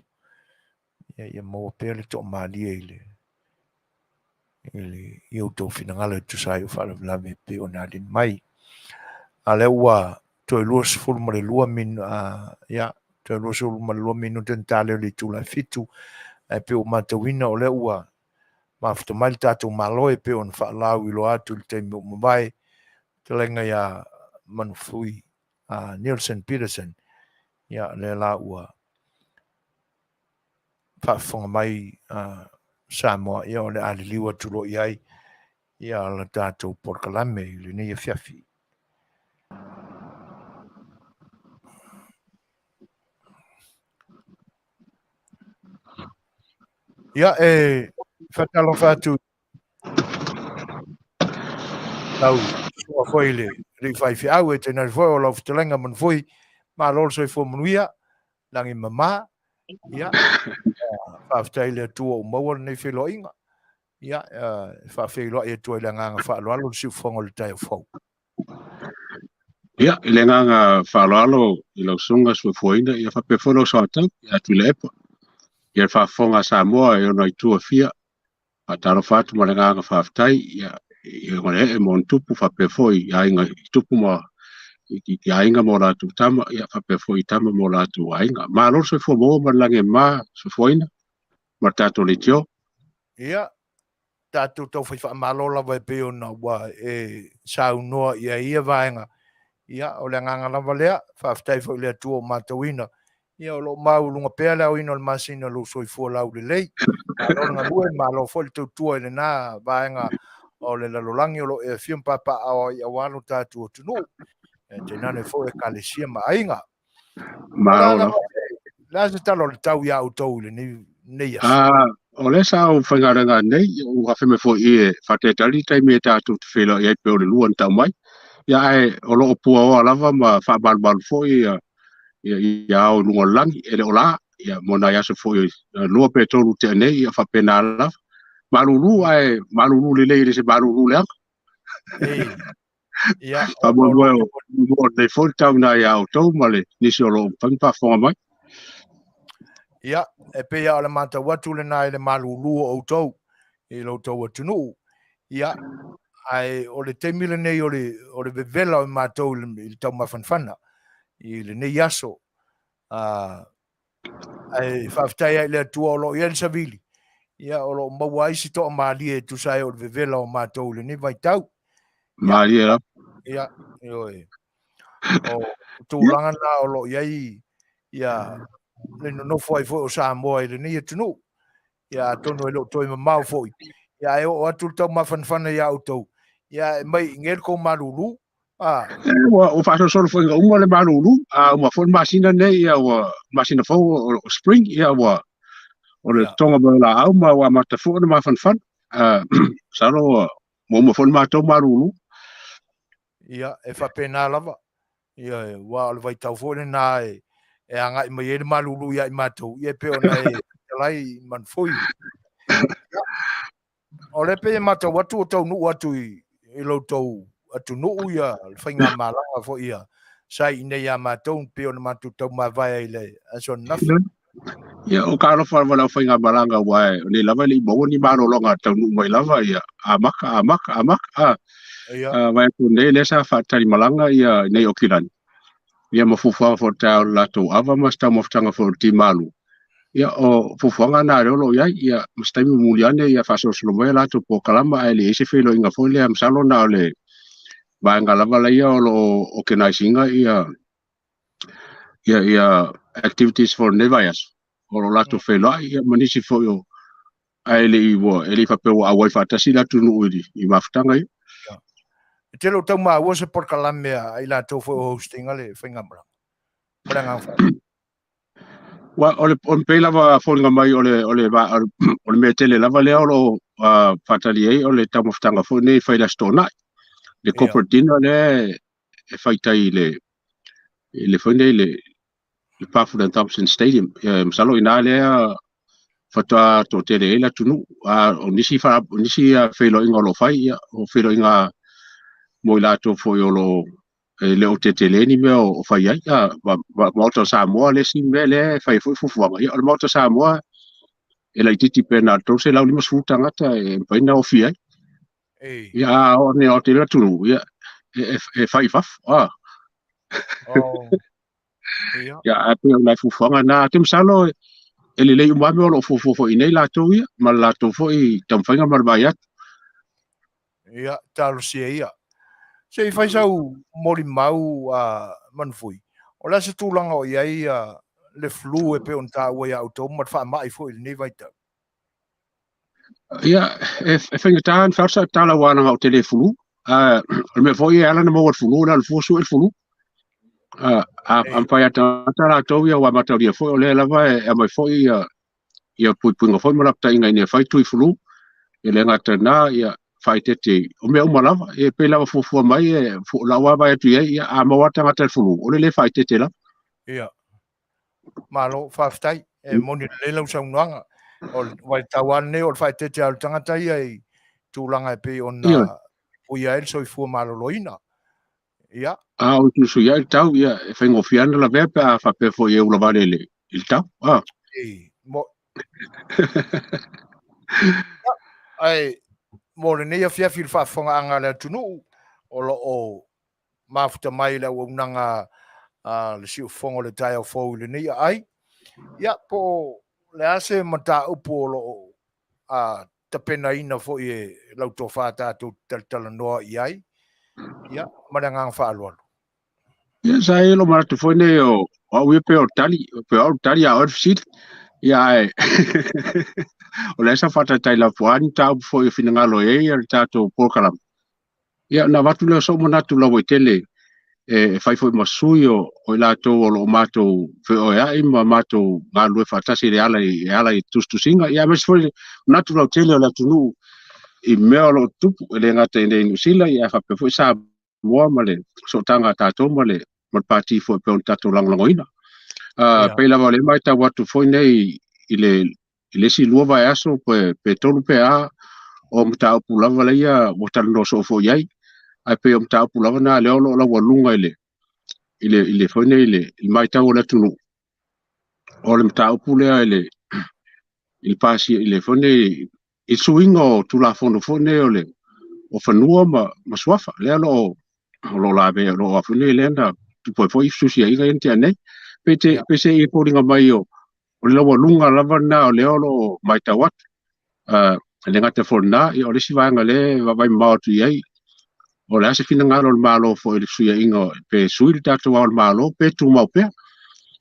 A: ia, ia maua pea le toamalie i le i le i outou finagalo e tusa ai o faalavelave e pei ona aliali mai. A lea ua toe 22 min, ia, toe 22 minute ona ta lea o le itula e 7, ae pei ua matauina o lea ua mafuta mai le tatou Malo e pei ona faalauiloa atu i le taimi ua mavae, fetalaiga ia Manufui Nielsen Peterson, ia lea la ua faafofoga mai Samoa, ia o le a liliu atu loa i ai ia la tatou polokalame i lenei afiafi. Ia, e faatalofa atu lau susuga foi i le alii faifeau e tainane foi o lau fetalaiga Manufui, malo le soifua manuia, lagi mama. Ia, faafetai i le Atua ua maua lenei feiloaiga. Ia, e faafeiloai atu ai i le agaga faaaloalo le siufofoga o le taeao fou.
E: Ia, i le agaga faaaloalo i lau susuga Soifuaina, ia faapea foi lau soatau ia Tuilaepa, ia le faafofoga a Samoa i ona itu e fia, faatalofa atu ma le agaga faafetai, ia, i ona ee ma ona tupu, faapea foi i aiga i tupu ma i aiga ma o latou tama, ia faapea foi i tama ma o latou aiga. Malo le soifua maua ma le lagi e mama Soifuaina ma le tatou leitio.
A: Ia, tatou taufai faamalo lava e pei ona ua e saunoa i ai ia vaega. Ia, o le agaga lava lea, faafetai foi i le Atua ua matauina. Ia, o lo o maualuga pea le aoina o le masina o lou soifua laulelei. Malo le galue, malo foi le tautua i lena vaega o le lalolagi o lo o e afio ma papaaao ai aua lo tatou atunuu. E tainane foi Ekalesia ma aiga.
E: Malo lava.
A: Le a se tala o le tau iā outou i lenei aso?
E: Ah, o lea sa ou faigaluega nei, ua afe mai foi i e faatalitali taimi e tatou te feiloai ai pei o le lua na tau mai. Ia ae o lo o puaoa lava ma faamalumalu foi ia ia, ia ao i luga o le lagi, e le o la, ia mo nai aso foi lua pe tolu tea nei, ia faapena lava. Malulu ae malulu lelei e le se malulu leaga.
A: Ia,
E: Faamoemoe o lenei foi tau ina ia outou ma le nisi o lo o mafai ona faafofoga mai.
A: Ia, e pei lava o le matau atu lena i le malulu o outou i lo outou atunuu. Ia, ae o le taimi lenei o le, o le vevela o matou i le, i le taumafanafana i lenei aso. Ae faafetai ai i le Atua o lo o i ai le savili. Ia, o lo o maua ai se toamalie e tusa ai o le vevela o matou i lenei vaitau.
E: Malie lava.
A: Ia, ioe. O tulaga na o lo o i ai ia le nonofo ai foi o Samoa i lenei atunuu. Ia, atonu e le o toe mamao foi. Ia, ae oo atu le taumafanafana ia outou. Ia, e mai i inei le tou malulu.
E: Ah. Ua faasolosolo foi ina uma le malulu, a uma foi le masina nei, ia ua masina fou o spring, ia ua o le toga mai o laau ma ua amata foi ona mafanafana. Masalo ua uma foi le matou malulu.
A: Ia, e faapena lava. Ia, ua o le vaitau foi lena e agai mai ai le malulu ia i matou, ia e pei ona e fetalai Manufui. Ia, O lea pei e matau atu ua taunuu atu i lo outou atunuu ia le faigamalaga foi ia sa i inei ia matou pei ona matou taumavae ai i le aso ananafi.
E: Ia, o ka alofa lava le aufaigamalaga aua o nei lava e le i maua ni malologa taunuu mai lava ia amaka, amaka, amaka. A,
A: Ia.
E: Vaai atu nei lea sa faatalimalaga ia nei Okilani. Ia ma fuafuaga foi o le taeao i le latou ava ma se taumafataga foi o le timalu. Ia, o fuafuaga na lea o lo o i ai, ia, ma se taimi mulimuli ane, ia faasolosolo mai a latou polokalama, ae leai se feiloaiga foi lea, masalo na o le vaega lava laia o lo o organize ina ia, ia, ia activities for lenei vaiaso, o lo o latou feiloai, ia, ma nisi foi o, ae le i, ua, e le i faapea ua auai faatasi le atunuu i, i mafutaga ia.
A: Ia. E te le o tau maua se polokalame a i latou foi o hosting a le faigamalaga. Ma le agaga faaaloalo.
E: Ua, o le, o le pei lava foliga mai o le, o le, o le mea tele lava lea o lo o faatali ai o le taumafataga foi nei fai le Aso Toonai. Le corporate dinner lea e faitai i le, i le foi nei le, le Parfoot and Thompson Stadium. Masalo i ina lea faatoa toatele ai le atunuu. A o nisi, fa, o nisi feiloaiga o lo o fai, ia, o feiloaiga mo i latou foi o lo o e le o tetele ni mea o fai ai. A, Maota o Samoa le isi mea lea e fai ai foi fuafuaga. Ia, o le Maota o Samoa e laitiiti pe na o le 350 tagata e mafai ona ofi ai. Ia, a oo nei o tele atunuu, ia, e fai i fafo. A.
A: Oh. Ia.
E: Ia, ae pei o nai fuafuaga na. Ou te masalo e lelei uma lava mea o lo o fuafua foi i nei latou ia, ma le latou foi taumafaiga ma le vaai atu.
A: Ia, talosia ia. Se i fai sau molimau a Manufui, o le a se tulaga o i ai le flu e pei ona taua ia outou ma le faamai foi i lenei vaitau?
E: Ia, e faigata ona fai atu sau tala aua leaga ou te le fulu. O le mea foi e ala ona maua le fulu, na o le fua sue le fulu. A mafai lava e tagata latou ia ua mataulia foi o lea lava e aumai foi ia ia puipuiga foi ma lapataiga ina ia fai tui fulu, e le gata i lena, ia faaeteete o mea uma lava, e pei lava fuafua mai, e, lau lava vaai atu i ai, ia, a maua lava tagata i le fulu, o le le faaeteete lava.
A: Ia, malo, faafetai, e moni lelei lau saunoaga. O le vaitau lava lenei o le faaeteete lava o le tagata ia i tulaga e pei ona puipuia ai le soifua maloloina. Ia.
E: A o tusuia ai le tau, ia, e faigofie lava ona lavea pe a faapea foi e ula vale i le, i le tau. Ah.
A: Ei, mo... Ia, ae mo lenei afiafi i le faafofogaaga a le atunuu, o lo o mafuta mai le auaunaga a le siufofoga o le taeao fou i lenei aai. Ia, po o le a se mataupu o lo o tapenaina foi e lau tofa tatou te talatalanoa i ai, ia, ma le agaga faaaloalo.
E: Ia, sa i ai lou manatu foi nei o au ia pei o le tali, pei o au le tali a oe le fesili. Ia, ae o lea sa faataitai lava po o a ni mataupu foi o finagalo i ai le tatou polokalame. Ia, ona avatu lea o sou manatu lauaitele e fai foi ma sui o i latou o lo o matou feoeai ma matou galulue faatasi e ala i, e ala i tusitusiga. Ia, aemaise foi le manatu lautele o le atunuu i mea o lo o tutupu, e le gata i inei i Niu Sila, ia ae faapea foi Samoa ma le sootaga a tatou ma le, ma le pati foi e pei ona tatou lagolagoina. Pei lava o lea e matau atu foi nei i le, i le isi lua vaiaso pe, pe tolu pe a, o mataupu lava laia ua talanoa soo foi i ai, ae pei o mataupu lava na lea o lo o laualuga i le, i le, i le foi nei i le, i le matau o le atunuu, o le mataupu lea i le, i le pasia, i le foi nei, i suiga o Tulafono foi nei o le o fanua ma, ma suafa, lea o lo o, o lo o lavea, o lo o foi nei lea na tupu ai foi fesusiaiga ia na tea nei. Pe te, pe se i foliga mai o, o le laualuga lava lena o lea o lo o matau atu. E le gata foi i lena, ia o le isi vaega lea e vaavaai mamao atu i ai, o le a se finagalo o le Malo foi i le fesuiaiga pe sui le tatou Ao o le Malo pe tumau pea.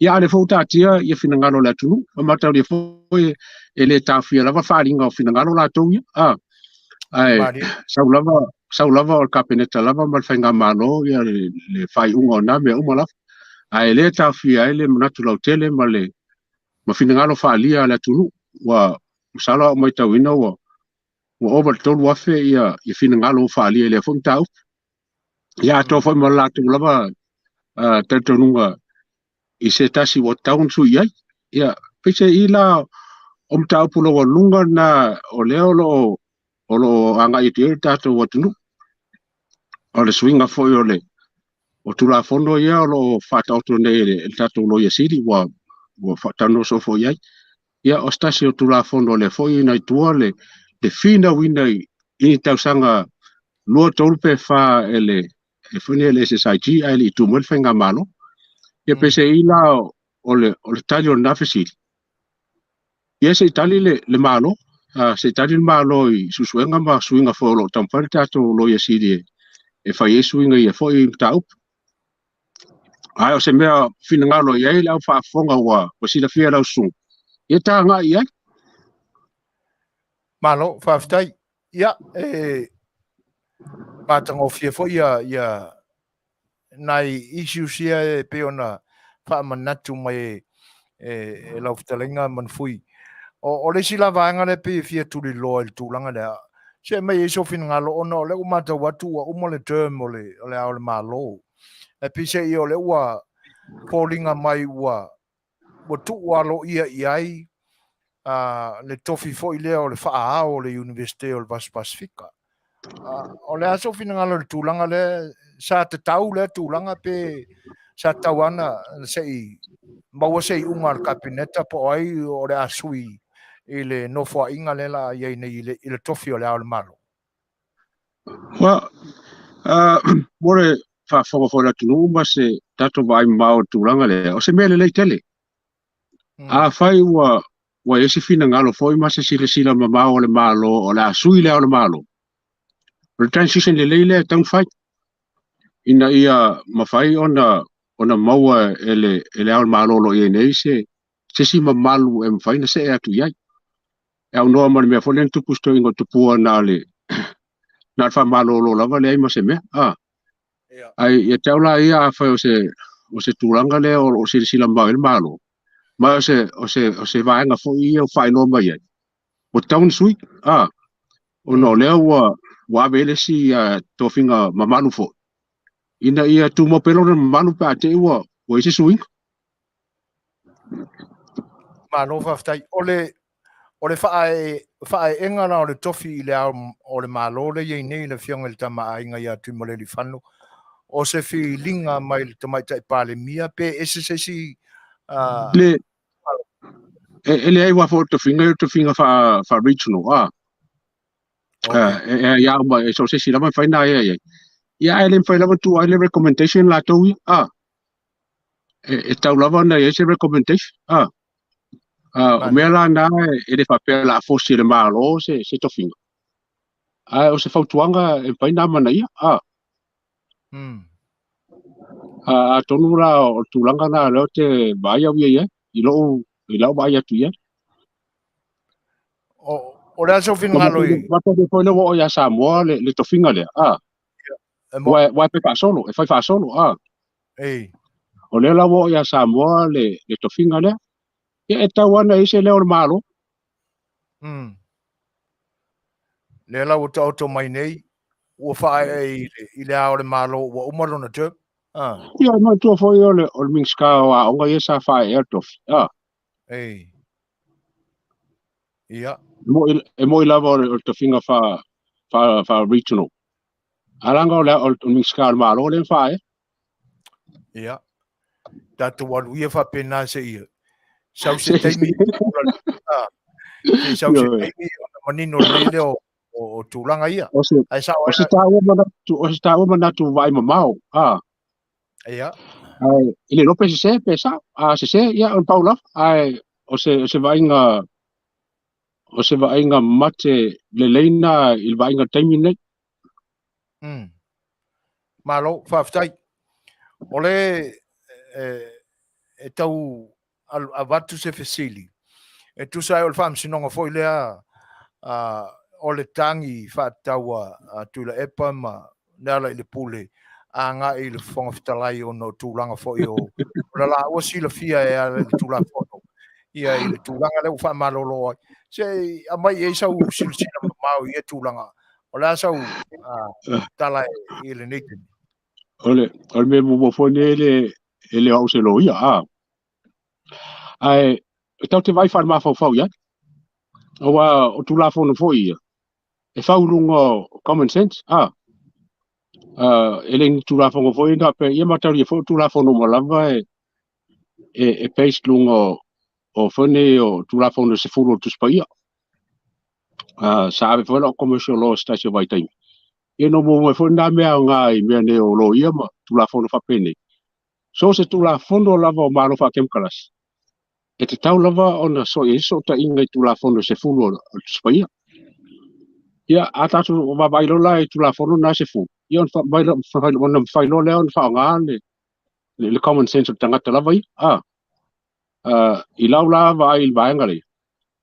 E: Ia a o lea foi ua taatia ia finagalo o le atunuu, e mataulia foi e le taofia lava le faaaliga o finagalo latou ia, ae sau lava sau lava o le Kapeneta lava ma le Faigamalo ia le faaiuga o na mea uma lava, ae le taofia ai le manatu lautele ma le ma finagalo faaalia a le atunuu. Ua masalo a ou matauina ua ova i le 3,000 ia finagalo ua faaalia i lea foi mataupu. Ia atoa foi ma le latou lava talitonuga i se tasi ua tatau ona sui i ai. Ia, peiseai la o mataupu laualuga lena o lea o lo o agai atu i ai le tatou atunuu. O le suiga foi o le o Tulafono ia o lo o faataoto nei e le tatou Loia Sili ua faatalanoa soo foi i ai. Ia, o se tasi o Tulafono o lea foi ina i tua le finauina i ni tausaga 2, 3 pe 4 e le foi nei le SSIG ae le i tu mai le Faigamalo. Ia, peiseai la o le tali o lena fesili, ia se i tali le Malo, se i tali le Malo i suesuega ma suiga foi o lo o taumafai le tatou Loia Sili e fai ai suiga i ia foi mataupu. Ae o se mea finagalo i ai le au faafofoga ua silafia e lau susuga, ia tagai i ai.
A: Malo, faafetai. Ia, e matagofie foi ia nai issues ia e pei ona faamanatu mai e lau fetalaiga Manufui. O le isi la vaega lea pei e fia tuliloa i le tulaga lea, se aumai ai sou finagalo ona o lea ua matau atu ua uma le term o le Ao o le Malo. Ae peiseai o lea ua foliga mai ua tuu aloaia i ai le tofi foi lea o le faa-ao o le Iunivesite o le Vasa Pasifika. O le a sou finagalo i le tulaga lea, sa tatau lea tulaga pe sa tatau ana se i maua se iuga a le Kapeneta po o ai o le a sui i le nofoaiga lea la i ai nei i le tofi o le Ao o le Malo?
E: Well, mo le faafofoga foi a le atunuu ma se tatou vaai mamao i le tulaga lea, o se mea lelei tele. Afai ua i ai se finagalo foi ma se silasila mamao o le Malo o le a sui le Ao o le Malo, o le transition lelei lea e tatau ona fai, ina ia mafai ona maua e le Ao o le Malo o lo o i ai nei se isi mamalu e mafai ona see atu i ai. E aunoa ma le mea foi lea na tupu i se toeaina o Tupua na o le faamalolo lava leai ma se mea. Ai ia te au la ia afai o se tulaga lea o lo o silasila mamao i ai le Malo, ma o se vaega foi ia ua faailoa mai ai, ua tatau ona sui, ona o lea ua ave ai le isi tofiga mamalu foi, ina ia tumau pea lona mamalu pe a te i ua i ai se suiga.
A: Malo faafetai. O le faaeega la o le tofi i le Ao o le Malo lea e i ai nei le Afioga i le Tama a Aiga ia Tuimalealiifano, o se filiga mai le Tamaitai Palemia pe ese se isi
E: E leai ua foi o le tofiga ia o le tofiga faa-regional. E ia uma e so o se isi lava e mafai ona aia i ai. Ia ae le mafai lava ona tuu ai le recommendation latou ia. E tau lava ona i ai se recommendation. O mea la na e le faapea o le a fosi e le Malo se tofiga. Ae o se fautuaga e mafai ona amanaia. Atonu la o le tulaga na lea ou te vaai au ia i ai, i lau vaai atu i ai.
A: O le a sou finagalo i
E: Matalia foi lea ua oo ia Samoa le tofiga lea. Ua e faasolo, e fai faasolo. O lea la ua oo ia Samoa le tofiga lea. Ia e tau ana i se leo o le Malo.
A: Lea la ua taoto mai nei, ua faaee i le Ao o le Malo ua uma lona term.
E: Ia, manatua foi o le Minisita o Aoga ia sa faaeea le tofi.
A: Ia.
E: E moi lava o le tofiga faa-regional. A leaga o le Minisita o le Malo lea na faaea.
A: Ia. Tatou alu ia faapena se ia. Sau se taimi, se sau se taimi ona manino lelei lea o tulaga ia.
E: O se taua manatu vaai mamao.
A: Ia.
E: E le iloa pe sese pe sao. A sese, ia, o le pau lava. Ae o se vaaiga O se vaaiga mate lelei lena i le vaaiga i le taimi lenei.
A: Malo, faafetai. O le e, e tau avatu se fesili, e tusa ai o le faamasinoga foi lea o le tagi faatatau a Tuilaepa ma Lealailepule agai i le Fofoga Fetalai ona o tulaga foi o le laua silafia e ala i le Tulafono ia i le tulaga lea ua faamalolo ai. Se i aumai i ai sau silasila mamao i ia tulaga. O le a sau tala i lenei taimi?
E: O le, o le mea muamua foi nei e le, e le o au se loia, a. Ae tatou te vaai faalemafaufau i ai. Aua o Tulafono foi ia, e fau i luga o common sense, a. E le ni Tulafono foi na pe ia mataulia foi o Tulafono uma lava e, e, e based luga o, o foi nei o Tulafono e 10 o le Tusi Paia. Sa ave foi lau commercial law se tasi o vaitaimi. Ia no muamua foi nā mea aoga i mea nei o loia ma Tulafono faapenei. So o se Tulafono lava o Malo Faakemokarasi, e tatau lava ona so i ai fesootaiga i Tulafono e 10 o le Tusi Paia. Ia, a tatou vaavaai loa la i Tulafono na e 10, ia ona mafai loa lea ona faaaoga le, le common sense o le tagata lava ia. A, i lau la vaai i le vaega lea,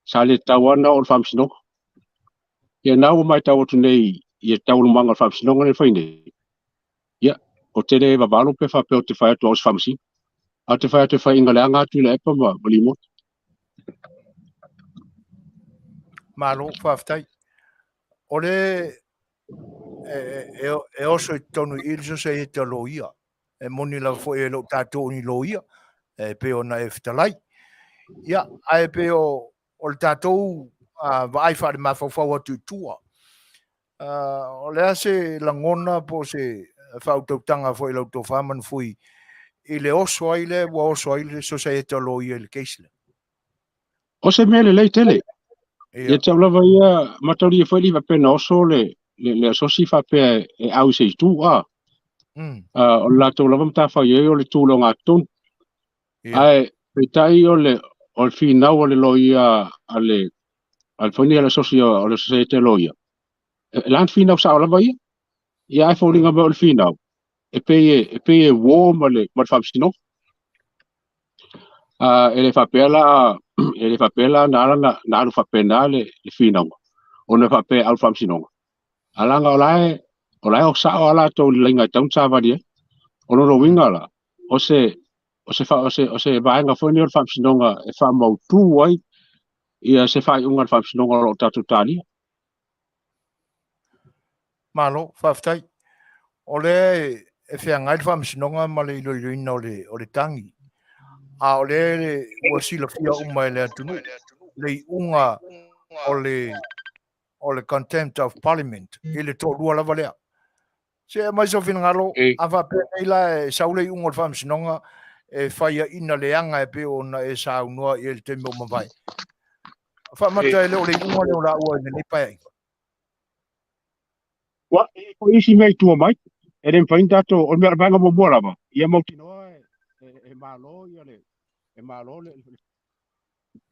E: sa le tatau lava ona oo i le faamasinoga. Ia na ua matau atu nei i taualumaga o le faamasinoga lea e fai nei, ia, ou te le vavalo pe faapea ou te fai atu au o se faamasino. Ae ou te fai atu e faiaina leaga atu i Tuilaepa ma Limoti.
A: Malo, faafetai. O le e, e, e oso i totonu i le sosaiete o loia. E moni lava foi e le o tatou ni loia, e pei ona e fetalai. Ia, ae pei o, o le tatou vaai faalemafaufau atu i tua. O le a se lagona po o se faautautaga foi i lau tofa Manufui i le oso ai lea ua oso ai le Sosaiete o Loia i le case lea?
E: O se mea lelei tele. Ia te au lava ia, mataulia foi le faapea na oso le, le, le asosi faapea e au i se itu, a. O le latou lava matafaioi o le tu i le ogatotonu. Ae peitai o le, o le finau a le loia a le, a le foi nei a le asosi o le Sosaiete a Loia, e la ona finau sao lava ia. Ia ae foliga mai o le finau, e pei e, e pei e uo ma le, ma le faamasinoga. E le faapea la, e le faapea la na ala na, na alu faapena le, le finauga, ona faapea e au le faamasinoga. A leaga o la e, o la e o sao lava latou i le laina e tatau ona savali ai. O lona uiga la, o se, o se, o se, o se vaega foi lenei o le faamasinoga e faamautu ai ia se faaiuga a le faamasinoga o lo o tatou talia.
A: Malo, faafetai. O lea e feagai le faamasinoga ma le iloiloina o le, o le tagi. A o lea ua silafia uma e le atunuu le iuga o le, o le contempt of parliament i le toalua lava lea. Se aumai sou finagalo, a faapea nei la e sau le iuga o le faamasinoga e faiaina leaga e pei ona e saunoa i ai i le taimi ua mavae. Faamata e le o le iuga lea o laua i lenei paeaiga.
E: Ua e i ai foi isi mea i tua mai, e le mafai ona tatou, o le mea o le vaega muamua lava, ia mautinoa e malo ia le, e malo le,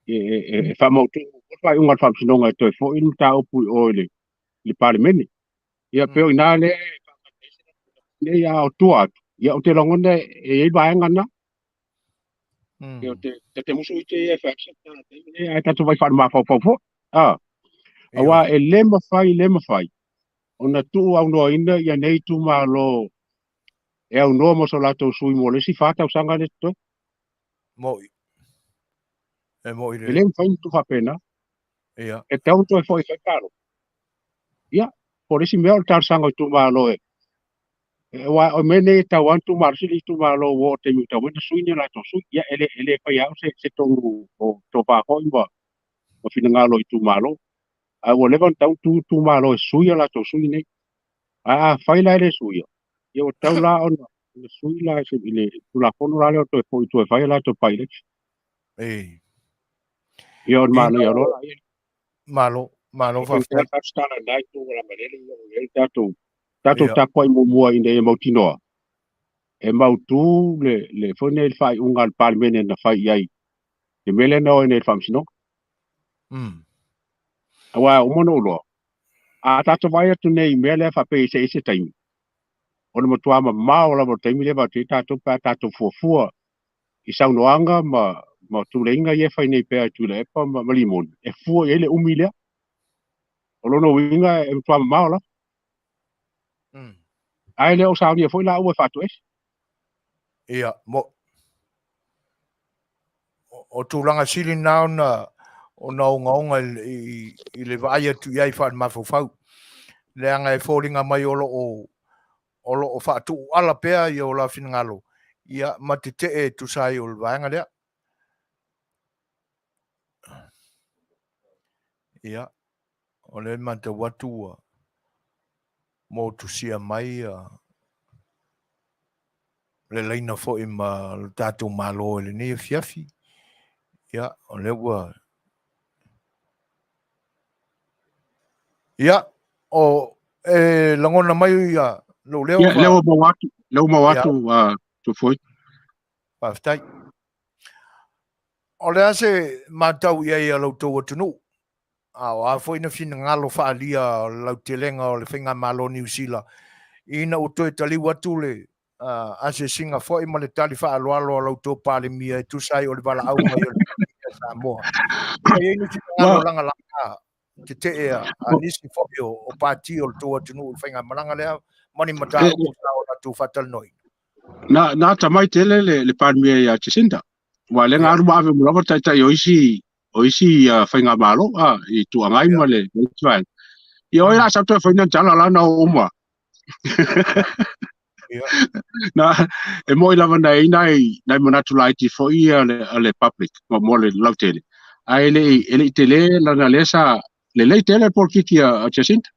E: e, e, e faamautu le faaiuga a le faamasinoga e toe foi le mataupu i o i le, i le Palemene. Ia pei o i ina lea e nei a o tua atu, ia ou te lagona e i ai vaega na. Ia te, te, te musu i te ia e whai atu, ai tatou vai whaaremafaufau foi. Ah. Aua e le mafai, le mafai, ona tuu aunoaina ia nei itumalo e aunoa ma so latou sui mo le isi 4 tausaga lea totoe.
A: Mo'i. E mo'i
E: le. E le mafai ona tuu faapena.
A: Ia.
E: E tatau ona toe foi e fai palota. Ia, po o le isi mea o le talosaga o itumalo e aua o mea nei e tatau lava ona tumalosi le itumalo ua oo i le taimi ua tatau ai ona sui ni a latou sui. Ia, e le, e le fai au se, se tonu o tofa foi ma, ma finagalo o itumalo. Ae ua leva ona tatau ona tu itumalo e sui a latou sui nei. Ae afai la e le suia, ia ua tatau la ona, ona sui la i le Tulafono la lea o toe foi i tua e fai a latou by-election.
A: Ei.
E: Ia o le manaia loa la ia.
A: Malo, malo faafetai.
E: Faafetai la itu la malele ia o le tatou tatou tapuai muamua ina ia mautinoa e mautu le le foi nei le faaiuga a le Palemene na fai i ai le mea lea na o ai nei i le Faamasinoga. Aua ua uma ona ou iloa, a tatou vaai atu nei i mea lea faapea i se isi taimi, o le matua mamao lava o le taimi lea e avatu ai tatou pe a tatou fuafua i saunoaga ma ma tuleiga ia e fai nei pea e Tuilaepa ma, ma Limoni, e fua i ai le umi lea. O lona uiga e matua mamao lava. Ae le o saunia foi laua e faatoese.
A: Ia, mo, o tulaga sili na ona ona ogaoga i, i le vaai atu i ai faale-mafaufau. Leaga e foliga mai o lo o o lo o faatuuala pea ia o la finagalo, ia ma tetee e tusa ai o le vaega lea. Ia, o lea e matau atu ua motusia mai ia le laina foi ma lo tatou Malo i lenei afiafi. Ia, o lea ua... Ia, o e lagona mai ia lou leo.
E: Ia, lea ua maua atu, lea ua maua atu, Tufoi.
A: Faafetai. O le a se matau i ai a lo outou atunuu? A o a foi na finagalo faaalia o le lautelega o le Faigamalo o Niu Sila ina ua toe taliu atu le asiasiga foi ma le tali faaaloalo a la outou Palemia e tusa ai o le valaau mai o le Palemia a Samoa. Ua i ai ni finagalo lagalaga tetee a nisi foi o pati o le tou atunuu i le faigamalaga lea ma ni mataupu sa o latou faatalanoaina?
E: Na atamai tele le Palemia ia Jacinda, aua o lea na alu ma ave uma lava taitai o isi o isi faigamalo i Itu Agai ma le isi vaega. Ia o ai la sau toe fai ni ana tala la na o uma. Na, e moni lava na i ai nai, nai manatu laiti foi ia a le public mo, mo le lautele. Ae e le i, e le i tele lana lea sa lelei tele le polokiki a Jacinda.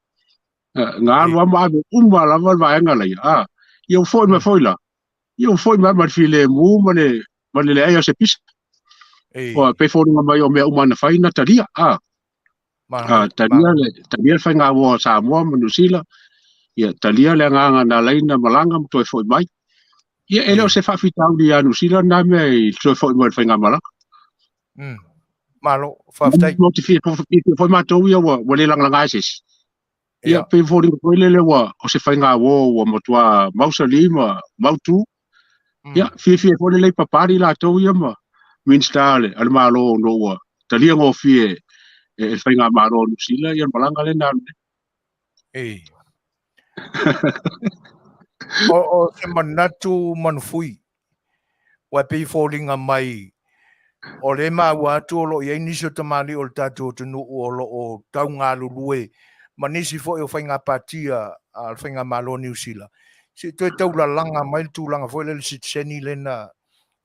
E: Na alu lava ma ave uma lava le vaega laia. A, ia ua foi mai foi la. Ia ua foi mai ma le filemu ma le, ma le leai o se pisa. Ua pei foliga mai o mea uma na fai na talia. A, talia le, talia le faigauo a Samoa ma Niu Sila, ia talia le agaga na alai na malaga ma toe foi mai. Ia e le o se faafitauli ia Niu Sila na mea i toe foi mai le faigamalaga.
A: Malo, faafetai.
E: Mo te fia foi matou ia ua, ua le lagalaga e se isi. Ia, pei foliga foi lele ua o se faigauo ua matua mausali ma mautu. Ia, fiafia foi lelei papali latou ia ma Minista a le Malo ona ua talia gofie e le faigamalo o Niu Sila ia le malaga lea na alu nei.
A: Ei. O se manatu manufui, ua e pei e foliga mai o lea e maua atu o lo o i ai nisi o tamalii o le tatou atunuu o lo o tau galulue ma nisi foi o faiga patia a le faigamalo o Niu Sila, se i toe taulalaga mai le tulaga foi lea i le sitiseni lea na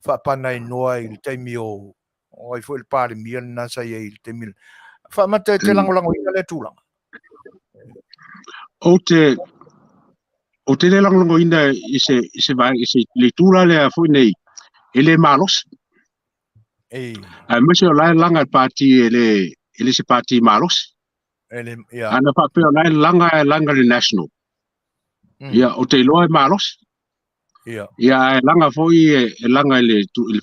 A: faapanainoa i le taimi o o ai foi le Palemia lena sa i ai i le taimi lena. Faamata e te lagolagoina lea tulaga?
E: Ou te ou te le lagolagoina i se i se vaega i se le itu la lea foi nei e le malosi.
A: Ei.
E: Aemaise o la e laga e le pati e le e le se pati malosi.
A: E le, ia.
E: Ana faapea o la e laga e laga le National. Ia, ou te iloa e malosi.
A: Ia.
E: Ia, ae laga foi e, e laga i le, i le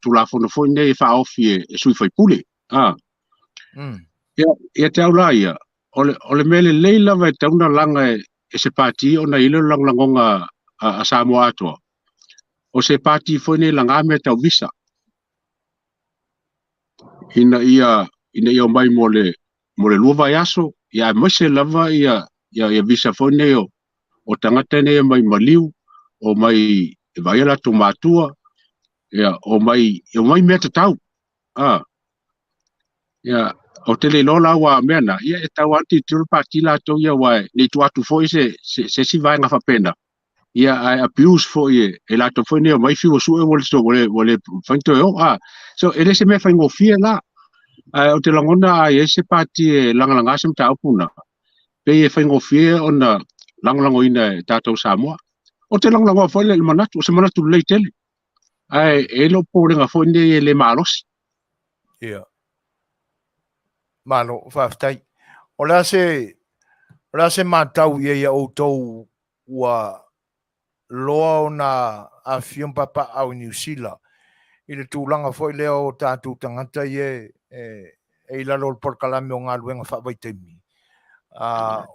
E: Tulafono foi nei e faaofi e, e sui faipule. Ah. Ia, ia te au la ia, o le, o le mea lelei lava e tatau ona laga e, e se pati ona i ai lea o le lagolagoga a, a Samoa atoa. O se pati foi nei laga mea tau visa. Ina ia, ina ia omai mo le, mo le lua vaiaso, ia aemaise lava ia, ia, ia visa foi nei o, o tagata nei e mai maliu, o mai e vaai o latou matua, ia, o mai, o mai mea tatau. A, ia, ou te le iloa la aua o mea na, ia e tau lava tilotilo le pati latou ia aua ne i tuu atu foi se, se, se isi vaega faapena, ia ae abuse foi e, e latou foi nei omai fiu sue ua le, ua le, ua le mafai ona toe o. A, so e le se mea faigofie la. Ae ou te lagona a i ai se pati e lagalaga se mataupu na, pei e faigofie ona lagolagoina e tatou Samoa. Ou te lagolagoa foi le manatu, o se manatu lelei tele. Ae e i ai lou popolega foi nei e le malosi.
A: Ia. Malo, faafetai. O le a se, o le a se matau i ai a outou ua loa ona afifio ma papaaao i Niu Sila i le tulaga foi lea o tatou tagata ia e, e i lalo o le polokalame o galuega faavaitaimi,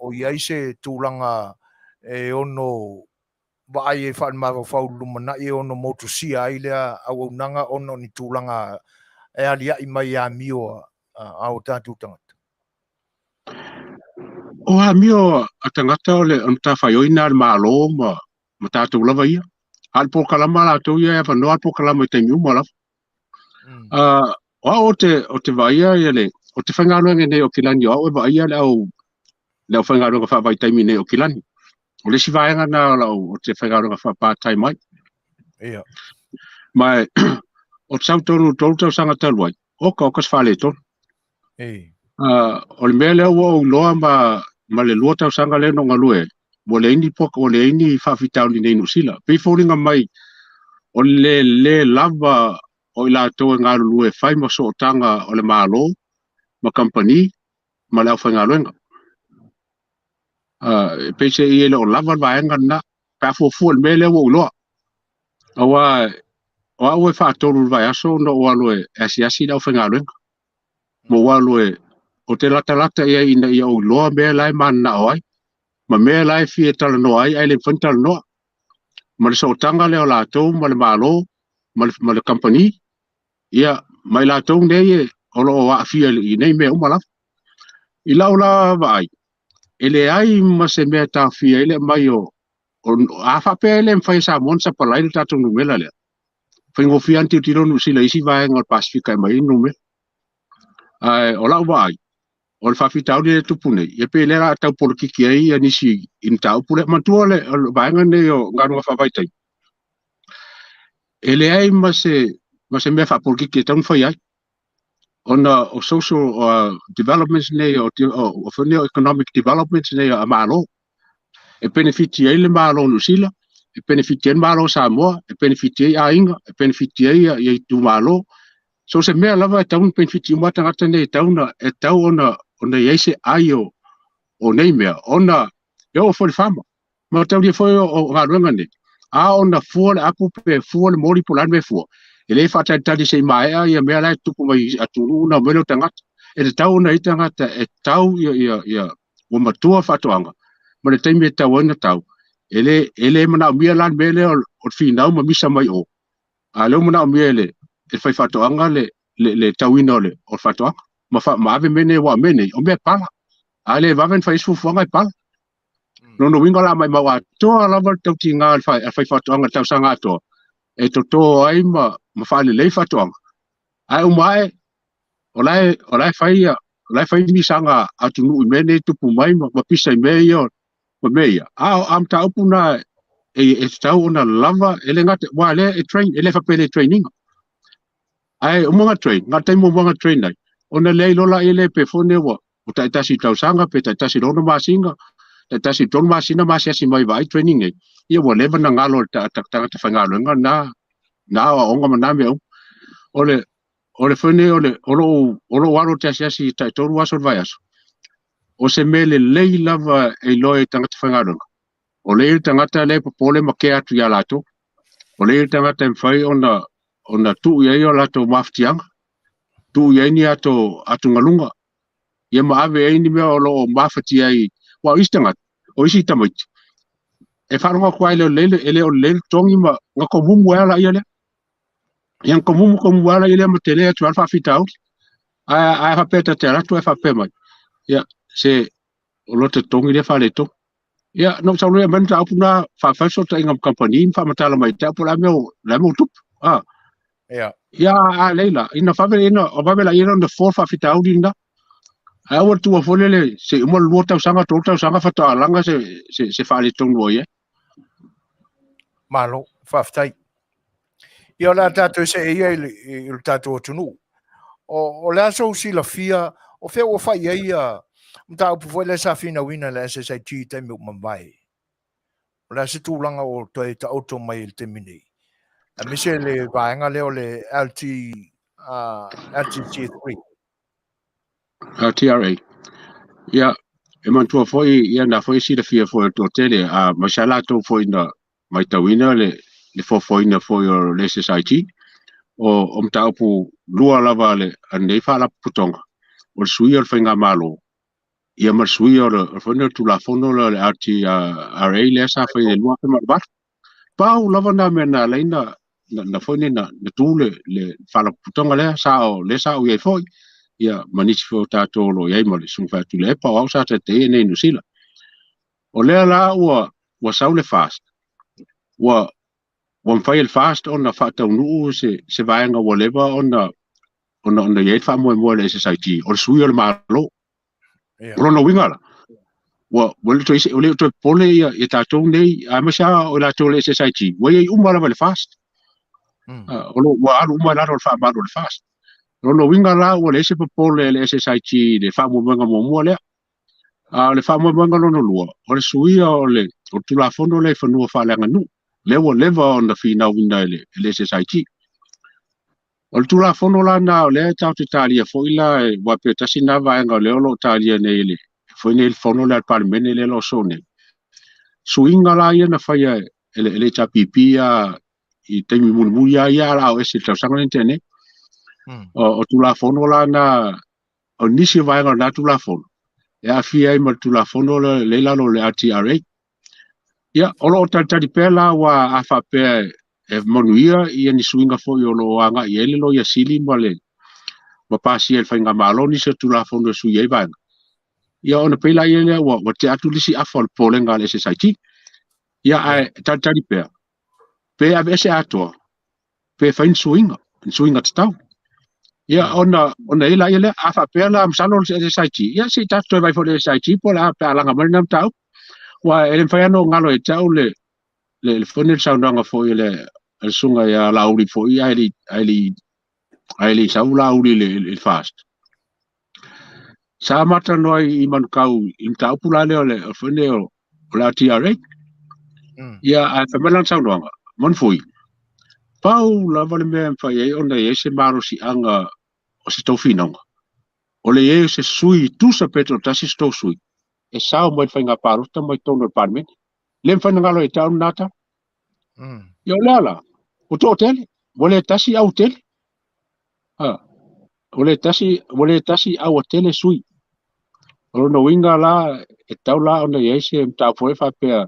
A: o i ai se tulaga e ono vaai ai faale-mafaufau i le lumanai e ono motusia ai lea auaunaga ona o ni tulaga e alia'i mai i amio a o tatou tagata?
E: O amio a tagata o le matafaioi lena a le Malo ma tatou lava ia. A o le polokalama a latou ia e avanoa le polokalama i taimi uma lava. O au ou te vaaia ia le, ou te faigaluega nei i Okilani, o au e vaaia le au le aufaigaluega faavaitaimi nei i Okilani. O le isi vaega lena o lau ou te faigaluega faa-part time ai.
A: Ia.
E: Ma o te sau tonu 3 tausaga talu ai, oka oka se faaletonu.
A: Ei.
E: O le mea lea ua ou iloa ma le 2 tausaga lea na ou galue ai, ua leai ni poka, ua leai ni faafitauli nei i Niu Sila. Pei e foliga mai o le le lava o i latou e galulue e fai ma sootaga o le Malo ma kamupani ma le aufaigaluega. E peiseai e le o lava le vaega lena, pe a fuafua i le mea lea ua ou iloa. Aua o au e faatolu i le vaiaso ona ou alu e asiasi i le aufaigaluega. Ma ou alu e, ou te latalata i ai ina ia ou iloa mea la e mananao ai, ma mea la e fia talanoa ai ae le mafai ona talanoa. Ma le sootaga lea o latou ma le Malo ma le kamupani, ia, ma i latou nei o lo o aafia i nei mea uma lava. I lau la vaai, e leai ma se mea e taofia ai le aumai o, a faapea e le mafai e Samoa ona sapalai le tatou numera lea, faigofie lava ona tilotilo Niu Sila i isi vaega o le Pasefika e aumai ai numera. Ae o lau vaai, o le faafitauli lea e tupu nei, ia pei o lea o le a tau polokiki ai ia nisi i mataupu lea. Manatua le vaega lenei o galuega faavaitaimi, e leai ma se mea faapolokiki e tatau ona fai ai, ona o social developments nei, o economic developments nei a Malo, e penefiti ai le Malo o Niu Sila, e penefiti ai le Malo o Samoa, e penefiti ai aiga, e penefiti ai ia itumalo. So se mea lava e tatau ona penefiti uma tagata nei, e tatau ona i ai se ai o nei mea, ona e oo foi i le fama. Ma taulia foi o galuega nei, a ona fua le apu pe fua le moli po o le a le mea e fua, e le faatalitali se i maea ia mea la e tupu mai atunuu na omai lea o tagata. E tatau ona i ai tagata e tau ia ua matua faatoaga, ma le taimi e tatau ai ona tau. E le manaomia la le mea lea o le finau ma misa mai o. A lea ua manaomia e le faifaatoaga le tauina o le faatoaga. Ma ave mea nei, aua o mea nei, o mea e pala. A le vave ona fai ai se fuafuaga e pala. Lona uiga o le a maumau atoa lava le tautiga o le faifaatoaga i le tausaga atoa, e toto ai ma faalelei faatoaga. Ae uma ae, o la e fai misaga atunuu i mea nei tupu mai ma pisa i mea ia ma mea ia. A o mataupu na e tatau ona lava, e le gata, ua lea e train, e le faapea le traininga. Ae uma na train, ngā taimi uma na train ai, ona lea iloa la ia le pe fone ua o taitasi tausaga pe taitasi 6 masina, taitasi 3 masina masiasi mai vaai training nei. Ia ua leva na galo le tagata faigaluega na aoaoga ma na mea uma. O le foi nei o lou alo te asiasi tai 3 aso o le vaiaso. O se mea lelei lava e iloa e tagata faigaluega. O le ia tagata lea e popole ma kea atu ia latou. O le ia tagata e mafai ona tuu i ai o latou mafatiaga, tuu i ai ni atugaluga, ia ma ave ai ni mea o lo o mafatia ai. Ua o isi tagata, o isi tamaiti, e faalogo atu ai e le o lelei le totogi ma na komumu ai ala ia lea. Ia na komumu ala ia lea ma tele atu ai le faafitauli. Ae faapea ta te alu atu ae faapea mai, ia se o lo te totogi lea faaletonu. Ia na ou sau loa mai le mataupu na faafai fesootaiga ma kamupani ma faamatala mai te au po o le a mea o tupu.
A: Ia.
E: Ia a leila, ina vave ina o vave la ia ona fua le faafitauli lena. Ae aua le tuua foi lele se i uma le 2 tausaga, 3 tausaga faatoa laga se faaletonu o i ai.
A: Malo, faafetai. Ia o le a tatou see ia i le tatou atunuu. O le a sou silafia, o fea ua fai ai ia mataupu foi lea sa finauina i le SSIT i taimi ua mavae. O le a se tulaga o toe taoto mai i le taimi nei. Aemaise le vaega lea o le LTC3.
E: TRA. Ia, e manatua foi, ia na foi silafia foi o le toatele, a ma sa latou foi na matauina le foafoaina foi o le SSIT, o mataupu lua lava a lenei faalapotopotoga. o le suia o le faigamalo ia ma le suia o le foi le Tulafono lea o le RTRA lea sa fai i le 2008. Pau lava na mea na ala ai na foi nei na tu le faalapotopotoga lea sa o lea sa ou i ai foi ia ma nisi foi o tatou o lo o i ai ma le Susuga Fai Tuilaepa o au sa taitaia i nei i Niu Sila. O lea la ua sau le FAST, ua mafai e le FAST ona faataunuu se vaega ua leva ona i ai le faamoemoe o le SSIG, o le sui o le Malo. O lona uiga la, ua le o toe popole ia tatou nei, aemaise lava o i latou o le SSIG, ua i ai uma lava i le FAST. Ua alu uma i lalo o le faamalu o le FAST. O lona uiga la, ua leai se popole a le SSIG i le faamoemoega muamua lea. A o le faamoemoega lona lua, o le suia o le Tulafono lea i fanua faaleaganuu, lea ua leva ona finauina e le SSIG. O le Tulafono la na o lea e tatou te talia foi la, aua pe tasi lena vaega o lea o lo o talia nei le foi nei le fono lea a le Palemene lea o lo o sosoo nei. Suiga la ia na faia e le HRPP i taimi mulimuli lava ia a o le a o ese i le tausaga lea na tea nei. O Tulafono la na, o nisi o vaega o lena Tulafono, e aafia ai ma le Tulafono lea i lalo o le RTRA. Ia, o lo o talitali pea la aua a faapea e manuia ia ni suiga foi o lo o agai i ai le Loia Sili ma le ma pasia e le Faigamalo nisi o Tulafono e sui ai vaega. Ia, ona pei la ia lea ua tea atu le isi afa o le popolega a le SSIG. Ia, ae talitali pea, pe aveese atoa, pe fai ni suiga, ni suiga tatau. Ia, ona i ai la lea, a faapea la, masalo le SSIG, ia se i tatou toe vaai foi i le SSIG po o le a pe a laga mai lena mataupu. Aua e le mafai lava ona galo ia te au le foi le saunoaga foi a le susuga ia Laauli foi ae le i sau Laauli i le FAST. Sa matalanoa i Manukau i mataupu la lea o le foi nei o le RTRA. Ia, ae fai mai lana saunoaga, Manufui, pau lava le mea e mafai ai ona i ai se malosiaga o se tou finauga, o le i ai o se sui tusa pe toatasi se tou sui, e sao mai le faiga palota mai totonu o le Palemene. Le mafai ona galo ia te au lena tala. Ia o lea la, ua toatele, ua le tasi au tele. Ua le tasi au tele sui. O lona uiga la, e tau la ona i ai se mataupu foi faapea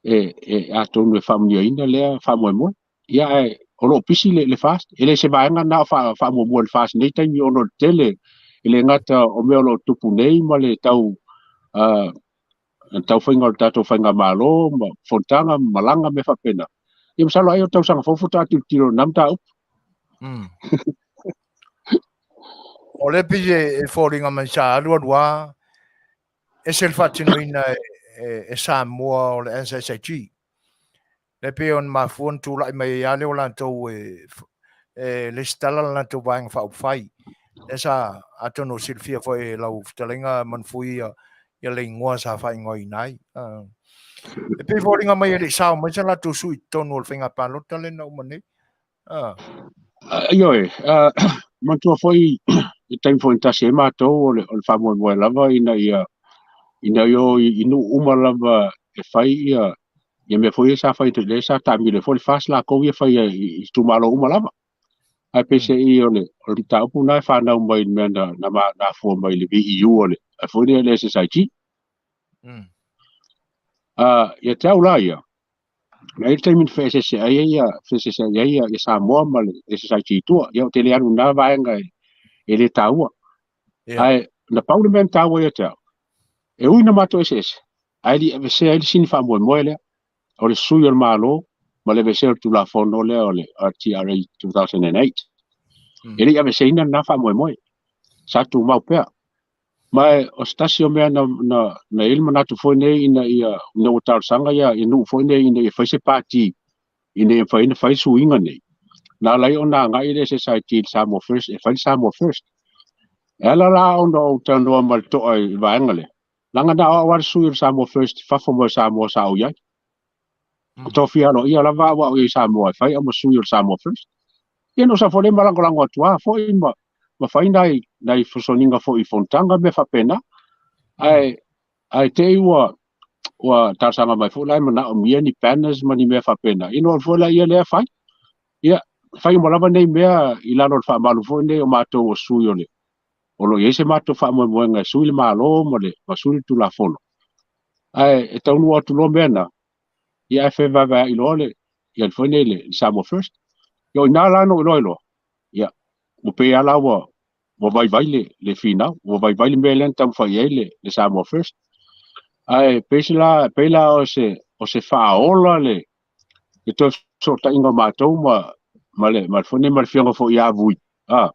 E: e atonu e faamanuiaina lea faamoemoe. Ia ae o lo o pisi le FAST, e le se vaega na o faamuamua le FAST nei taimi ona o le tele, e le gata o mea o lo o tupu nei ma le tau faiga o le tatou faigamalo ma fonotaga ma malaga mea faapena. Ia masalo ai o tausaga fou faatoa tilotilo i lena mataupu.
A: O le pei e foliga mai sa alu alu lava, ese le faatinoina e Samoa o le SSIG. Le pei ona mafua ona tulai mai ai lava lea o latou e lesitala le latou vaega faaupufai. Lea sa atonu o silafia foi e lau fetalaiga Manufui ia le igoa sa faaigoaina ai. E pei foliga mai e le i sao mai sa latou sui i totonu o le faiga palota lea na uma nei.
E: Ioe, manatua foi i taimi foi na tasi ai matou o le faamoemoe lava ina ia o i nuu uma lava e fai ia mea foi ia sa fai lea sa taamilo foi le FAST latou ia fai i itumalo uma lava. Ae peiseai o le mataupu na e fanau mai le mea na afua mai le VEU o le foi lea le SSIG. Ia te au la ia, na i le taimi na feeseeseai ai ia Samoa ma le SSIG i tua. Ia o te le alu na vaega e le taua. Ae na pau le mea na taua ia te au, e ui na matou eseese, ae le i aveesea ai le sini faamoemoe lea, o le sui o le Malo ma le aveesea o le Tulafono lea o le RTRA 2008. E le i aveeseina lena faamoemoe, sa tumau pea. Ma o se tasi o mea na i ai le manatu foi nei ina ia ua talosaga ia nuu foi nei ina ia fai se pati ina ia mafai ona fai suiga nei. Na ala ai ona agai le SSIG i le Samoa First, e fai le Samoa First. E ala la ona ou talanoa ma le toa i le vaega lea, leaga na o au lava le sui o le Samoa First fafo mai o Samoa sa ou i ai. O tofia aloaia lava au au i Samoa e fai au ma sui o le Samoa First. Ia na ou sau foi lea ma lagolago atu lava foi ma fai nai fesoasoaniga foi i fonotaga mea faapena. Ae te i ua talosaga mai foi la e manaomia ni banners ma ni mea faapena. Ia na ou alu foi la ia lea fai. Ia, fai uma lava nei mea i lalo o le faamalu foi nei o matou o sui o le O lo o i ai se matou faamoemoega e sui le Malo ma le ma sui le Tulafono. Ae e taunuu atu loa mea na, ia ae fevaevaea'i loa le ia le foi nei le Samoa First. Ia o i ina la na ou iloa ai loa, ia ua pei lava la ua ua vaivai le le finau, ua vaivai le mea lea na taumafai i ai le le Samoa First. Ae pei se la pei la o se o se faaola le le toe fesootaiga o matou ma ma le ma le foi nei ma le afioga foi ia Vui. Ah.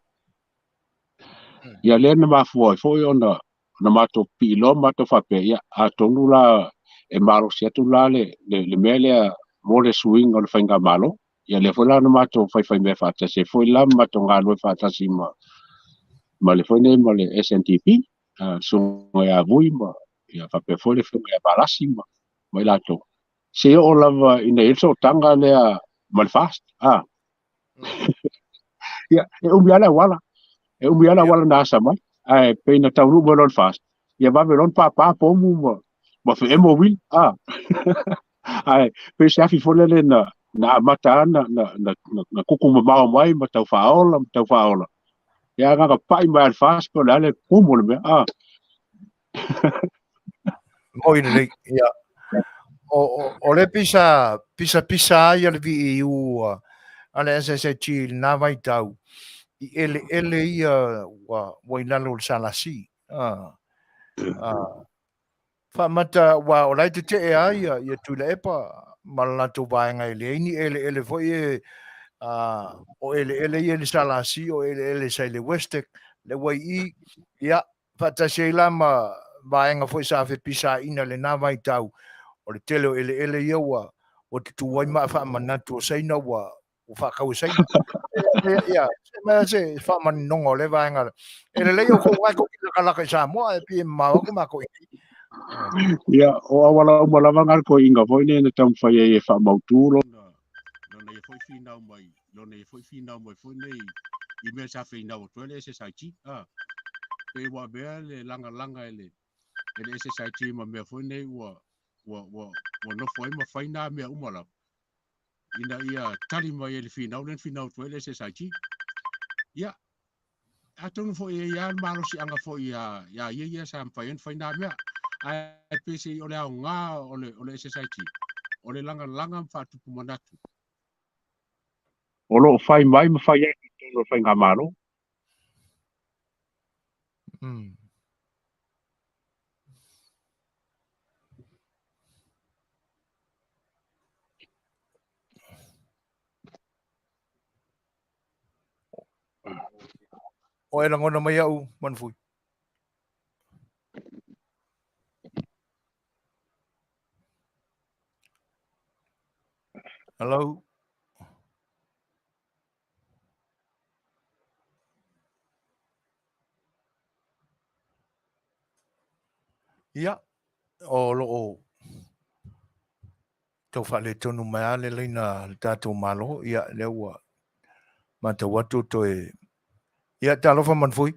E: Ia lea na mafua ai foi ona ona matou pipii loa ma matou faapea, ia atonu la e malosi atu la le, le, le mea lea mo le suiga o le faigamalo. Ia lea foi la na matou faifaimea faatasi ai foi la ma matou galulue faatasi ma ma le foi nei ma le SNDP, uh, susuga ia Vui ma ia faapea foi le afioga ia Valasi ma, ma i latou. Se i oo lava ina i ai le sootaga lea ma le FAST. Ah. Ia, e umi lava le auala. E umi lava le auala na asa mai. Ae pei na taunuu mai loa le FAST, ia vave loa ona pāpā pomu ma, ma feemo uila. Ah. Ae pei se afi foi lele na, na amata lava na, na, na, na, na kuku mamao mai ma tau faaola ma tau faaola. Ia agaga pai mai a le FAST po o le a le kumu o le mea. Ah.
A: Moi lelei, ia. O, o, o le pisa, pisa pisa ai a le VEU a le SSIT i lena vaitau, i eleele ia ua, ua i lalo o le SLC. Ah, ah, faamata, ua o la e tetee lava ia, ia Tuilaepa ma le latou vaega e leai ni eleele foi e, ah, o eleele ia i le SLC, o eleele sa i le Westec, le ua i i, ia, faatasi ai la ma vaega foi sa fepisaina i lena vaitau, o le tele o eleele ia ua ua tutū ai maa faamanatu o Saina ua ua faatau e Saina. Ia, se mea se faamaninoga o lea vaega. E lelei outou lena e tou te lakalaka i Samoa, e pei e mamao atu matou i inei.
E: Ia, o auala uma lava na le toeaina foi nei na taumafai ai e faamautu lona lona ia foi finau mai lona ia foi finau mai foi nei i mea sa finau atu ai le SSIT. Ah, pei ua avea le lagalaga e le e le SSIT ma mea foi nei ua ua ua ua nofo ai ma fai nā mea uma lava ina ia tali mai ai le finau lea na finau atu ai le SSIT. Ia, atonu foi e i ai le malosiaga foi iā iā ia ia sa mafai ai ona fai nā mea. Ae peiseai o le aoga o le o le SSIT, o le lagalaga ma faatupu manatu. O lo o fai mai ma fai atu i totonu o le faigamalo.
A: O e lagona mai au, Manufui. Hello. Ia, o lo o tau faaletonu mai lava le laina a le tatou Malo, ia, lea ua matau atu toe... Ia, talofa Manufui.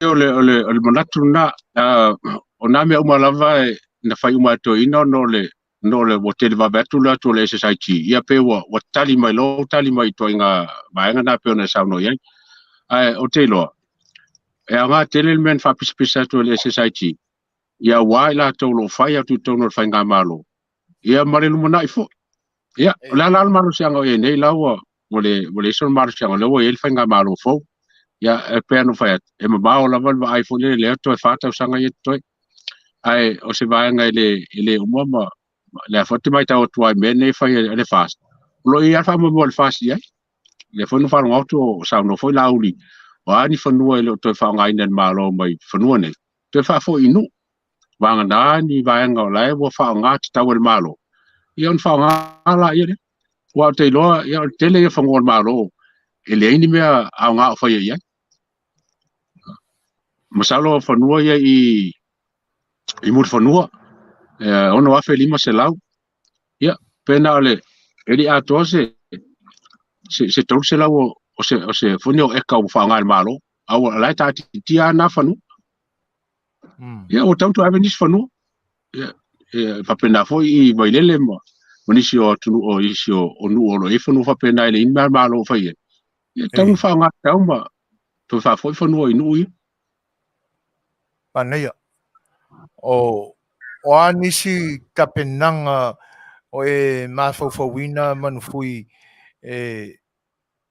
E: O le, o le, o le manatu lena, uh, o nā mea uma lava e, na fai uma e toeaina ona o le, ona o le ua televave atu le atu o le SSIT, ia pe ua, ua tali mai loa, ua tali mai i ituaiga vaega na pei ona e saunoa i ai. Ae ou te iloa, e aoga tele le mea na faapisapisa atu e le SSIT, ia aua i latou o lo o fai atu i totonu o le faigamalo, ia ma le lumanai foi. Ia, o le a la le malosiaga o i ai nei la ua ua le ua leai sona malosiaga o lea ua i ai le faigamalo fou. Ia, e pei ona ou fai atu, e mamao lava le vaai foi lele lea toe 4 tausaga ia totoe. Ae o se vaega e le e le uma ma lea foi ou te matau atu ai i mea nei e fai e le FAST. O lo o i ai lava le faamoemoe a le FAST i ai. Lea foi na faalogo atu o saunoa foi Laauli, o a ni fanua e le o toe faaaogaina e le Malo mai fanua nei, toe faafoi i nuu. Vagana ni vaega o la e ua faaaoga tatau e le Malo, ia ona faaaoga laia lea. Aua ou te iloa, ia o le tele ia o fanua o le Malo e leai ni mea aoga o faia i ai. Masalo o fanua ia i i Mulifanua, e 6,500, ia, pe na o le, e le i atoa se, se, se 300 o, o se, o se foi nei o eka ua faaaoga e le Malo, a ua, o la e taatitia lava na fanua. Ia, ua tatau ona toe ave nisi fanua. Ia, e faapena foi i Vailele ma, ma nisi o atunuu o nisi o, o nuu o lo o i ai fanua faapena e leai ni mea a le Malo o fai ai. Ia, e tatau ona faaaoga tatau ma toe faafoi fanua i nuu ia.
A: Manaia. O, o a nisi tapenaga o e mafaufauina Manufui e,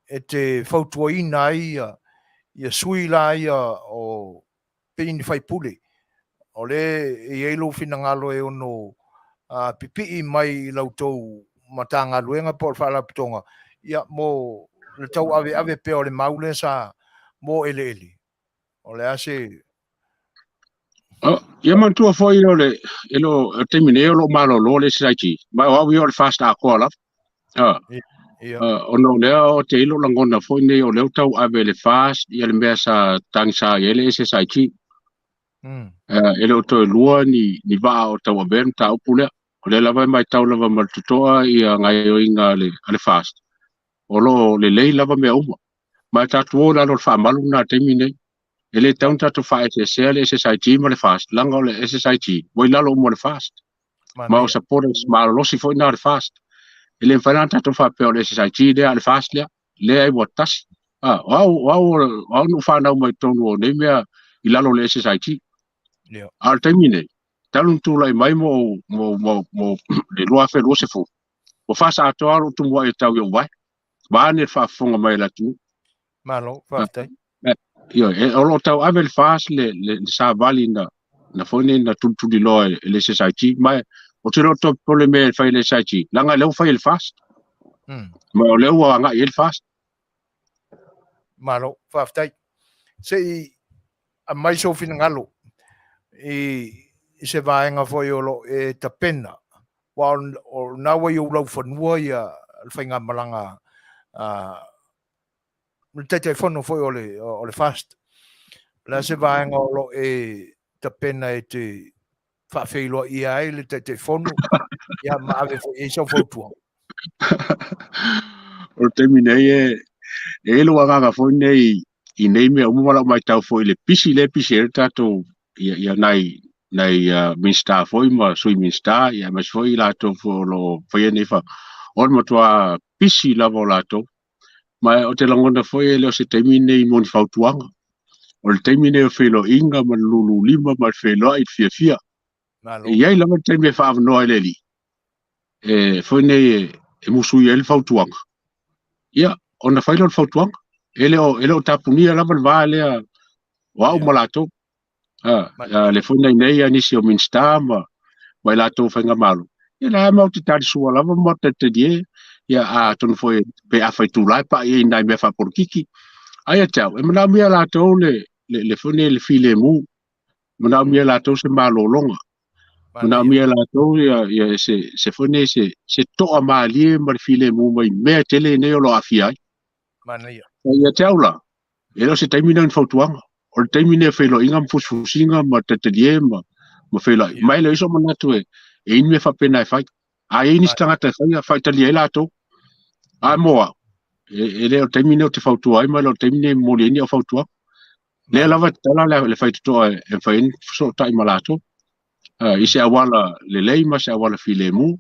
A: e te fautuaina ai ia, ia sui la ia o pei ni faipule, o lea e i ai lou finagalo e ono pipii mai i la outou Matagaluega po o le Faalapotopotoga, ia, mo le tauaveave pea o le mau lea sa mo eleele. O le a se...
E: Ia manatua foi o le e le o le taimi nei o lo o malolo le SSIG, ma o au ia o le FAST atoa lava.
A: Ia.
E: Ona o lea o te i lou lagona foi nei o lea ua tauave e le FAST ia le mea sa tagisa ai le SSIG. E le o toe lua ni, ni vaa o tauavea le mataupu lea. O lea lava e matau lava ma le totoa ia gaoioiga a le, a le FAST. O lo o lelei lava mea uma. Ma e tatou o i lalo o le faamalu lena i le taimi nei. E le tatau ona tatou faaeseesea le SSIG ma le FAST, leaga o le SSIG ua i lalo uma o le FAST. Ma o supporters malolosi foi na o le FAST. E le mafai la ona tatou faapea o le SSIG lea a o le FAST lea. Leai, ua tasi. Ah, o au, o au, o au na ou fanau mai totonu o nei mea i lalo o le SSIG. A o le taimi nei, talu ona tulai mai ma ou, ma ou, ma ou, ma ou, le 2020, ua FAST atoa lou tumuai e tau i ou vae. Vaeane le faafofoga mai a le atunuu.
A: Malo, faafetai.
E: Ioe, e, o lo o tauave le FAST le, le, le savali na, na foi nei na tulituliloa e, e le SSIG, ma ou te le o toe popole i mea e fai e le SSIG, leaga o lea ua fai e le FAST. Ma o lea ua agai i ai le FAST.
A: Malo, faafetai. Se i aumai sou finagalo i, i se vaega foi o lo o e tapena, aua o lena ua i ou laufanua ia le faigamalaga a le Taitaifono foi o le, o le FAST. O le a se vaega o lo o e tapena e te faafeiloaia ai le Taitaifono ia ma ave foi i ai sau fautuaga?
E: O le taimi nei e e i ai lou agaga foi nei i nei mea uma ma lau matau foi i le pisi lea e pisi ai le tatou ia, ia nai nai uh, Minisita foi ma Sui Minisita ia aemaise foi i latou foi o lo o faia nei fa o le matua pisi lava o latou. Ma ou te lagona foi e le o se taimi nei mo ni fautuaga. O le taimi nei o feiloaiga ma le lululima ma le feiloai i le fiafia.
A: Malo.
E: E i ai lava le taimi e faaavanoa ai le Alii e foi nei e, e musui ai le fautuaga. Ia, ona fai lea o le fautuaga. E le o, e le o tapunia lava le va lea o au ma latou. A, le foi nei nei a nisi o Minisita ma, ma i latou faigamalo. Ia la matou te talisua lava ma talitalie, ia atonu foi pe afai tula e pai ai nai mea faapolokiki. Ae ia te au, e manaomia e latou le, le, le foi nei le filemu, manaomia e latou se malologa, manaomia e latou ia, ia se, se foi nei se, se toa malie ma le filemu mai mea e tele nei o lo o aafia ai.
A: Manaia.
E: Ia te au la, E le o se taimi lea o ni fautuaga. O le taimi lea o feiloaiga ma fusifusiga ma talitalie ma, ma feiloai. Ma e le o i ai sou manatu e, e i ai ni mea faapena e fai. A i ai nisi tagata e faia, faitalia ai latou. Ae mo au, e, e le o le taimi lea ou te fautua ai, ma e le o le taimi lea e momoli ai ni au fautuaga. Lea lava e tatala le, le faitotoa e, e mafai ai ona fesootai ma latou. I se auala lelei ma se auala filemu,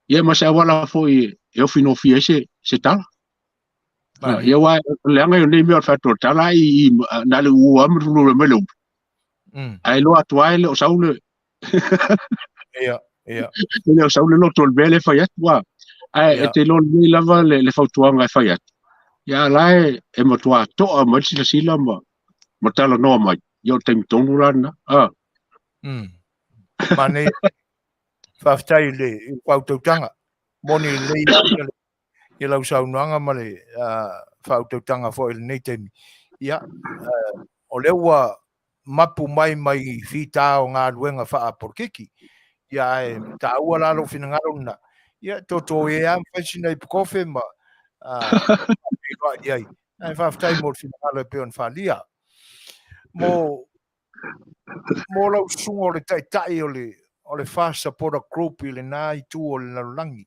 E: ia ma se auala foi e ofi nofie ai se, se tala. Ia aua o le leaga o nei mea o le fai atu o le tala i, i na le ua ma le mai le upu. Ae iloa atu lava e le o sau le
A: Ia, ia.
E: E le o sau le loto o le mea lea e fai atu a. Ae e te iloa lelei lava le, le fautuaga e fai atu. Ia a la e, e matua toa mai le silasila ma, ma talanoa mai. Ia o le taimi tonu la lena. Ah.
A: Manaia. Faafetai i le, i le faautautaga. Moni lelei lava le i lau saunoaga ma le faautautaga foi i lenei taimi. Ia, o lea ua mapu mai mai fita o galuega faapolokiki. Ia, ae taua la lou finagalo lena. Ia, toto e lava ma fai sina ipukofe ma faafeiloai i ai. Ae faafetai mo le finagalo e pei ona faaalia. Mo, mo lau susuga o le taitai o le, o le FAST Supporter Group i lena itu o le lalolagi,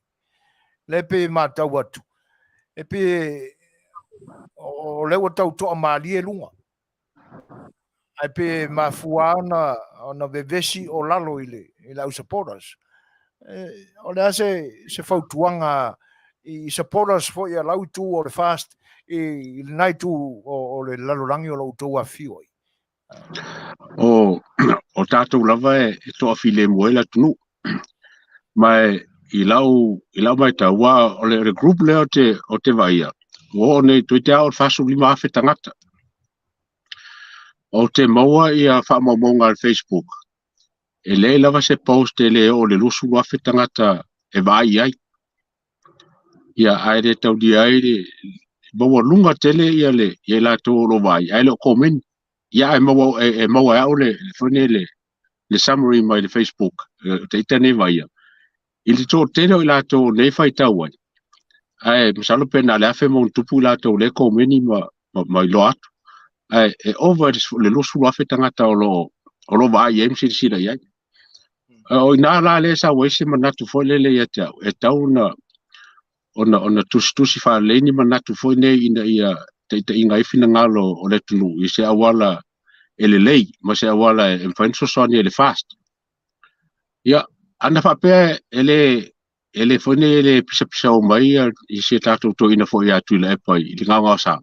A: lea e pei e matau atu, e pei o lea ua tau toamalie luga, ae pei e mafua ona, ona vevesi o lalo i le, i le au supporters. E, o le a se, se fautuaga i supporters foi a lau itu o le FAST i lena itu o le lalolagi o lo outou afifio ai?
E: O tatou lava e toafilemu ai le atunuu. Ma i lau matau, aua o le group lea ou te vaaia, ua oo nei, toeitiiti lava oo i le 45,000 tagata. Ou te maua ia faamaumauga a le Facebook, e leai lava se post e le oo i le 20,000 tagata e vaai i ai. Ia, ae le taulia ai le maualuga tele ia le ia i latou o lo o vaai, ae le o komeni. Ia, ae maua e maua e au le foi nei le summary mai le Facebook, o te ita nei vaaia. I le toatele o i latou o nei faitau ai, ae masalo pe na o le 1,000 ma ona tupu i latou o lea e komeni ma iloa atu. Ae e ova i le 20,000 tagata o lo o vaai i ai ma silasila i ai. O i ina la lea e sau ai se manatu foi lele ia te au, e tatau ona tusitusi faalelei ni manatu foi nei ina ia taitaiga ai finagalo o le atunuu i se auala e lelei ma se auala e mafai ona fesoasoani ai i le fast. Ia, ana faapea e le foi nei e le pisapisao mai i si a tatou toeaina foi ia Tuilaepa i le gaogaosa.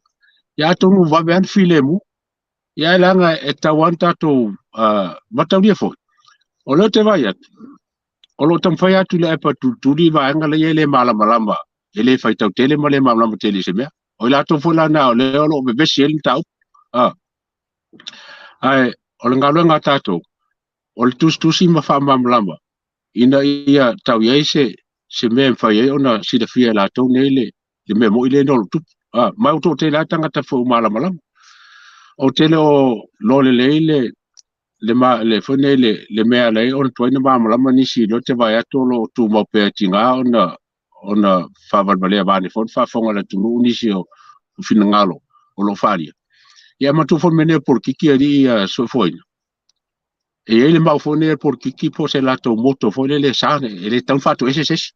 E: Ia atonu vave lava ona filemu. Ia ae leaga e tatau lava ona tatou mataulia foi. O lea ou te vaai atu, o lo o taumafai lava Tuilaepa e tulituli vaega ia e le malamalama, e le faitau tele ma le malamalama tele i se mea. O i latou foi la na o lea o lo o vevesi ai le mataupu. Ae o le galuega a tatou, o le tusitusi ma faamalamalama ina ia tau i ai se mea e mafai ai ona silafia e latou nei le mea moni lea o lo o tupu. Ma ua toatele lava tagata foi ua malamalama. Ou te le o iloa lelei le foi nei le mea e ala ai ona tuai ona malamalama nisi o lea ou te vaai atu o lo o tumau pea e tiga ona faavalevalea vaeane foi le faafofoga a le atunuu nisi o finagalo o lo o faaalia. Ia manatua foi le mea nei o polokiki alii soifuaina. E i ai le mau foi nei a le polokiki po o se latou motto foi lele e sa, e le tatau ona faatoese se isi.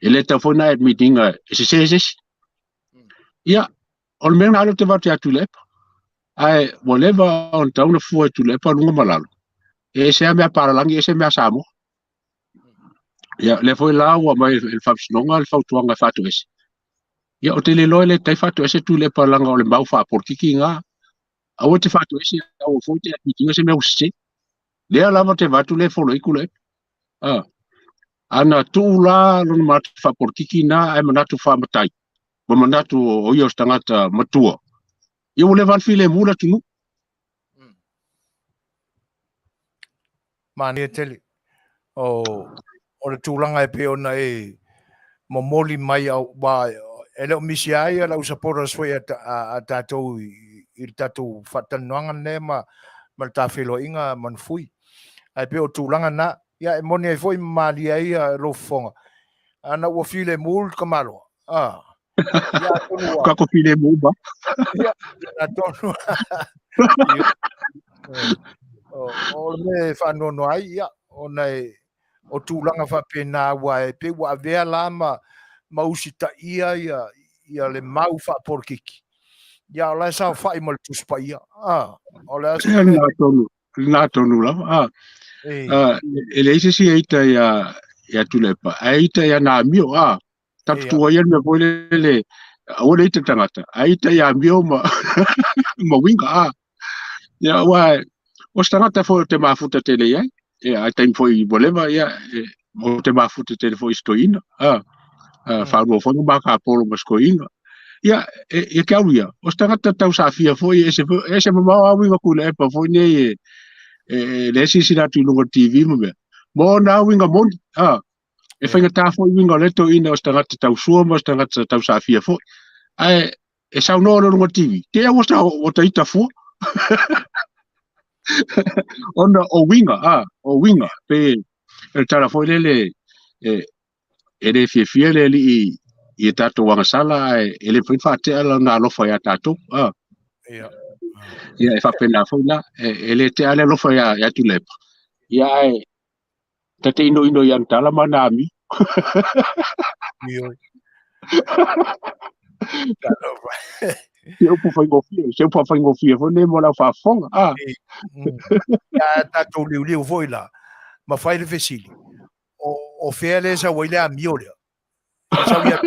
E: E le tatau foi ona admit ina e sese se isi. Ia, o le mea lena lea ou te vaai atu ia Tuilaepa. Ae ua leva ona tatau ona fua e Tuilaepa luga ma lalo. E ese lava mea palalagi, ese mea Samoa. Ia, lea foi la ua aumai e le Faamasinoga le fautuaga e faatoese. Ia, ou te le iloa e le tatau faatoese Tuilaepa leaga o le mau faapolokiki lena. Aua e te faatoese, aua foi te admit ina se mea ua sese. Lea lava ou te vaai atu lea e follow ai Tuilaepa. Ana tuu la lona manatu faapolokiki na ae manatu faamatai, ma manatu o ia o se tagata matua, ia ua leva lava ona filemu le atunuu.
A: Manaia tele. O le tulaga e pei ona e momoli mai aua e le o misi ai lau supporters foi a tatou i le tatou faatalanoaga lenei ma le ta feiloaiga Manufui. Ae pei o tulaga na, ia e moni ai foi ma malie ai lou fofoga. Ana ua filemu le tamaloa, ia atonu ua...
E: Kako filemu ba.
A: Ia, atonu. O le mea e faanoanoa ai, ia, ona e, o tulaga faapena aua e pei ua avea la ma usitaia ia le mau faapolokiki. Ia, o la e saofai ma le Tusi Paia. O le a se mea...
E: Lena tonu lava. E leai se isi e ita ia Tuilaepa, ae ita ia na amio. Tatou tua ia le mea foi lele, aua le ita tagata, ae ita ia amio ma uiga. Ia, aua o se tagata foi o te mafuta tele i ai. Ia, ai taimi foi ua leva, ia, o te mafuta tele foi i se toeaina. Faalua foi na makapolo ma se toeaina. Ia, e ke au ia, o se tagata tausaafia foi, e ese mamao lava uiga Tuilaepa foi nei e lea e silasila atu i luga o le TV ma mea. Ma ona uiga moni. E faigata foi uiga o lea toeaina o se tagata tausua ma o se tagata tausaafia foi. Ae e saunoa loa i luga o le TV, te au ua ta ita fua. Ona o uiga, o uiga, pe le tala foi lele e le fiafia le alii i e tatou agasala, ae e le mafai ona faatea lona alofa ia tatou. Ia, e faapena foi la, e le tea le alofa ia Tuilaepa. Ia, ae ta te inoino i ana tala ma ana amio.
A: Ioe.
E: Se upu faigofie, se upu faigofie foi nei mo lau faafofoga.
A: Ia tatou liuliu foi la, ma fai le fesili. O fea le sau ai le amio lea? E sau ia.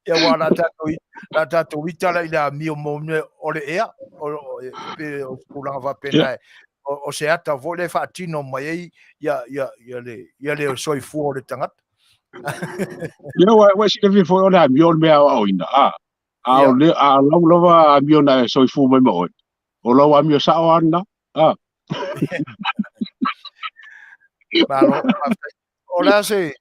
A: Ia ua la tatou la tatou ita la i le amio mo mea o le ea o pe o tulaga faapena o se ata foi le faatino mai ai ia ia ia le ia le soifua o le tagata.
E: Ia ua silafia foi o le amio o le mea aoaoina a a o le a lau lava amio na e soifua mai ma oe. O lau amio sao lava lena. A.
A: Malo, faafetai. O le a se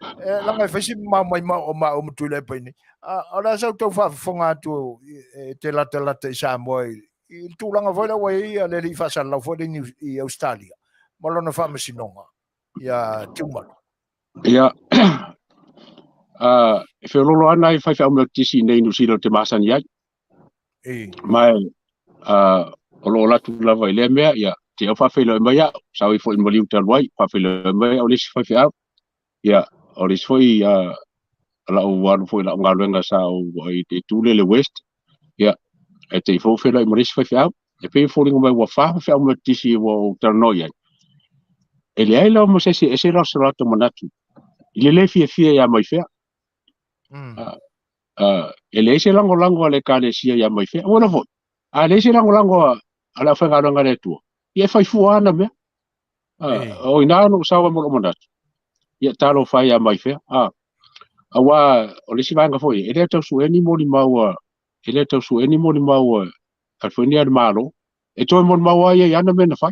A: e laga e fai si mamao mai ma o maua ma Tuilaepa i inei. A o le a sau tau faafofoga atu e te latalata i Samoa i le tulaga foi lea ua i ai le alii faasalalau foi lea i Ausetalia ma lona faamasinoga ia Tiumalu.
E: Ia, e feololo lava nai faifeau Metotisi i inei i Niu Sila ou te masani ai. Ma o lo o alu atu lava i lea mea, ia, te au faafeiloai mai au, sa ai foi i le maliu talu ai, faafeiloai mai au le isi faifeau. Ia, o le isi foi lau alu foi i lau galuega sa ou i le itu lea i le West, ia, e te i foi feiloai ma le isi faifeau. E pei e foliga mai ua fa faifeau Metotisi ua ou talanoa i ai. E leai lava ma se isi e ese so latou manatu i le le fiafia ia Maifea. E leai se lagolago a le Ekalesia ia Maifea. Ua iloa foi, a leai se lagolago a le aufaigaluega a le Atua, ia e fai fua ana mea. O i ina na ou sau ai ma lou manatu, ia talofa e ia Maifea. Aua o le isi vaega foi, e le tau sue ni molimau a, e le tau sue ni molimau a foi ni a le Malo, e toe molimau ai ia i ana mea na fai.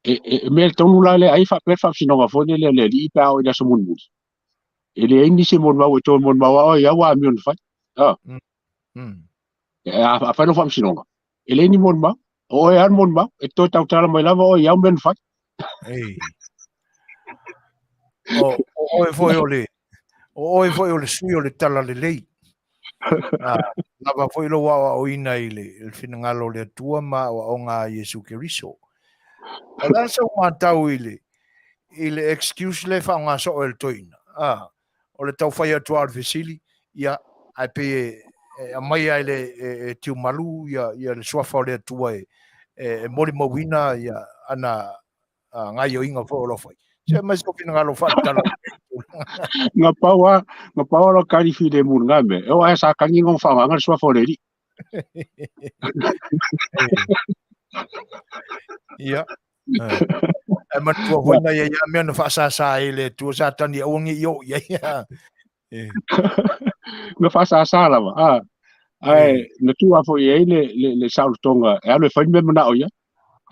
E: E mea tonu la lea, ai faapea le faamasinoga foi lele a le alii pe a oo i le aso mulimuli. E leai nisi e molimau e toe molimau lava oe i au amio na fai. A fai lau faamasinoga, e leai ni molimau. O oe lava le molimau, e toe tautala mai lava oe i au mea na fai.
A: O oe foi o le o oe foi o le sui o le talalelei. Lava foi lou aoaoina i le finagalo o le Atua ma aoaoga a Iesu Keriso. O le a sau matau i le i le excuse le faaaoga soo e le toeaina? O le tau fai atu lava o le fesili, ia, ae pei e aumai lava e le e Tiumalu ia ia le suafa o le Atua e molimauina ia ana gaoioiga foi o lo o fai. Se aumai sou finagalo faaletala.
E: Na pau lava, na pau lava lo kali filemu i lena mea, e oo lava sa kagi na faaaogaina le suafa o le Alii.
A: Ia. Ae manatua foi na ia ia mea na faasasa ai le Atua Satani aua ne i oo i ai.
E: Na faasasa lava. Ae na tuu lava foi i ai le saolotoga e alu e fai le mea e manao i ai.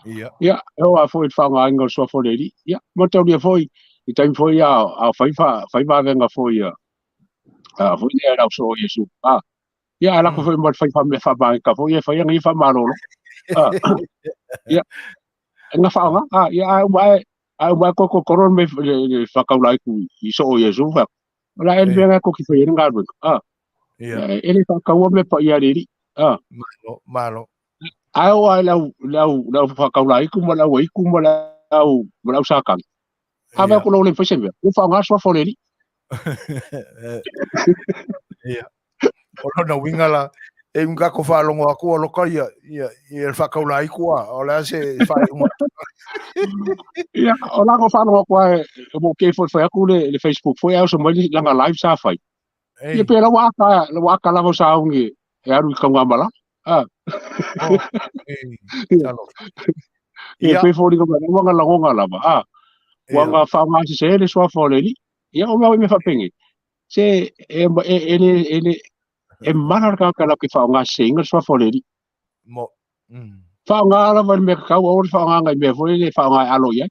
A: Ia.
E: Ia, e oo lava foi i le faaaogaina o le suafa o le Alii. Ia, mataulia foi i taimi foi a o fai fai vavega foi a foi lea lau soo Iesu. Ia, ae lako foi ma le fai mea faamageka foi e fai ana ia faamalolo. Ia, na faaaoga. Ia, ae uma ae, ae uma ae kokokoro le le faakaulaiku i soo Iesu. Fa, o la e le mea na koki fai ai le galuega.
A: Ia.
E: E le faataua mea paia a le Alii.
A: Malo, malo.
E: Ae oo lava i le au, le au faakaulaiku ma le au aiku ma le au, ma le au sakagi. A vaai atu loa ua le mafai se mea, ua faaaoga le suafa o le Alii.
A: Ia. O lona uiga la, e umi kako faalogo atu ua loka ia, ia, ia le faakaulaiku a, o le a se faaiuga.
E: Ia, o la ko faalogo atu lava, e mo ke foi fai atu le Facebook foi, ae oso mai lana live sa fai. Ia pe la ua aka, la ua aka lava o sauni e alu i taugamala.
A: Oh, talofa.
E: Ia pe foliga mai, ua na lagona lava. Ua na faaaoga sese le suafa o le Alii. Ia o mea mea faapenei. Se e e e le e le e mala le tagata latou te faaaoga seseina le suafa o le Alii.
A: Mo.
E: Faaaoga lava i le mea tatau, aua le faaaogaina i mea foi lele e faaaoga e alo i ai.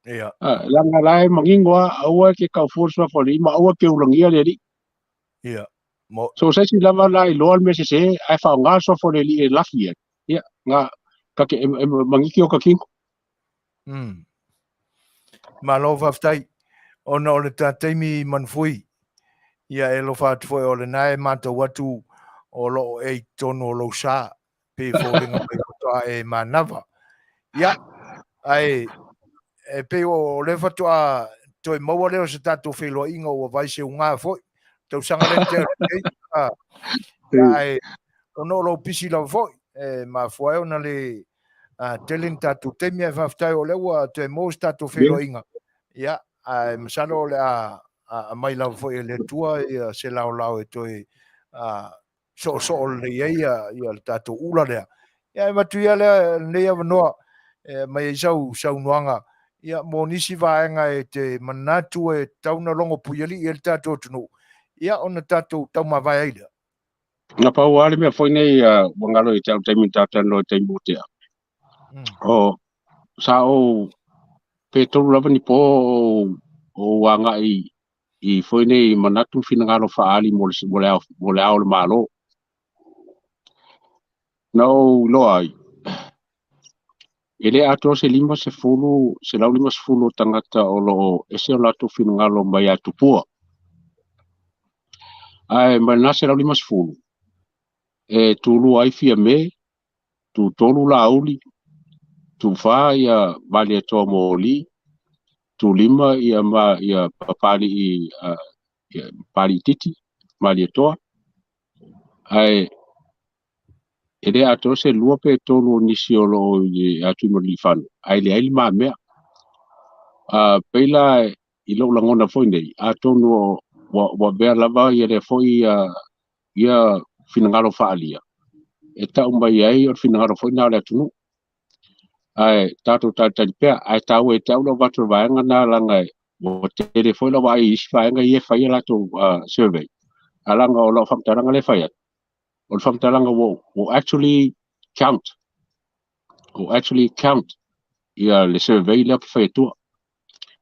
A: Ia.
E: Leaga la e manino lava, aua e te taufua le suafa o le Alii ma aua e te ulagia le Alii.
A: Ia. Mo.
E: So o se isi lava la e iloa le mea sese ae faaaoga le suafa o le Alii e lafi ai. Ia, na ta te e maniti o ta tino.
A: Malo faafetai ona o le ta taimi manufui. Ia e alofa atu foi o lena e matau atu o lo o e i totonu o lou sa pei e foliga mai faatoa e manava. Ia, ae e pei o lea faatoa toe maua lea o se tatou feiloaiga ua vai se uga foi. Tausaga lea na tea atu nei. Ae ona o lou pisi lava foi, e mafua ai ona le tele ni tatou taimi, ae faafetai o lea ua toe maua se tatou feiloaiga. Ia, ae masalo o le a Aumai lava foi e le Atua se laolao e toe soosoo lelei ai le tatou ula lea. Ia, e avatu ia lea lenei avanoa e aumai ai sau saunoaga mo nisi vaega e te manatu e tatau ona logo puialii ai le tatou atunuu, ia ona tatou taumavae ai lea.
E: Na pau lava le mea foi nei ua galo ia te au i le taimi na tatou talanoa i le taimi ua tea. O sa ou pe tolu lava ni po o ou agai i foi nei manatu finagalo faaali mo le ao o le Malo. Na ou iloa ai, e le atoa se 50, 150 o tagata o lo o ese o latou finagalo mai a Tupua. Ae mai lena 150, e tulua ai Fiame, tutolu Laauli, tufa ia Malietoa Moli, tulima ia ma ia Papali'i ia Papali'i Titi Malietoa. Ae e le atoa se lua pe tolu o nisi o lo o i atu i Maliifano, ae leai le mamea. Pei la i lou lagona foi nei, atonu ua avea lava ia lea foi ia finagalo faaalia, e tau mai ai o le finagalo foi na o le atunuu. Ae tatou talitali pea, ae taua e te au lau avatu o le vaega na laga ua tele foi lau vaai i isi vaega ia e fai a latou survey. Ae laga o lau faamatalaga lea e fai atu, o le faamatalaga ua actually count. Ua actually count ia le survey lea ou te fai atua.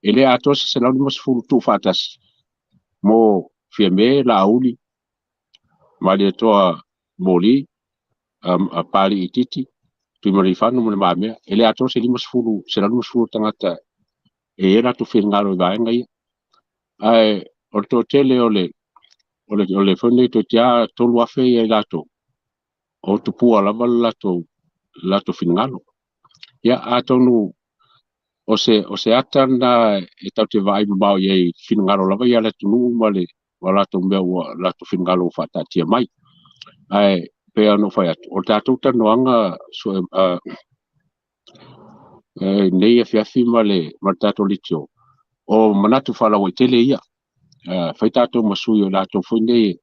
E: E le atoa se 150 tuufaatasi mo Fiame, Laauli, Malietoa Moli, Papali'i Titi, Tuimalealiifano ma Le Mamea. E le atoa se 50, 150 tagata e i ai latou finagalo i vaega ia. Ae o le toatele o le o le foi nei toeitiiti lava 3,000 ia i latou, o tupua lava le latou finagalo. Ia, atonu o se ata lena e tatou te vaai mamao i ai i finagalo lava ia le atunuu ma le latou mea ua latou finagalo ua faataatia mai. Ae pei ona ou fai atu, o le tatou talanoaga nei afiafi ma le tatou leitio, o manatu faalauaitele ia. Fai tatou ma sui o latou foi nei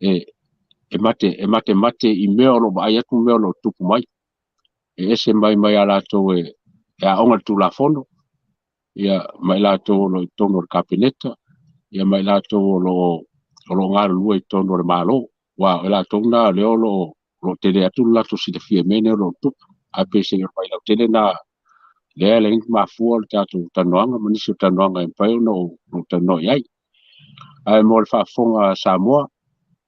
E: e matemate i mea o lo o vaai atu mea o lo o tupu mai. E ese mai mai a latou e aoga le Tulafono, ia ma i latou o lo o i totonu o le Kapeneta, ia ma i latou o lo o galulue i totonu o le Malo. Ua o latou na lea o lo o tele atu le latou silafia i mea nei o lo o tupu. Ae peiseai o le vailautele na lea e mafua o le tatou talanoaga ma nisi o talanoaga e mafai ona ou talanoa i ai. Ae mo le faafofoga a Samoa,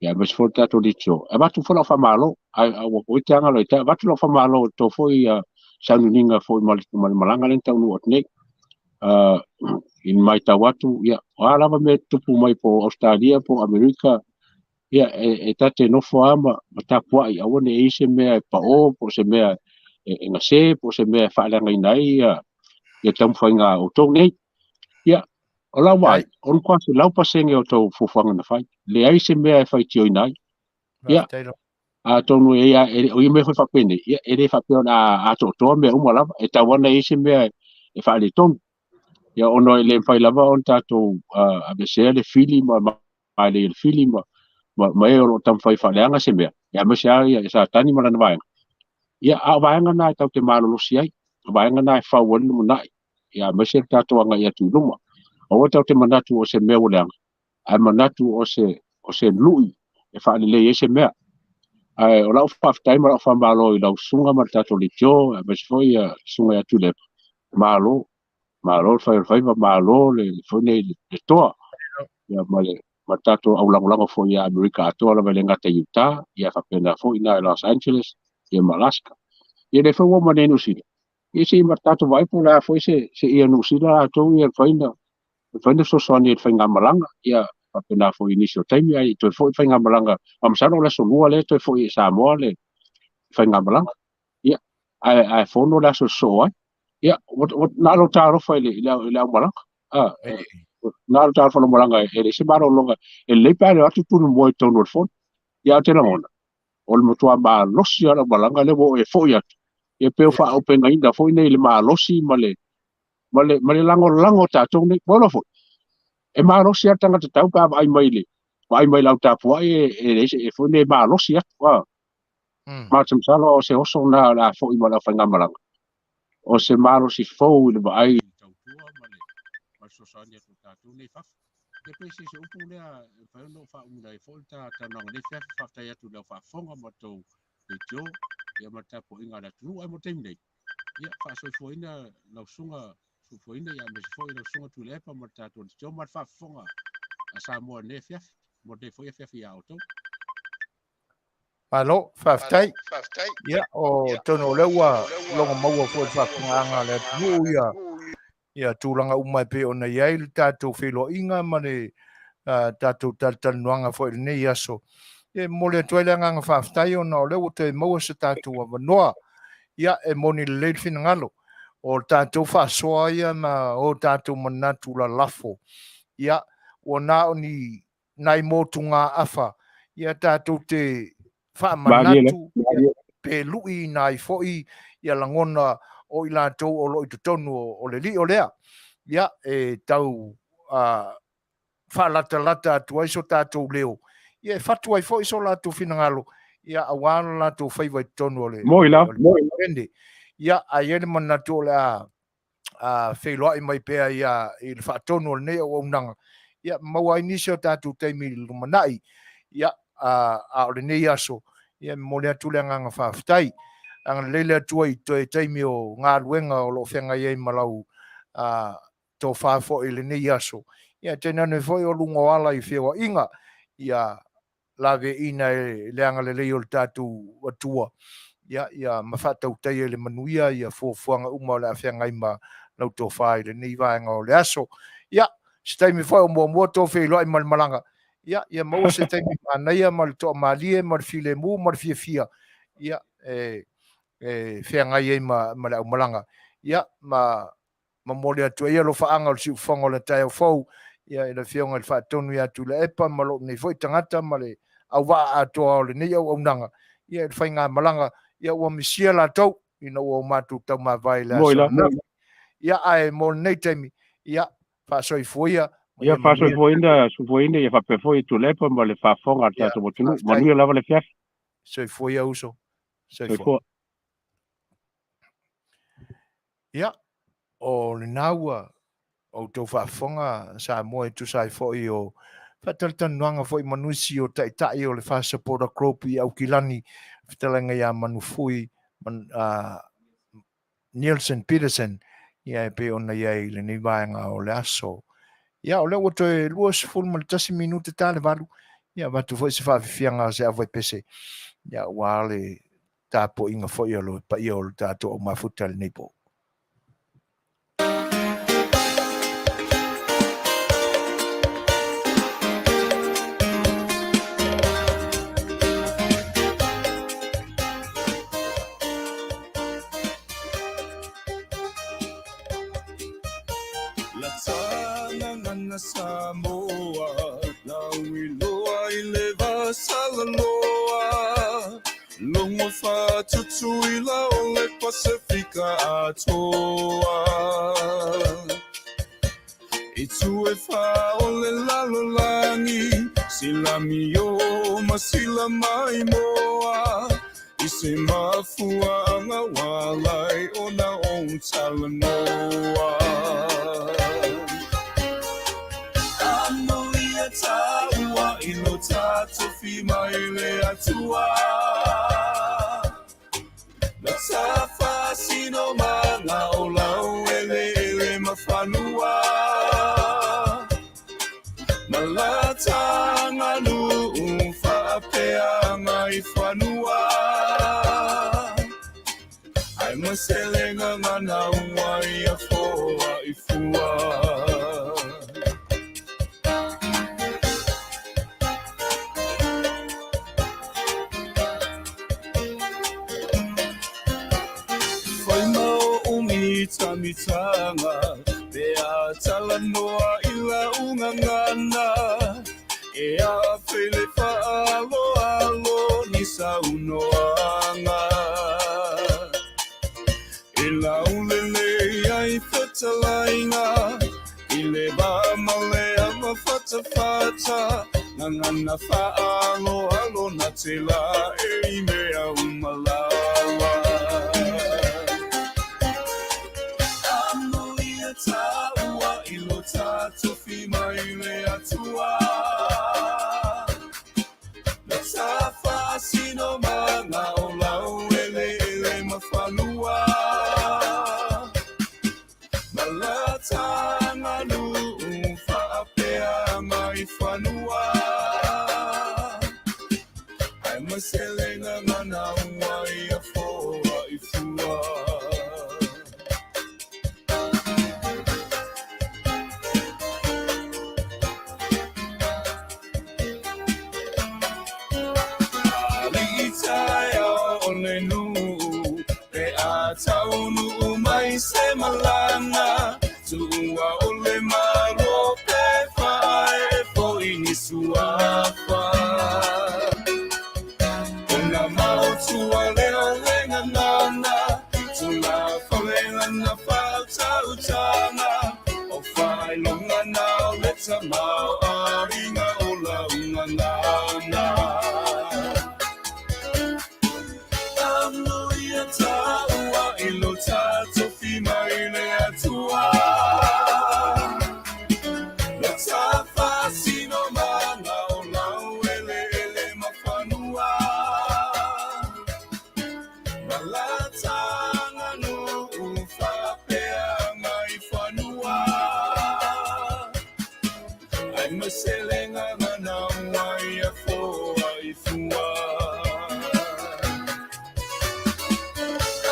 E: ia aemaise foi le tatou leitio, e avatu foi lau faamalo, ae ua oi te agalo i te avatu lau faamalo i tou foi sauniuniga foi ma le malaga lea na taunuu atu nei. I matau atu, ia, o a lava mea tupu mai po Australia po Amerika, ia, e tate nofo lava ma tapuai, aua ne i se mea e pao, po o se mea e gase, po o se mea e faaleagaina ai ia taumafaiga o outou nei. Ia, o lau vaai, o le matua 100% o tou fuafuaga na fai. Leai se mea e faitioina ai. Ia, atonu e ia, o ia mea foi faapenei, ia, e le faapea ona atoatoa mea uma lava, e tau ana i se mea e faaletonu. Ia, ona e le mafai lava ona tatou aveesea le fili ma mailei le fili ma e o lo o taumafai faaleaga se mea, ia aemaise lava ia Satani ma lana vaega. Ia, a o vaega na e tatou te malolosi ai, o vaega na e fau ai le lumanai, ia aemaise le tatou agai atu i luma. Aua tatou te manatu o se mea ua leaga, ae manatu o se lui e faalelei ai se mea. Ae o lau faafetai ma lau faamalo i lau susuga ma le tatou leitio, aemaise foi ia susuga ia Tuilaepa. Malo, malo le fai o le faiva, malo le foi nei le toa. Ia ma le tatou aulagolago foi ia Amerika atoa lava e le gata i Utah, ia faapena foi na i Los Angeles, ia ma Alaska. Ia le foi ua ma nei Niu Sila. Ia se i ma tatou vaai po o le a foi se ia Niu Sila latou ia faina fesoasoani i le faigamalaga, ia faapena foi i nisi o taimi, ai toe foi faigamalaga, a masalo o le aso lua lea toe foi i Samoa le faigamalaga. Ia, ae fono le aso sosoo ai. Ia, na alo talofa i le aumalaga. Na alo talofa i le aumalaga e le se malologa, e lelei pe a le atu tunu moe i totonu o le fono. Ia, o te lagona, o le matua malosi o le aumalaga lea ua e foi atu. Ia pe ofaaupegaina foi nei le malosi ma le lagolago o tatou nei. Ua foi. E malosi lava le tagata tau pe a vaai mai i le vaai mai i lau tapuai e e leai se e foi le malosi atu a. Ma ou te masalo o se oso lena o le a foi ma le aufaigamalaga, o se malosi fou i le vaai i le tautua ma le ma le fesoasoani atu i tatou nei i fafo. Ia pei se se upu lea e mafai ona ou faaumina ai foi le ta talanoaga nei afiafi. Faafetai atu i lau faafofoga ma tou leitio ia ma le tapuaiga a le atunuu. Ae mo le taimi nei, ia faasoifuaina lau susuga Soifuaina ia aemaise foi lau susuga Tuilaepa ma le tatou leitio ma le faafofoga a Samoa i lenei afiafi. Mo lenei foi afiafi ia outou.
A: Malo, faafetai. Ia, o tonu o lea ua logo maua foi le faafofogaaga a le atunuu ia ia tulaga uma e pei ona i ai le tatou feiloaiga ma le tatou talatalanoaga foi i lenei aso. Ia, e momoli atu ai le agaga faafetai ona o lea ua toe maua se tatou avanoa. Ia, e moni lelei le finagalo o le tatou faasoa ia ma o tatou manatu lalafo. Ia, ua na o ni nai motugaafa ia tatou te faamanatu pe luiina ai foi ia lagona o i latou o lo o i totonu o le lio lea, ia e tau faalatalata atu ai so tatou leo, ia e fatu ai foi so latou finagalo, ia aua lo latou faiva i totonu o le Palemene. Ia, ae i ai le manatu o le a feiloai mai pea ia i le faatonu o lenei auaunaga, ia maua ai nisi o tatou taimi i le lumanai. Ia, a o lenei aso, ia e momoli atu le agaga faafetai. Agalelei le Atua i toe taimi o galuega o lo o feagai ai ma lau tofa foi i lenei aso. Ia, tainane foi o luga o ala i feoaiga, ia laveaiina e le agalelei o le tatou Atua, ia, ia ma faatautaia i le manuia ia fuafuaga uma o le a feagai ma lau tofa i lenei vaega o le aso. Ia, se taimi foi o muamua tou feiloai ma le malaga, ia, ia maua se taimi manaia ma le toamalie ma le filemu ma le fiafia, ia, e, e feagai ai ma, ma le aumalaga. Ia, ma momoli atu ai alofaaga o le siufofoga o le taeao fou, ia, i le Afioga i le Faatonu ia Tuilaepa ma lou nei foi tagata ma le auvaa atoa o lenei auaunaga, ia, i le faigamalaga, ia, ua misia latou ina ua o matou taumavae i le aso ananafi. Ia, ae mo lenei taimi, ia, faasoifua ia.
E: Ia, faasoifuaina, soifuaina, ia faapea foi Tuilaepa ma le faafofoga a le tatou atunuu. Manuia lava le afiafi.
A: Soifua ia uso. Soifua. Ia, o lena ua outou faafofoga Samoa e tusa ai foi o faatalatalanoaga foi ma nisi o taitai o le FAST Supporter Group i Aukilani, fetalaiga ia Manufui Nielsen Peterson, ia e pei ona i ai i lenei vaega o le aso. Ia, o lea ua toe 21 minute ta le valu, ia avatu foi se faafiafiaga a se aufaipese, ia aua le tapuaiga foi a le paia o le tatou aumafuta i lenei po.
B: Lata Samoa, lauiloa i le vasalaloa, logo fa'atutuila o le Pasefika atoa. I tu e wha o le lalolagi, sila mio ma sila mai moa, i se mafuaaga ua ala ai ona ou talanoa. Amoia taua i lo tatou tofi mai le Atua. Na ta faasinomaga o laueleele ma fanua. Ma la ta aganuu faapea i fanua. Ae ma se le gagana ua ia foa i fua. Fai ma o mitamitanga, pe a talanoa i lau gagana, e afe le faaaloalo ni saunoaga. E laulelei ai fetalaiga, i le va ma le ava fatafata Gagana faaaloalo na te lae i mea uma lava Amoia taua i lo tatofi mai le Atua Na ta faasino maga o laueleele ma fanua Ma la tagaluu faapea mai fanua Ae ma se le gagana ua ia foa i fua. Alii taeao o le nuu pe a taunuu mai se malaga Tuua o le Malo pe faaee foi ni suafa Ona maotua lea o le gagana Tulafale lana faautautaga O faailoga na o le tamaoaiga o lau gagana Amoia taua i lo tatofi mai le Atua Na ta faasino maga o laueleele ma fanua Ma la taganuu faapea mai fanua Ae ma se le gagana ua ia foa i fua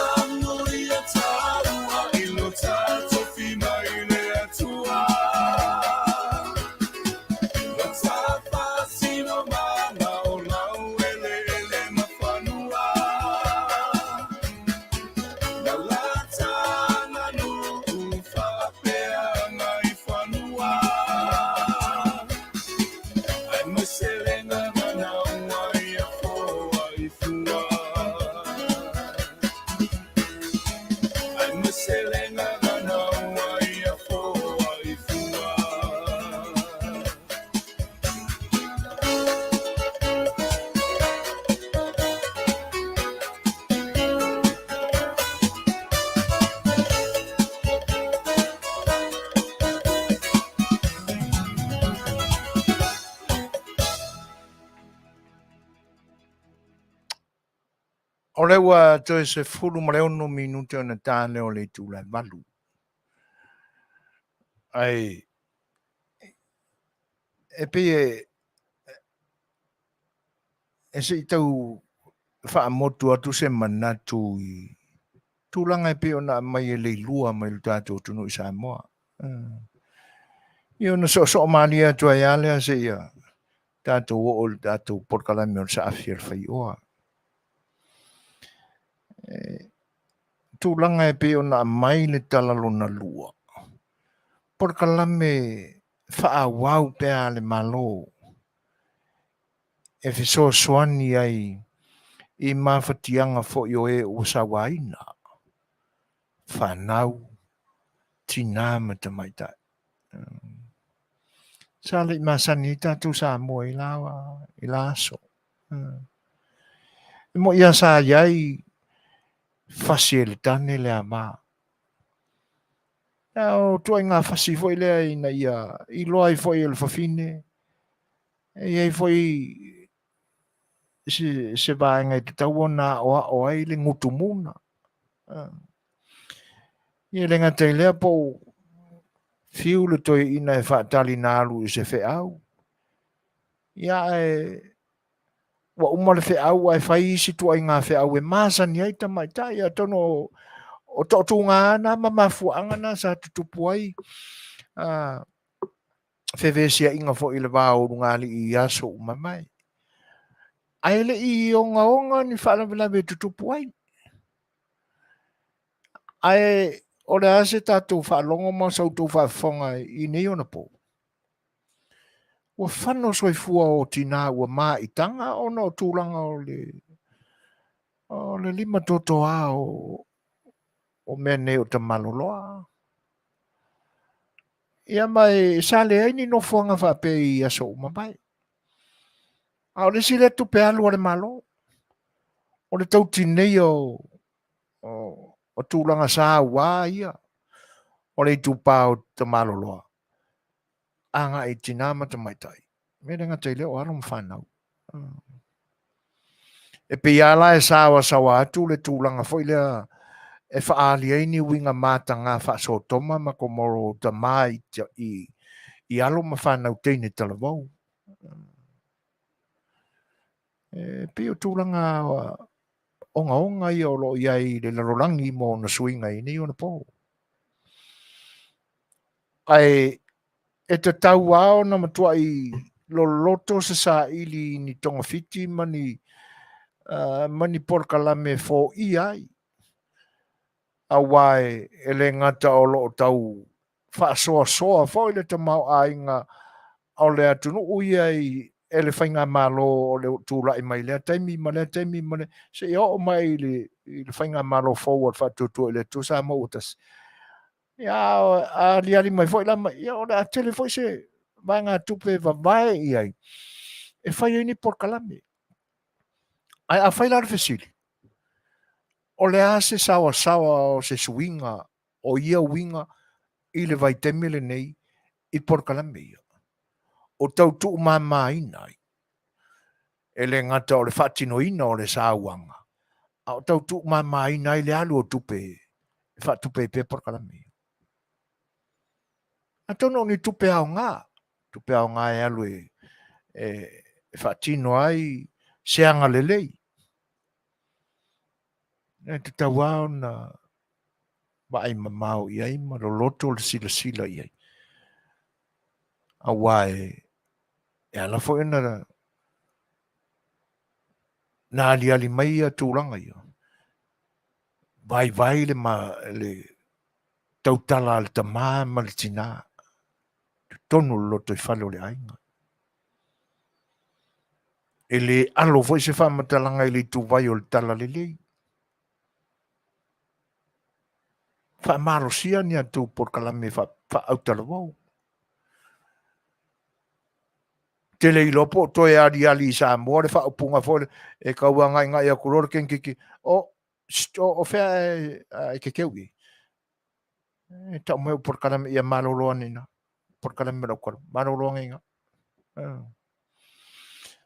B: Amoia taua i lo tatofi mai le Atua Na ta faasino maga o laueleele ma fanua Na la taganuu faapea mai fanua Ae ma se le gagana ua ia foa i fua Ae ma se le gagana ua ia foa i fua.
A: O lea ua toe 16 minute ona ta lea o le itula e 8. Ae e pei e se i tau faamotu atu se manatu i tulaga e pei ona aumai e Leilua mai le tatou atunuu i Samoa. Ia ona soosoo malie atu ai lava lea seia tatou oo i le tatou polokalame o le saafi a le faioa. Tulaga e pei ona aumai le tala lona lua, polokalame faaauau pea a le Malo e fesoasoani ai i mafatiaga foi o e ua sauaina, fanau, tinā ma tamaitai. Sa le i masani ai tatou Samoa i la aso. E moi lava sa i ai fasi e le tane le ama. A o ituaiga fasi foi lea ina ia iloa ai foi e le fafine, e i ai foi se vaega e tatau ona aoao ai le gutumuna. Ia e le gata i lea po o fiu le toeaina e faatali na alu i se feau, ia ae ua uma le feau ae fai isi ituaiga feau e masani ai tamaitai. Atonu o toatuga na ma mafuaaga na sa tutupu ai fevesiaiga foi i le va o ulugalii i aso uma mai. Ae le i ogaoga ni faalavelave e tutupu ai. Ae o le a se tatou faalogo ma sa outou faafofoga i nei ona po? Ua fano soifua o tinā ua maitaga ona o tulaga o le lima totoa o mea nei o tamaloloa. Ia ma e sa leai ni nofoaga faapea i aso ua mavae. A o le isi lea tupe alu a le Malo, o le tautinei o tulaga sa ua ia o le itupa o tamaloloa agai i tina ma tamaitai. E le gata i lea o alo ma fanau. E pei lava la e saoasaoa atu le tulaga foi lea e faaali ai ni uiga mataga faa-Sotoma ma Komoro o tama i alo ma fanau teine talavou. E pei o tulaga ogaoga ia o lo o i ai i le lalolagi ma ona suiga i nei ona po. Ae e tatau lava ona matuai loloto se saili i ni togafiti ma ni ma ni polokalame e foia ai, aua e le gata o lo o tau faasoasoa foi le tamaoaiga o le atunuu ia e le faigamalo o le tulai mai lea taimi ma lea taimi ma lea seia oo mai i le faigamalo fou a le Faatuatua i le Atua Samoa ua Tasi. Ia, a aliali mai foi la, ia o le a tele foi se vaegatupe e vavae i ai e fai ai ni polokalame. Ae afai la le fesili, o le a se saoasaoa o se suiga o ia uiga i le vaitaimi lenei i polokalame ia? O tau tuumamaina ai, e le gata o le faatinoina o le sauaga, a o tau tuumamaina ai le alu o tupe e faatupe ai pea polokalame ia. Atonu o ni tupe aoga, tupe aoga e alu e faatino ai se agalelei. E tatau lava ona vaai mamao i ai ma loloto le silasila i ai. Aua e ala foi ona na aliali mai ia tulaga ia, vaivai le, le tautala a le tama ma le tina totonu o le lotoifale o le aiga. E le alo foi se faamatalaga i le ituvai o le talalelei. Faamalosia ni a outou polokalame faaautalavou. Te le iloa po o toe aliali i Samoa le faaupuga foi lea, e tau agaigai atu loa le kenekiti, o, o fea e te teu i ai? E tau mai o polokalame ia malolo ane i ina. Polokalame o lau tala, malolo ane i ina.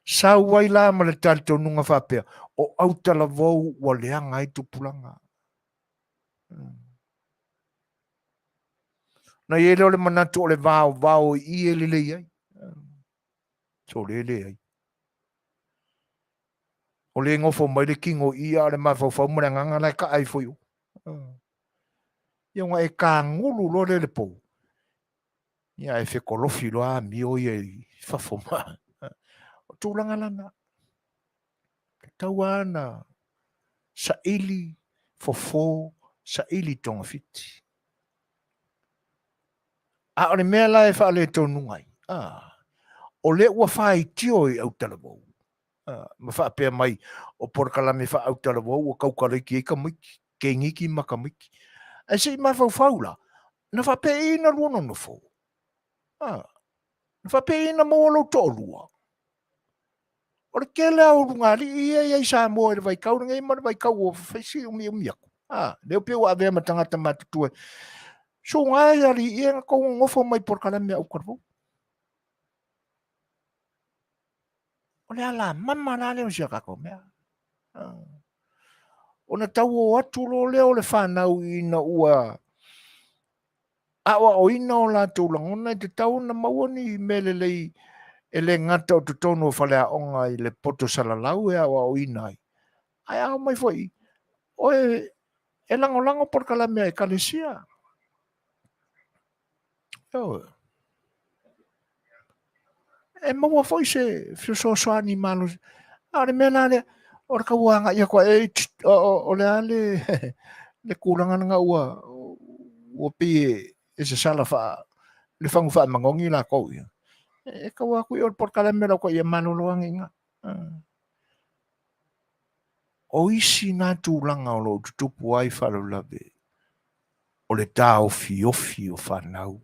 A: Sau ai la ma le talitonuga faapea, o autalavou ua leaga ai tupulaga. Na i ai lea o le manatu o le vaovao i i e lelei ai. Sole leai. O le nofo mai le tino i i a o le mafaufau ma le agaga la e taa ifo i o. Ia ona e tagulu loa lea i le pou. Ia ae fetolofi loa amio ia i fafo ma. O tulaga lana. Tatau lava ona saili fofo, saili togafiti. A o le mea la e faaletonuga ai, o lea ua faitio i autalavou, ma faapea mai o polokalame faaautalavou ua taukalaiti ai tamaiti, keiniti ma tamaiti. Ae se i mafaufau la, na faapei na lua nonofo? Na faapei na maua lou toalua? O le tele lava o ulugalii ia e i ai i Samoa i le vaitau lenei ma le vaitau ua fai si umiumi atu. Lea pei ua avea ma tagata matutua. Suga e alii ia na tou nonofo mai polokalame a autalavou. O le alamama la lea o si a tatou mea. Ona tau o atu loa lea o le fanau ina ua aoaoina o latou lagona e tatau ona maua ni mea lelei e le gata o totonu o faleaoga i le poto salalau e aoaoina ai, ae a omai foi oe e lagolago polokalame a Ekalesia. Ioe. E maua foi se fesoasoani malosi. A o le mea la lea, o le tau agai atu e, o le a le, le tulaga lena ua, ua pei e sasala faa, le fagu faamanogi latou ia. E tau atu i o le polokalame lau ia malolo ane i ina. O isi na tulaga o lo o tutupu ai faalavelave o le taofiofi o fanau.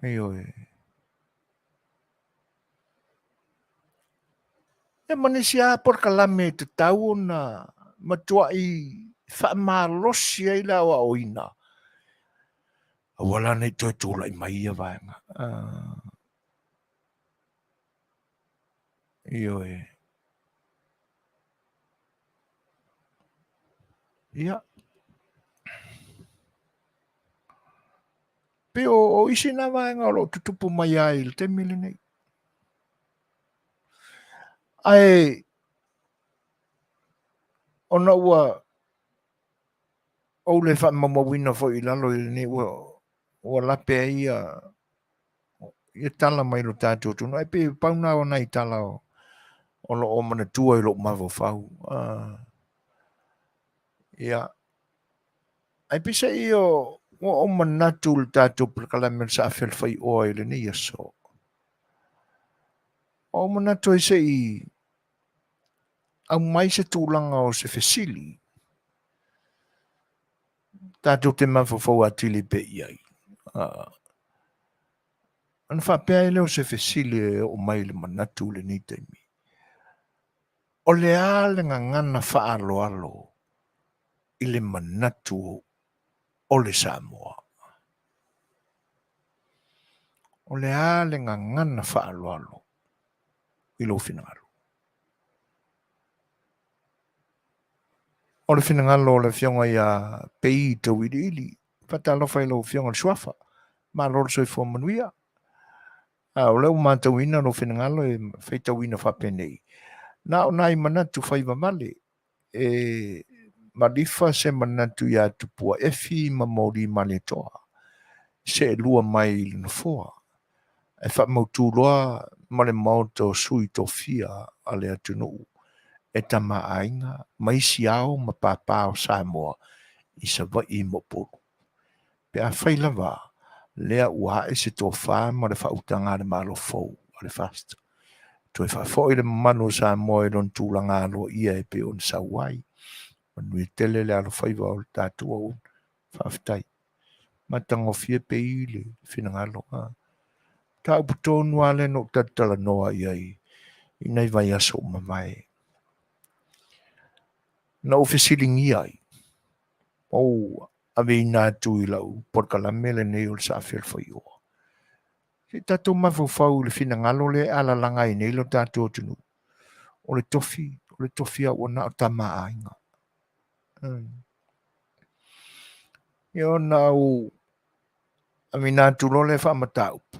A: Ioe. Ia ma nisi lava polokalame e tatau ona matuai faamalosi ai le aoaoina, aua la ne i toe tulai mai ia vaega. Ioe. Ia. Pei o isi na vaega o lo o tutupu mai ai i le taimi lenei. Ae ona ua ou le faamaumauina foi i lalo i lenei ua, ua lape ai ia, ia tala mai lo tatou atunuu. Ae pei pau na o nai tala o, o lo o manatua i lou mafaufau. Ia, ae peiseai o, ua ou manatu i le tatou polokalame o le Saafialefai'oa i lenei aso. Ua ou manatu ai se i aumai se tulaga o se fesili tatou te mafaufau atili pea i ai. Ona faapea ai lea o se fesili e oo mai i le manatu i lenei taimi. O le a le gagana faaaloalo i le manatu o le Samoa? O le a le gagana faaaloalo i lou finagalo? O le finagalo o le Afioga ia Pei Tauiliili. Faatalofa i lau Afioga i le Suafa. Malo le soifua manuia. A o lea ua matauina lou finagalo e faitauina faapenei. Na o nai manatu fai vavale e malifa se manatu iā Tupua Efi ma Moli Malietoa, seelua mai i le Nofoa, ae faamautu loa ma le Maota o Sui Tofia a le atunuu e Tama a Aiga ma isi ao ma pāpā o Samoa i Savaii ma Upolu. Pe afai lava lea ua ae se tofa ma le faautaga a le Malo fou a le FAST, toe faafoi le mamalu o Samoa i lona tulaga aloaia e pei ona sau ai. Manuia tele le alofaiva o le tatou auauna. Faafetai. Matagofie pei le finagalo. Mataupu tonu lava lea na ou talatalanoa i ai i nai vaiaso ua mavae. Na ou fesiligia ai, ma ou aveina atu i lau polokalame lenei o le Saafialefai'oa. Se i tatou mafaufau i le finagalo lea e alalaga ai nei lo tatou atunuu. O le tofi, o le tofi lava ua na o tama a aiga. Ia ona ou aveina atu loa lea faamataupu,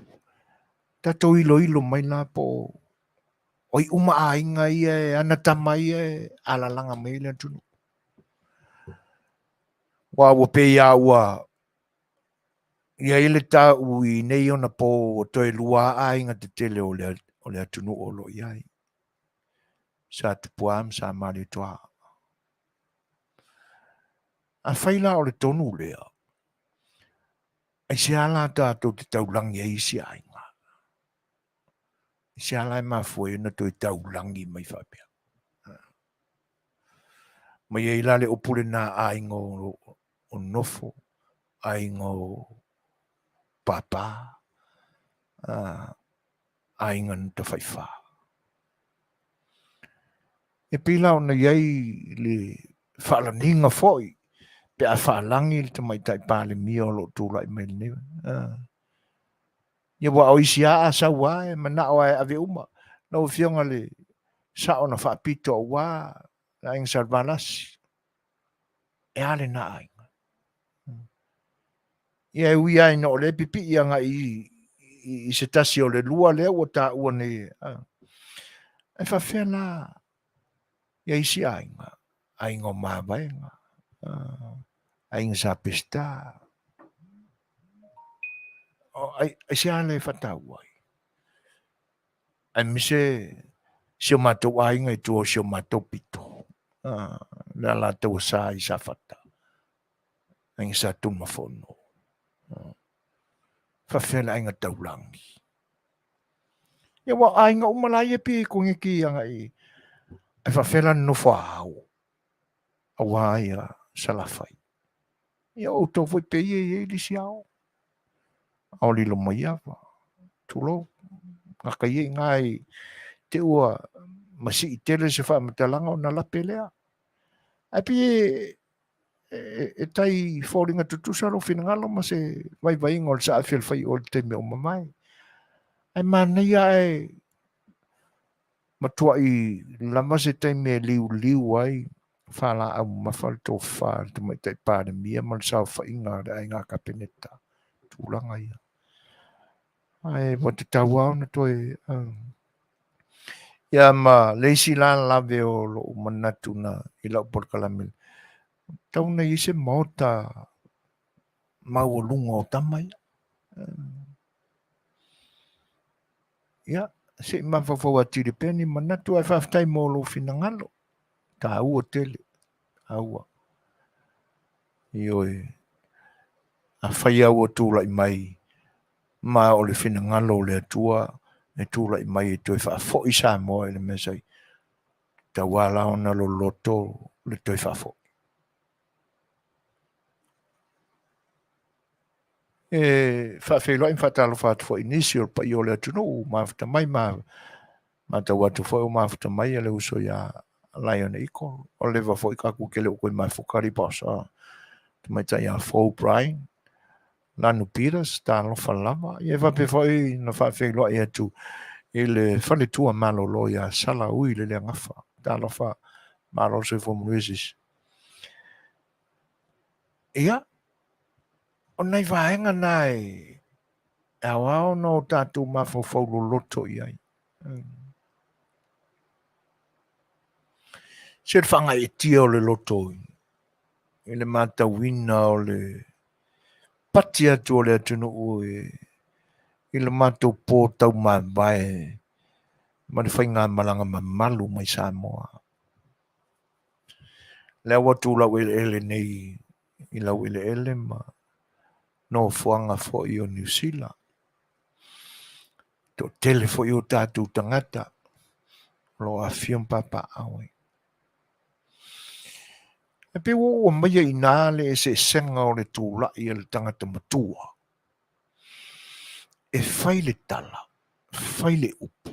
A: tatou iloilo mai la po o ai uma aiga ia e ana tama ia e alalaga mai ai le atunuu. Aua ua pei lava ua i ai le tau i nei ona po ua toe lua lava aiga tetele o le, o le atunuu o lo o i ai. Sa Tupua ma Sa Malietoa. Afai la o le tonu lea, aisea la tatou te taulagi ai isi aiga? Aisea la e mafua ai ona toe taulagi mai faapea? Mai ai la le upu lena aiga o nofo, aiga o pāpā, aiga na tafaifa. E pei la ona i ai le faalaniga foi pe a faalagi le Tamaitai Palemia o lo o tulai mai lenei. Ia aua o isi lava a sau lava e manao lava e ave uma. Lau Afioga i le Sao na faapito aua le Aiga Salevalasi, e a lena aiga? Ia e ui lava ina o lea e pipii agai i se tasi o le lua lea ua taua nei, ae faafefea la ia isi aiga, aiga o Mavaega, aiga Sa Peseta, aisea le faataua ai? Aemaise si o matou aiga i tua o si o matou pito, le Alataua Sa i Safata, aiga Sa Tunumafono. Faafefea le aiga taulagi? Ia aua o aiga uma la ia pei e koneti agai ae faafefea la le nofo a ao aua ia Salafai. Ia o outou foi pei e i ai le isi ao. Ao Lilomaiava, tulou, gata ia i ina i te ua masii tele se faamatalaga ona lape lea. Ae pei e tai foliga tutusa lou finagalo ma se vaivaiga o le saafi o le fai oe i le taimi ua mavae. Ae manaia ae matuai lava se taimi e liuliu ai faalaau mamafa le tofa a le Tamaitai Palemia ma le saofaiga a le Aiga Kapeneta, tulaga ia. Ae ua tatau lava ona toe ia ma le isi la lave o lou manatu na i lau polokalame, tatau ona i ai se maota maualuga o tama ia. Ia, se i mafaufau atili pea ni manatu ae faafetai mo lou finagalo. Taua tele, taua. Ioe, afai lava ua tulai mai ma o le finagalo o le Atua e tulai mai e toe faafoi Samoa i le mea sa i ai, tatau lava la ona loloto le toe faafoi. E faafeiloai ma faatalofa atu foi i nisi o le paia o le atunuu ua mafuta mai ma matau atu foi ua mafuta mai le uso ia Lion Eagle. O leva foi tatou te le o toe mafuta alii paosa tamaitai ia Fou Brian Lanu Peters, talofa lava. Ia e faapea foi na faafeiloai atu i le faletua malolo ia Sala Ui le Leagafa. Talofa, malo le soifua manuia sisi. Ia, o nai vaega na e aoao ona o tatou mafaufau loloto i ai. Se le faagaeetia o le loto i le matauina o le pati atu o le atunuu i le matou po taumavae ma le faigamalaga mamalu mai Samoa. Lea ua tu laueleele nei i laueleele ma nofoaga foi o Niu Sila. Toatele foi o tatou tagata o lo o afifio ma papaaao ai. E pei ua ou aumaia i ina le eseesega o le tulai a le tagata matua e fai le tala, fai le upu,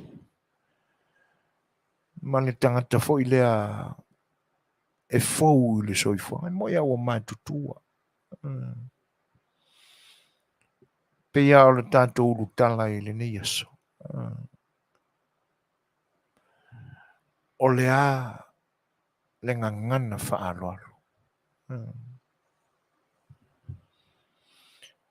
A: ma le tagata foi lea e fou i le soifuaga. E moni lava ua matutua. Pei lava o le tatou ulutala i lenei aso. O le a le gagana faaaloalo?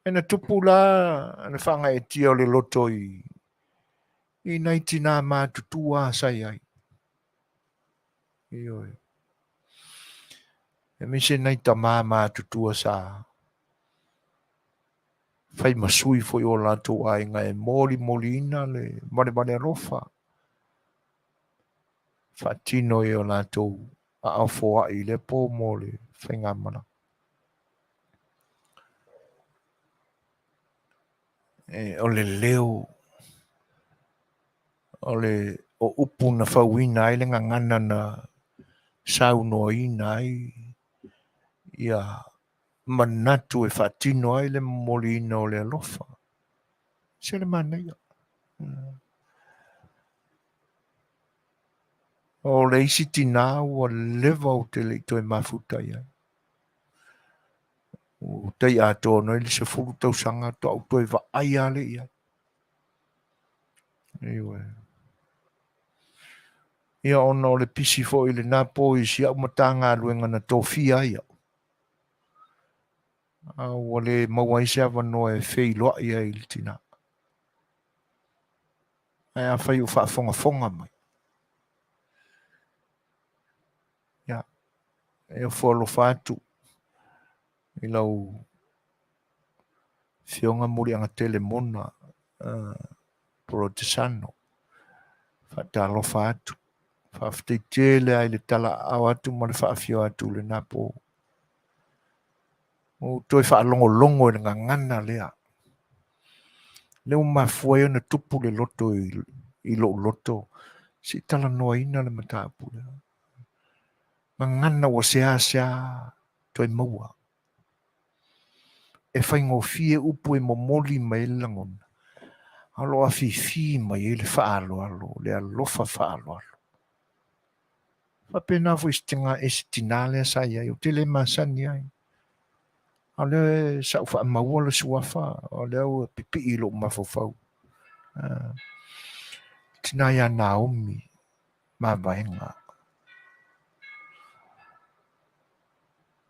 A: E na tupu la le faagaeetia o le loto i nai tinā matutua sa i ai. Ioe. Aemaise nai tamā matutua sa fai ma sui foi o latou aiga e molimoliina le valevale alofa faatino i o latou aao foai i lea po mo le faigamalaga. E, o le leo o le o upu na fauina ai le gagana na saunoaina ai ia manatu e faatino ai le momoliina o le alofa. Se le manaia. O le isi tinā ua leva ou te le i toe mafuta i ai. Ua tai atoa nei le 10 tausaga faatoa ou toe vaai lava lea i ai. Ioe. Ia ona o le pisi foi i lena po i si au Matagaluega na tofia ai au, a ua le maua ai se avanoa e feiloai ai i le tinā. Ae afai o faafogafoga mai, ia, e ofo alofa atu i lau Afioga Muliagatele Mona Polotesano. Faatalofa atu. Faafetai tele lava i le talaaao atu ma le faafio atu i lena po. Ua ou toe faalogologo i le gagana lea. Lea ua mafua ai ona tupu le loto i lou loto, se i talanoaina le mataupu lea. Gagana ua seasea toe maua. E faigofie upu e momoli mai ai le lagona, a o lo o afifi mai ai le faaaloalo, le alofa faaaloalo. E faapena foi i se tina lea sa i ai, ou te le masani ai. A o lea sa ou faamaua le suafa, o lea ua pipii i lou mafaufau. Tina ia Naomi Mavaega.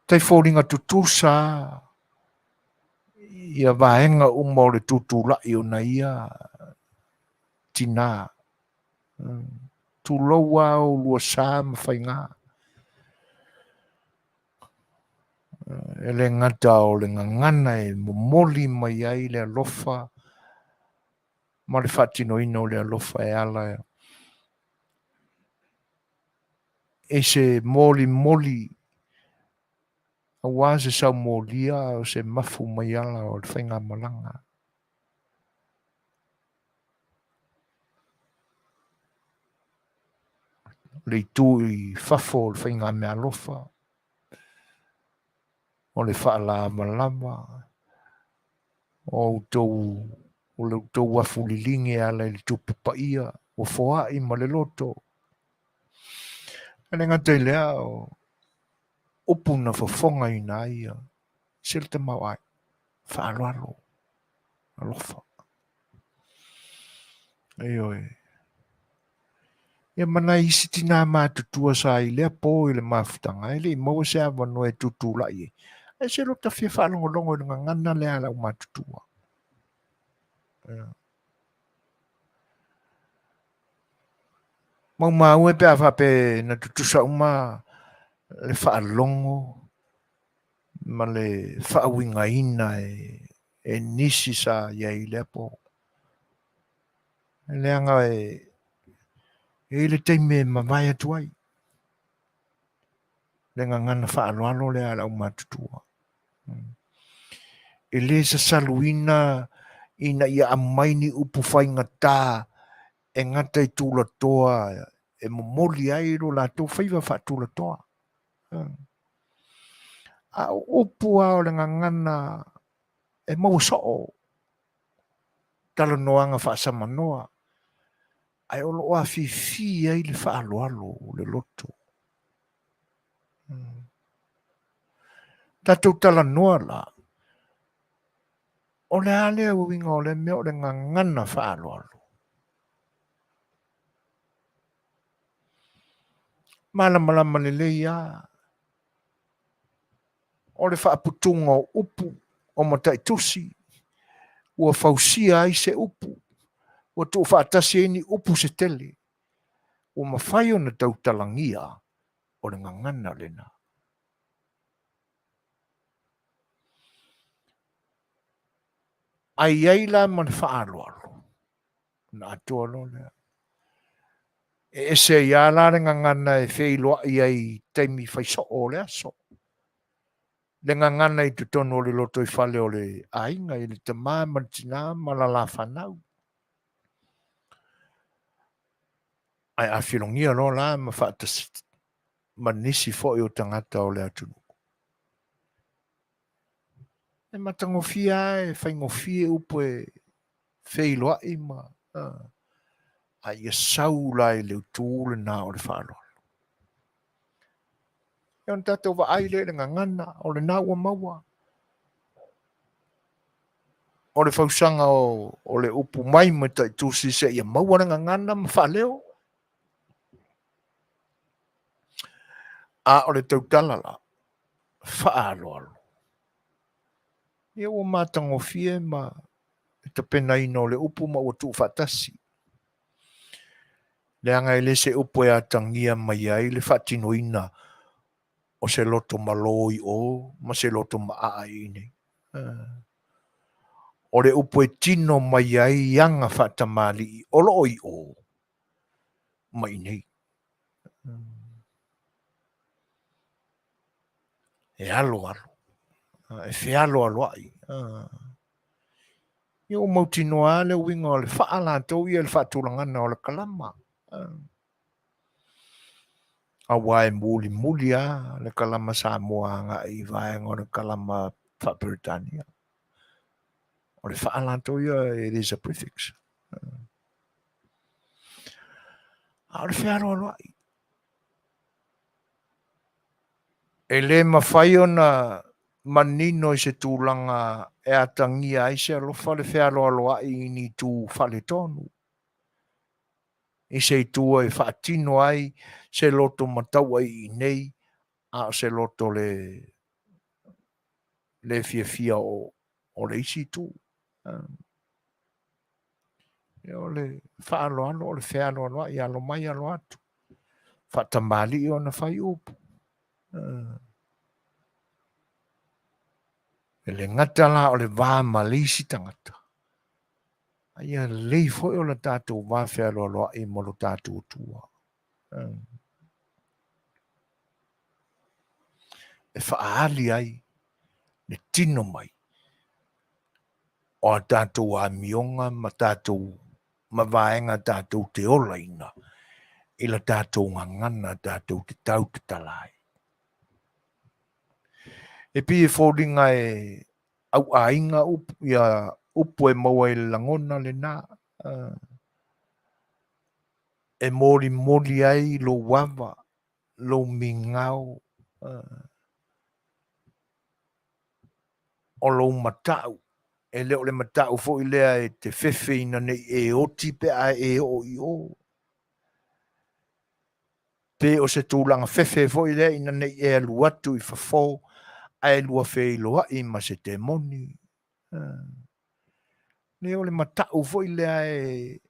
A: Tai foliga tutusa ia vaega uma o le tutulai ona ia tina. Tulou lava oulua sa ma faiga. E le gata o le gagana e momoli mai ai le alofa ma le faatinoina o le alofa e ala i se molimoli aua se saumolia o se mafu mai ala o le faigamalaga. O le itu i fafo o le faigameaalofa, o le faalavalava, o outou, o le outou afu liligi e ala i le Tupu Paia, ua foai ma le loto. E le gata i lea, o upu na fofogaina ai ia se le tamaoaiga, faaaloalo, alofa. Ioe. Ia ma nai isi tinā matutua sa i lea po i le mafutaga, e le i maua se avanoa e tutulai ai. Ae se lota fia faalogologo i le gagana lea a le aumatutua. Ia. Maumau e pe a faapea na tutusa uma le faalogo ma le faauigaina e nisi sa i ai i lea po. Leaga e i ai le taimi e mavae atu ai le gagana faaaloalo lea a le aumatutua. E le sasaluina ina ia aumai ni upu faigata e gata i tulatoa e momoli ai lo latou faiva faatulatoa. A o upu lava o le gagana e maua soo talanoaga faasamanoa, ae o lo o afifi ai le faaaloalo o le loto. Tatou talanoa la, o le a lea uiga o lea mea o le gagana faaaloalo? Malamalama lelei lava o le faaputuga o upu o mataitusi ua fausia ai se upu, ua tuufaatasi ai ni upu se tele, ua mafai ona tautalagia o le gagana lena. Ae i ai la ma le faaaloalo, ona atoa loa lea. E ese ai lava la le gagana e feiloai ai i taimi fai soo o le aso. Le gagana i totonu o le lotoifale o le aiga i le tama ma le tina ma lala fanau. Ae a filogia loa la ma faatasi ma nisi foi o tagata o le atunuu. E matagofie lava, e faigofie upu e feiloai ma a ia sau la i le itu lena o le faaaloalo. Ia ona tatou vaai lea i le gagana, o lena ua maua. O le fausaga o le upu mai mataitusi seia maua le gagana ma faaleo. A o le tautala la, faaaloalo. Ia ua matagofie ma le tapenaina o le upu ma ua tuufaatasi. Leaga e le se upu e atagia mai ai le faatinoina o se loto malo i o ma se loto maaa i inei. O le upu e tino mai ai aga faatamalii o lo o i o ma i inei. E aloalo, e fealoaloai. Ia ua mautinoa lava le uiga o le faa latou ia i le faatulagaga o le kalama. Aua e mulimuli lava le kalama Samoa agai i vaega o le kalama faa-Peretania. O le faa latou ia, it is a prefix. A o le fealoaloai. E le mafai ona manino i se tulaga e atagia ai se alofa le fealoaloai i ni itu faaletonu, i se itu e faatino ai se loto matauaii i inei a o se loto le le fiafia o le isi itu. O le faaaloalo, o le fealoaloai, alo mai alo atu, faatamalii ona fai upu. E le gata la o le va ma le isi tagata, a ia lelei foi o le tatou va fealoaloai ma lo tatou Atua. E faaali ai le tino mai o a tatou amioga ma tatou ma vaega tatou te olaina i la tatou gagana tatou te tautatala ai. E pei e foliga e auaiga upu, ia upu e maua i le lagona lena, e molimoli ai lou ava, lou migao, o lou matau, e le o le matau foi lea e te fefe ina ne i e oti pe a e oo i o. Pe o se tulaga fefe foi lea ina ne i e alu atu i fafo ae lua feiloai ma se temoni. Le o le matau foi lea e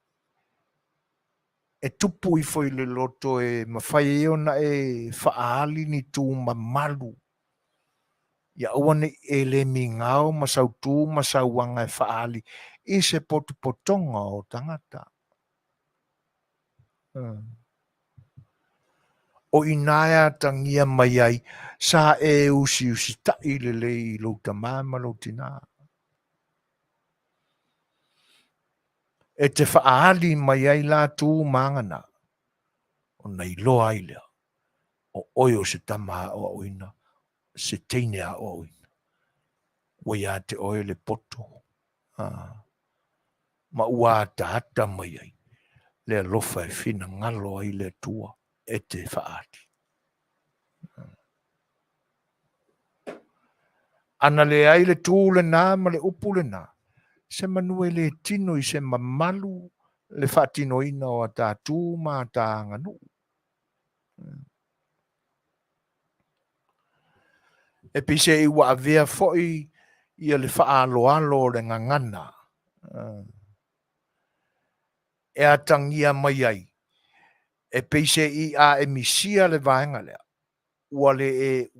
A: e tupu ifo i le loto e mafai ai ona e faaali ni tu mamalu ia aua ne i e le migao ma sau tu ma sau aga e faaali i se potopotoga o tagata. O i ina e atagia mai ai sa e usiusitai lelei i lou tamā ma lou tinā. E te faaali mai ai la tu ma aga na, ona iloa ai lea, o oe o se tama aoaoina, se teine aoaoina. Ua ia te oe le poto, ma ua ataata mai ai le alofa e finagalo ai le Atua e te faaali. Ana leai le tu lena ma le upu lena, se manu e le tino i se mamalu le faatinoina o a ta tu ma a ta aganuu. E peiseai ua avea foi ia le faaaloalo o le gagana e atagia mai ai, e peiseai a e misia le vaega lea, ua le e,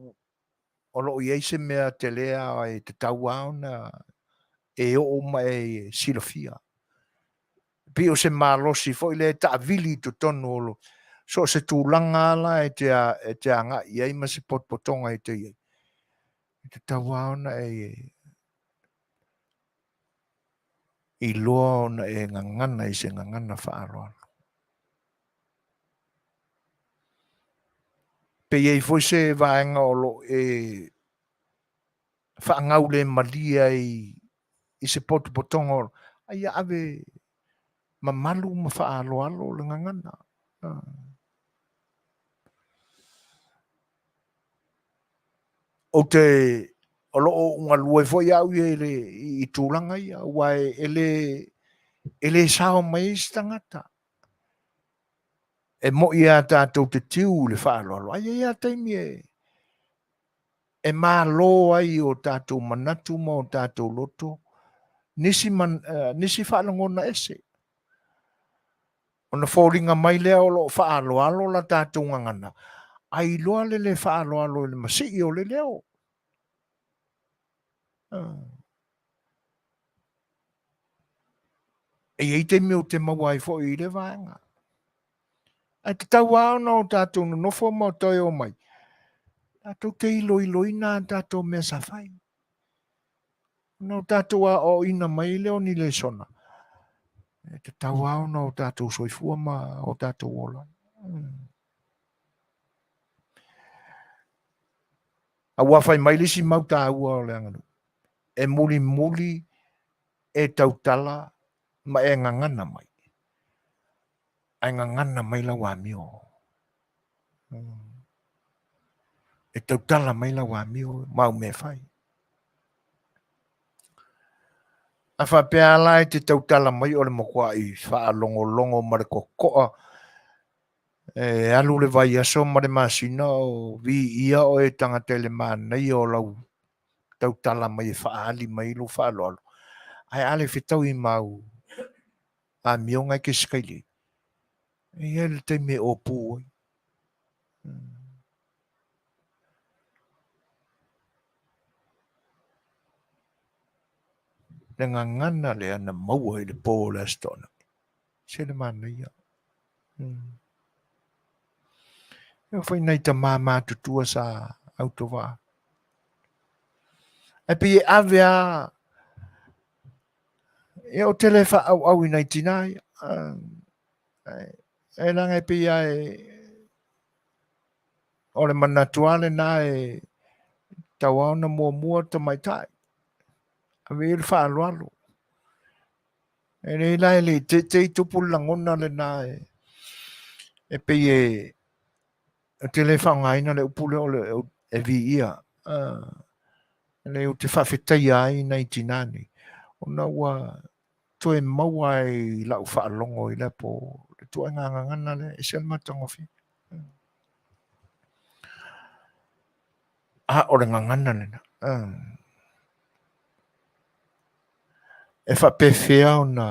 A: o lo o i ai se mea tele lava e tatau lava ona e oo ma e silafia. E pei o se malosi foi lea e taavili i totonu o lo, so o se tulaga lava la e te, e te agai i ai ma se potopotoga e te i ai. E tatau lava ona e iloa ona e gagana i se gagana faaaloalo. Pe i ai foi se vaega o lo o e faagaulemalie ai i se potopotoga o a ia ave mamalu ma faaaloalo le gagana. Ou te o lo o ou galue foi au ia i, le, i tulaga ia, aua e le, e le sao mai ai se tagata. E moi lava tatou te tiu i le faaaloalo, ae i ai lava taimi e, e malo ai o tatou manatu ma o tatou loto nisi, man, nisi faalagona ese. Ona foliga mai lea o lo o faaaloalo la tatou gagana, ae iloa le le faaaloalo i le masii o le leo. E i ai taimi ou te maua ai foi i le vaega. Ae tatau lava ona o tatou nonofo ma toe omai, tatou te iloiloina a tatou mea sa fai. Ona o tatou aoaoina mai lea o ni lesona, e tatau lava ona o tatou soifua ma o tatou ola. Aua fai mai le isi mau taua o le aganuu, e mulimuli e tautala ma e gagana mai, ae gagana mai lau amio. E tautala mai lau amio ma au mea e fai. A faapea lava la e te tautala mai o le matuai faalogologo ma le totoa e alu le vaiaso ma le masina o viia oe e tagata i le manaia o lau tautala mai e faaali mai lou faaaloalo, ae a le fetaui ma au amioga e te sikaili ai, e i ai le taimi e opu ai. Le gagana lea na maua i le po o le Aso Toonai. Se le manaia. E oo foi i nai tama matutua sa autovaa. Ae pei e ave lava, ia ou te le faaauau i nai tinā ia. Ae leaga e pei lava e, o le manatu lava lena e tatau lava ona muamua tamaitai. Ave i ai le faaaloalo. E leai la e le i teitei tupu le lagona lena e pei e ou te le faaaogaina le upu lea o le e viia. E leai ou te faafetaia ai nai tinā nei ona ua toe maua ai i lau faalogo i lea po le ituaiga gagana lea, e ese le matagofie. A o le gagana lena. E faapefea ona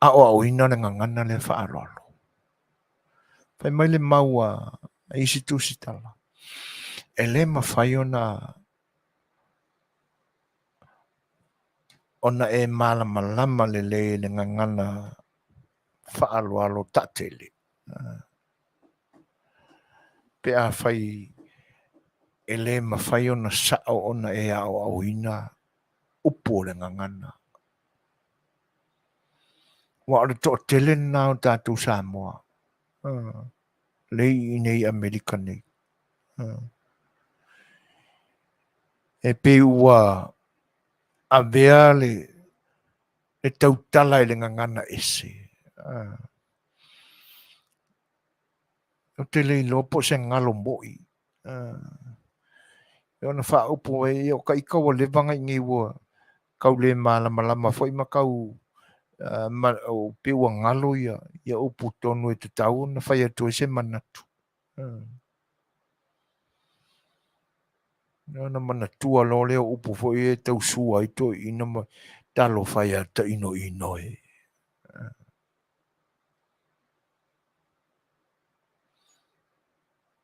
A: aoaoina le gagana lea faaaloalo? Fai mai le mau a isi tusitala, e le mafai ona ona e malamalama lelei i le gagana faaaloalo taatele pe afai e le mafai ona sao ona e aoaoina upu o le gagana. Aua o le toatele lena o tatou Samoa lea i inei i Amerika nei. E pei ua avea le tautala i le gagana ese. Ou te le iloa po o se galo moi. E ona faaupu ai, o ta ita ua leva ona i inei ua tau le malamalama foi ma tau pei ua galo ia upu tonu e tatau ona fai atu ai se manatu. Ona manatua loa lea o upu foi ia e tau sua ai toeaiina ma talofa e ia tainoino e.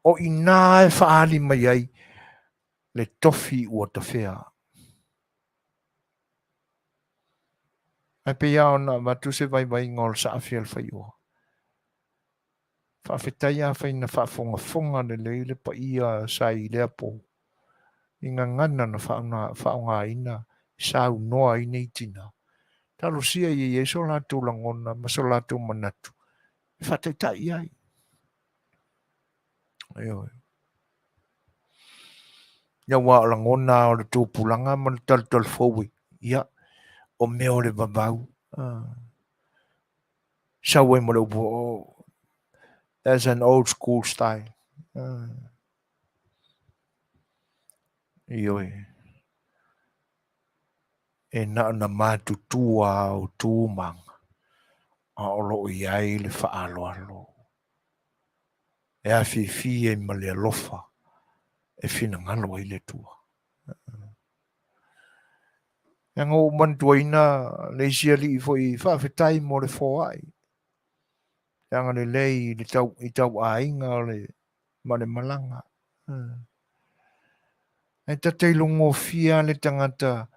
A: O i ina e faaali mai ai le tofi ua tafea. Ae pei lava ona avatu se vaivaiga o le saafi a le faioa. Faafetai afai na faafogafoga lelei le paia sa i lea po i gagana na faaaogaina e saunoa ai nei tina. Talosia ia i ai so latou lagona ma so latou manatu e faataitai ai. Ioe. Ia aua o lagona o le tupulaga ma le talutalufou e, ia, o mea o le vavau. Sau ai ma le upu, oh, that's an old school style. Ioe. E na ona matutua o tu maga, a o lo o i ai le faaaloalo e afifi ai ma le alofa e finagalo ai le Atua. Leaga ua ou manatuaina le isi alii foi faafetai mo le foai, le agalelei i le tau, i tauaiga o le, ma le malaga. Ae tatailogofie lava le tagata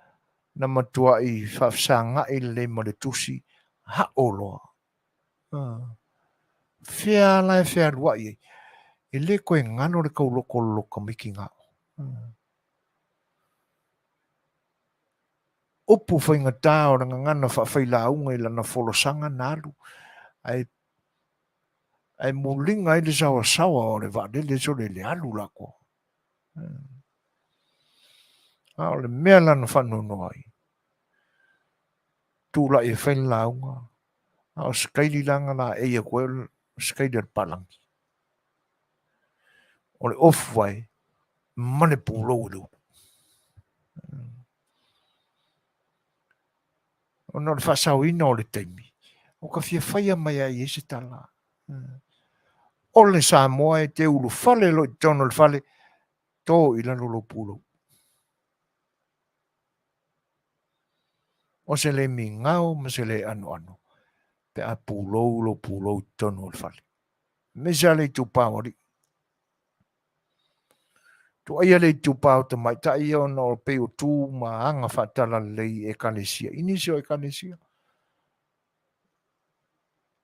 A: na matuai faafesagai lelei ma le tusi, hao loa. Fea la e fealuai ai, e le toe galo le tauloko o le loto tamaiti gao. Upu faigata o le gagana faafailauga i lana folasaga na alu, ae ae muliga ai le saoasaoa o le vaalele sole le alu la atoa. A o le mea la na faanoanoa ai, Tulai e fai le lauga, a o sikaili la na laei atu ai o sikaili a le palagi. O le ofu ai ma le pulou i le ulu. Ona o le faasaoina o le taimi, ua ta fia faia mai ai i se tala. O le Samoa e te ulufale loa i totonu o le fale, to i lalo lou pulou. O se le migao ma se le anoano pe a pulou lou pulou i totonu o le fale. Aemaise lava le itupa o alii. Tuaia le itupa o tamaitai ia ona o pei o tu ma aga faatalalelei i ekalesia, i nisi o ekalesia.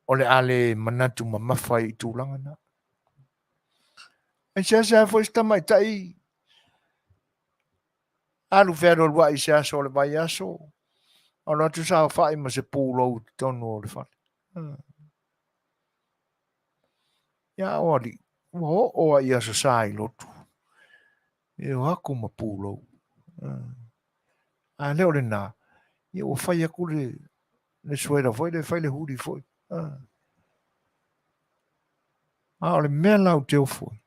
A: O le a le manatu mamafa ai i tulaga na. Ae seasea foi se tamaitai alu fealualuai i se aso o le vaiaso, alu atu saofai ma se pulou i totonu o le fale. Ia o alii, ua oo lava i Aso Sa i lotu, e o atu ma pulou. A le o lena, ia ua fai atu le, le suela foi lea, fai le huli foi. A o le mea la ou te ofo ai,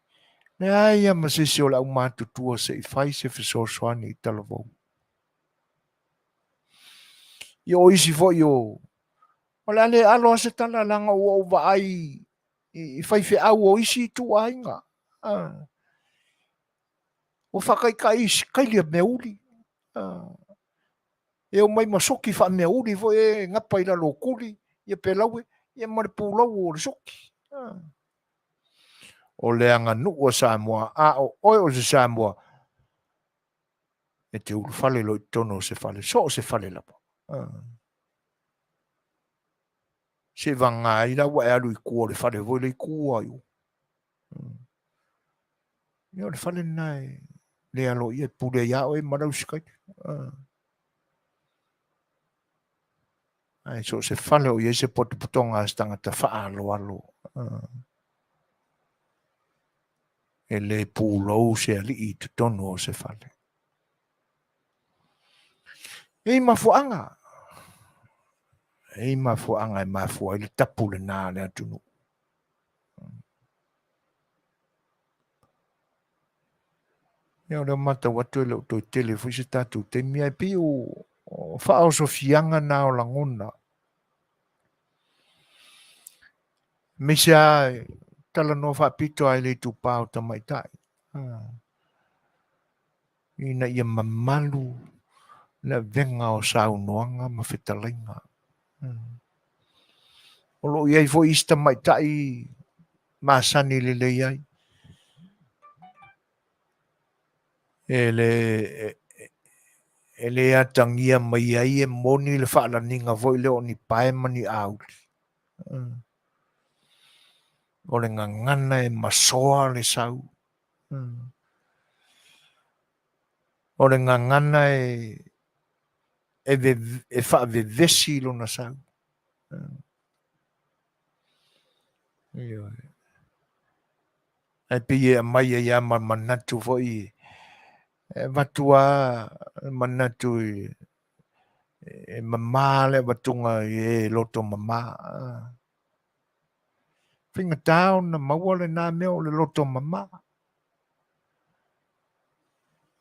A: leai lava ma se isi o le aumatutua se i fai se fesoasoani i talavou. Ia o isi foi o o le a le alo lava se tala leaga ua ou vaai i faifeau o isi ituaiga. Ua faataitai i sikaili a meauli. E omai ma soki faameauli foi e gapa i lalo o tuli, ia pelaue, ia ma le pulou o le soki. O le aganuu a Samoa, a o oe o se Samoa, e te ulufale loa i totonu o se fale, so o se fale lava. Seivaga ai la ua e alu i tua o le fale foi lea i tua i o. Ia o le fale lena e le aloaia e pule ai lava oe ma lau sikaili. Ae so o se fale o i ai se potopotoga a se tagata faaaloalo, e le pulou se alii i totonu o se fale. E i mafuaaga. E i mafuaaga e mafua ai le tapu lena a le atunuu. Ia o lea ua matau atu e le o toe tele foi se tatou taimi, ae pei o faaosofiaga na o lagona. Aemaise lava talanoa faapito lava i le itupa o tamaitai. Ina ia mamalu le avega o saunoaga ma fetalaiga. O lo o i ai foi isi tamaitai masani lelei ai. E le, e le atagia mai ai e moni le faalaniga foi lea o ni pae ma ni auli. O le gagana e masoa le sau. O le gagana e, e, e faavevesi lona sau. Ioe. Ae pei e aumai ai lava ma manatu foi e avatu lava manatu i e mama le avatuga i e loto mama. Faigata ona maua lena mea o le loto mama.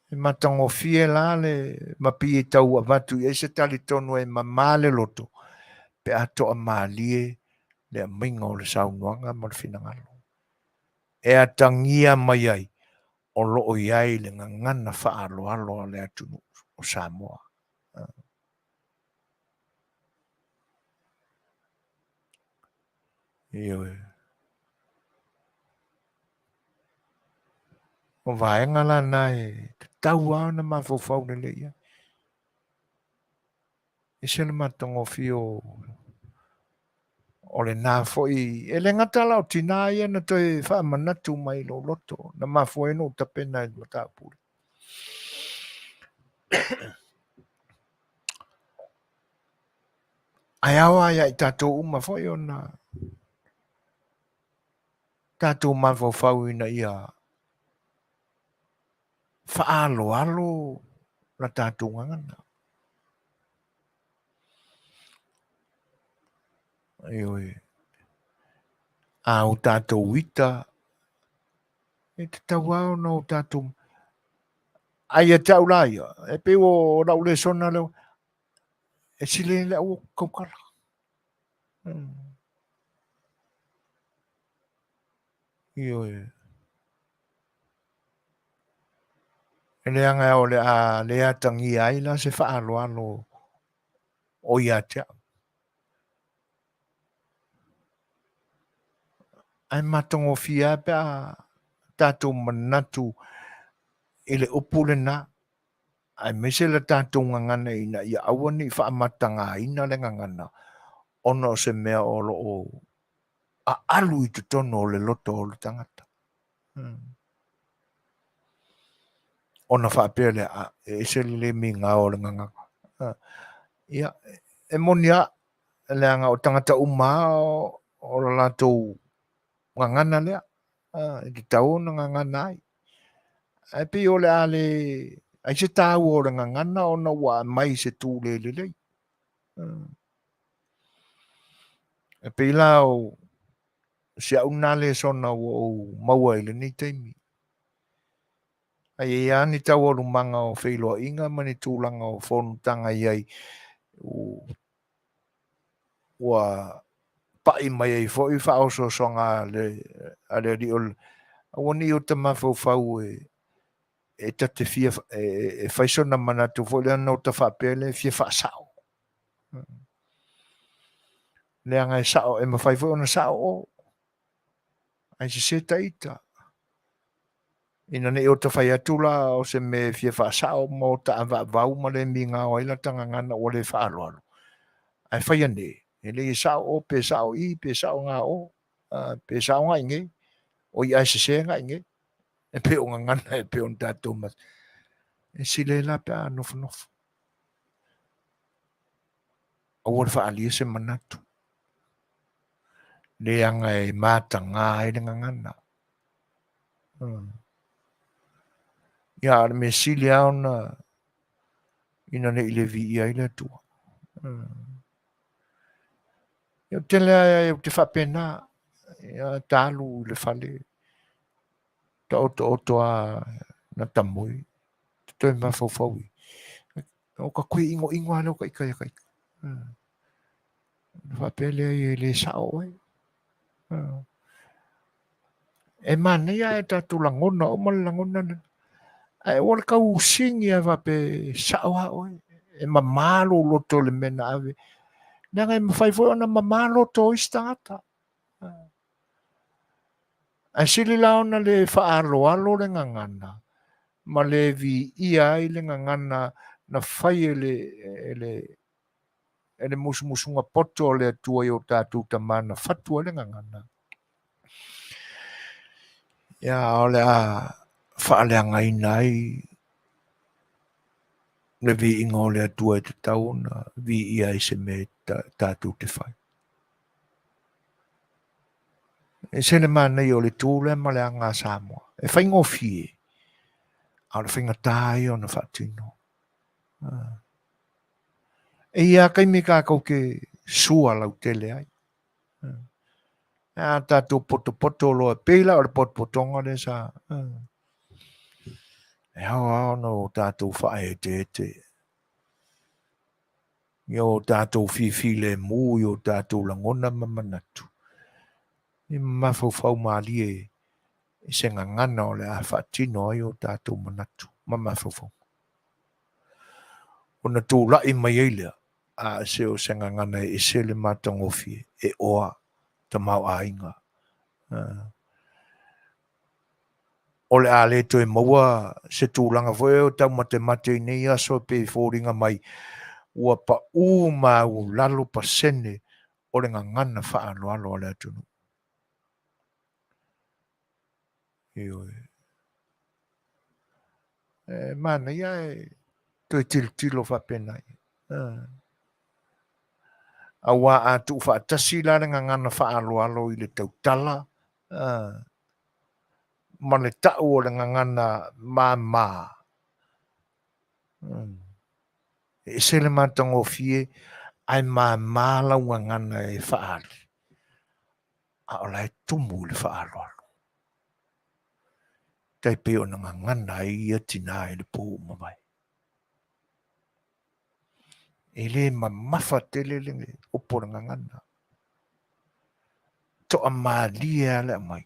A: E matagofie la le ma pei e tau avatu i ai se talitonu e mama le loto pe a toamalie le aumaiga o le saunoaga ma le finagalo. E atagia mai ai o lo o i ai le gagana faaaloalo a le atunuu o Samoa. Ioe. O vaega la na e tatau lava ona mafaufau lelei i ai. Ese le matagofie o o lena foi, e le gata la o tinā ia na toe faamanatu mai i lou loto, na mafua ai ona ou tapena i le mataupu lea. Ae ao lava ia i tatou uma foi ona tatou mafaufau ina ia faaaloalo la tatou gagana. Ioe. A o tatou ita, e tatau lava ona o tatou... Ai ia te au la ia, e pei o lau lesona lea, e sili le aua tautala. Ioe. E leaga o le a le atagia ai la se faaaloalo o ia te au. Ae matagofie lava pe a tatou manatu i le upu lena, aemaise le tatou gagana ina ia aua ne i faamatagaina le gagana ona o se mea o lo o aalu i totonu o le loto o le tagata. Ona faapea lea, a, e ese le le migao o le gagana. Ia, e moni lava, leaga o tagata uma lava o le latou gagana lea, e tatau ona gagana ai. Ae pei o le a le ai se taua o le gagana ona ua aumai i se tu le lelei. E pei la o si au lena lesona ua ou maua i lenei taimi. Ae i ai lava ni taualumaga o feiloaiga ma ni tulaga o fonotaga i ai ua pai mai ai foi faaosoosoga a le alii o le aua ne i ota mafaufau e ta te fia e fai sona manatu foi lea ona ota faapea lea e fia faasao. Leaga e sao, e mafai foi ona sao o, ae sese ta ita. Ina ne i ota fai atu la o se mea e fia faasao ma ota avaavau ma le migao ai lata gagana ua le faaaloalo, ae faia ne, e lei e sao o pe sao i pe sao ga o, pe sao ga i ge, o i ae sese ga i ge. E pei o gagana e pei ona tatou mas. E sili ai la pe a nofonofo. Aua le faaalia se manatu. Leaga e mataga ai le gagana. Ia, a o le mea sili lava ona ina ne i le viia ai le Atua. Ia, ou te tele lava ou te faapena, ia, ta alu i le fale, taotooto lava na ta moe, ta toe mafaufau i, o ka toe inoino lava lea o ta ita ia ta ita. Ona faapea lea, e le sao oe. E manaia ae tatou lagona uma le lagona lena. Ae ua le tau sini lava faapea e sao lava oe, e mama lou loto i le mea na ave. Leaga e mafai foi ona mama loto o isi tagata. Ae sili la ona le faaaloalo le gagana ma le viia ai le gagana na fai e le, e le, e le musumusuga poto a le Atua i o tatou tama na fatu ai le gagana. Ia, o le a faaleagaina ai le viiga o le Atua e tatau ona viia ai se mea tatou te fai. E ese le manaia o le tu lea ma le aga a Samoa. E faigofie, a o le faigata ia ona faatino. E i ai lava taimi tatou te sua lautele ai. A tatou potopoto loa, e pei la o le potopotoga lea sa... E ao lava ona o tatou faaeteete i o tatou fifilemu i o tatou lagona ma manatu, i mafaufau malie i se gagana o le a faatino ai o tatou manatu ma mafaufauga. Ona tulai mai ai lea, a se o se gagana e ese le matagofie, e oa tamaoaiga. O le a le toe maua se tulaga foi o taumatemate i nei aso e pei e foliga mai ua pau maualalo pasene o le gagana faaaloalo a le atunuu. Ioe. E manaia e toe tilotilo faapena. Aua a tuufaatasi la le gagana faaaloalo i le tautala ma le tau o le gagana mama, e ese le matagofie. Ae mama lau gagana e faaali, a o la e tumu i le faaaloalo. Tai pei ona gagana ai ia tinā i le pō ua mavae. E le mamafa tele le upu o le gagana. Toamalie lava le aumai.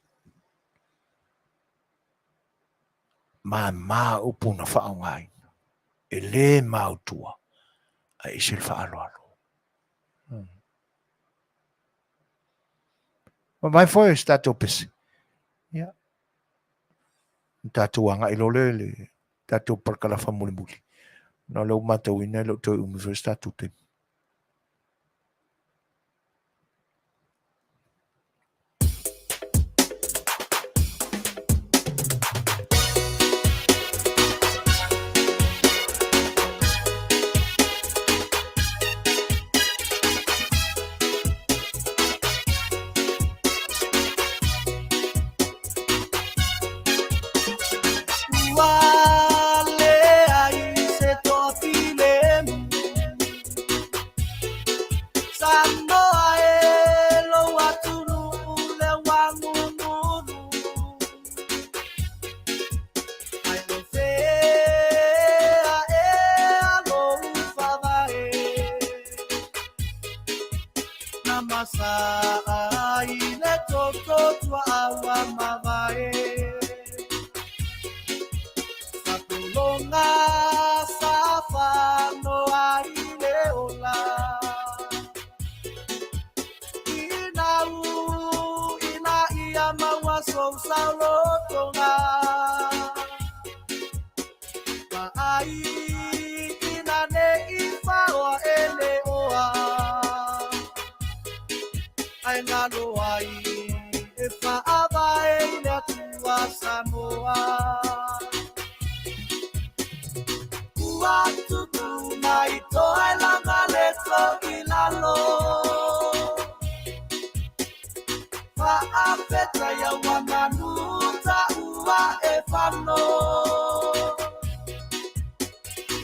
A: Mama upu na faaaogaina. E le maotua, ae ese le faaaloalo. Mavae foi o se tatou pese. Ia. Tatou agai loa lea i le tatou parakalafa mulimuli. Ona o lea ua matauina e le o toe umi foi se tatou taimi.
F: Ua leai se toafilemu Samoa e lou atunuu lea ua nununu Ai o fea ea lou faavae Na masaa i le toto tuaa ua mavae Sa pologa sa fanoa i le ola Ina u ina ia maua sou saolotoga Vaai ina ne i faoa e le oa Ae galo ai e faavae i le Atua Samoa Ua tupu mai toailaga le toilalo Faafetai ua manu taua e fano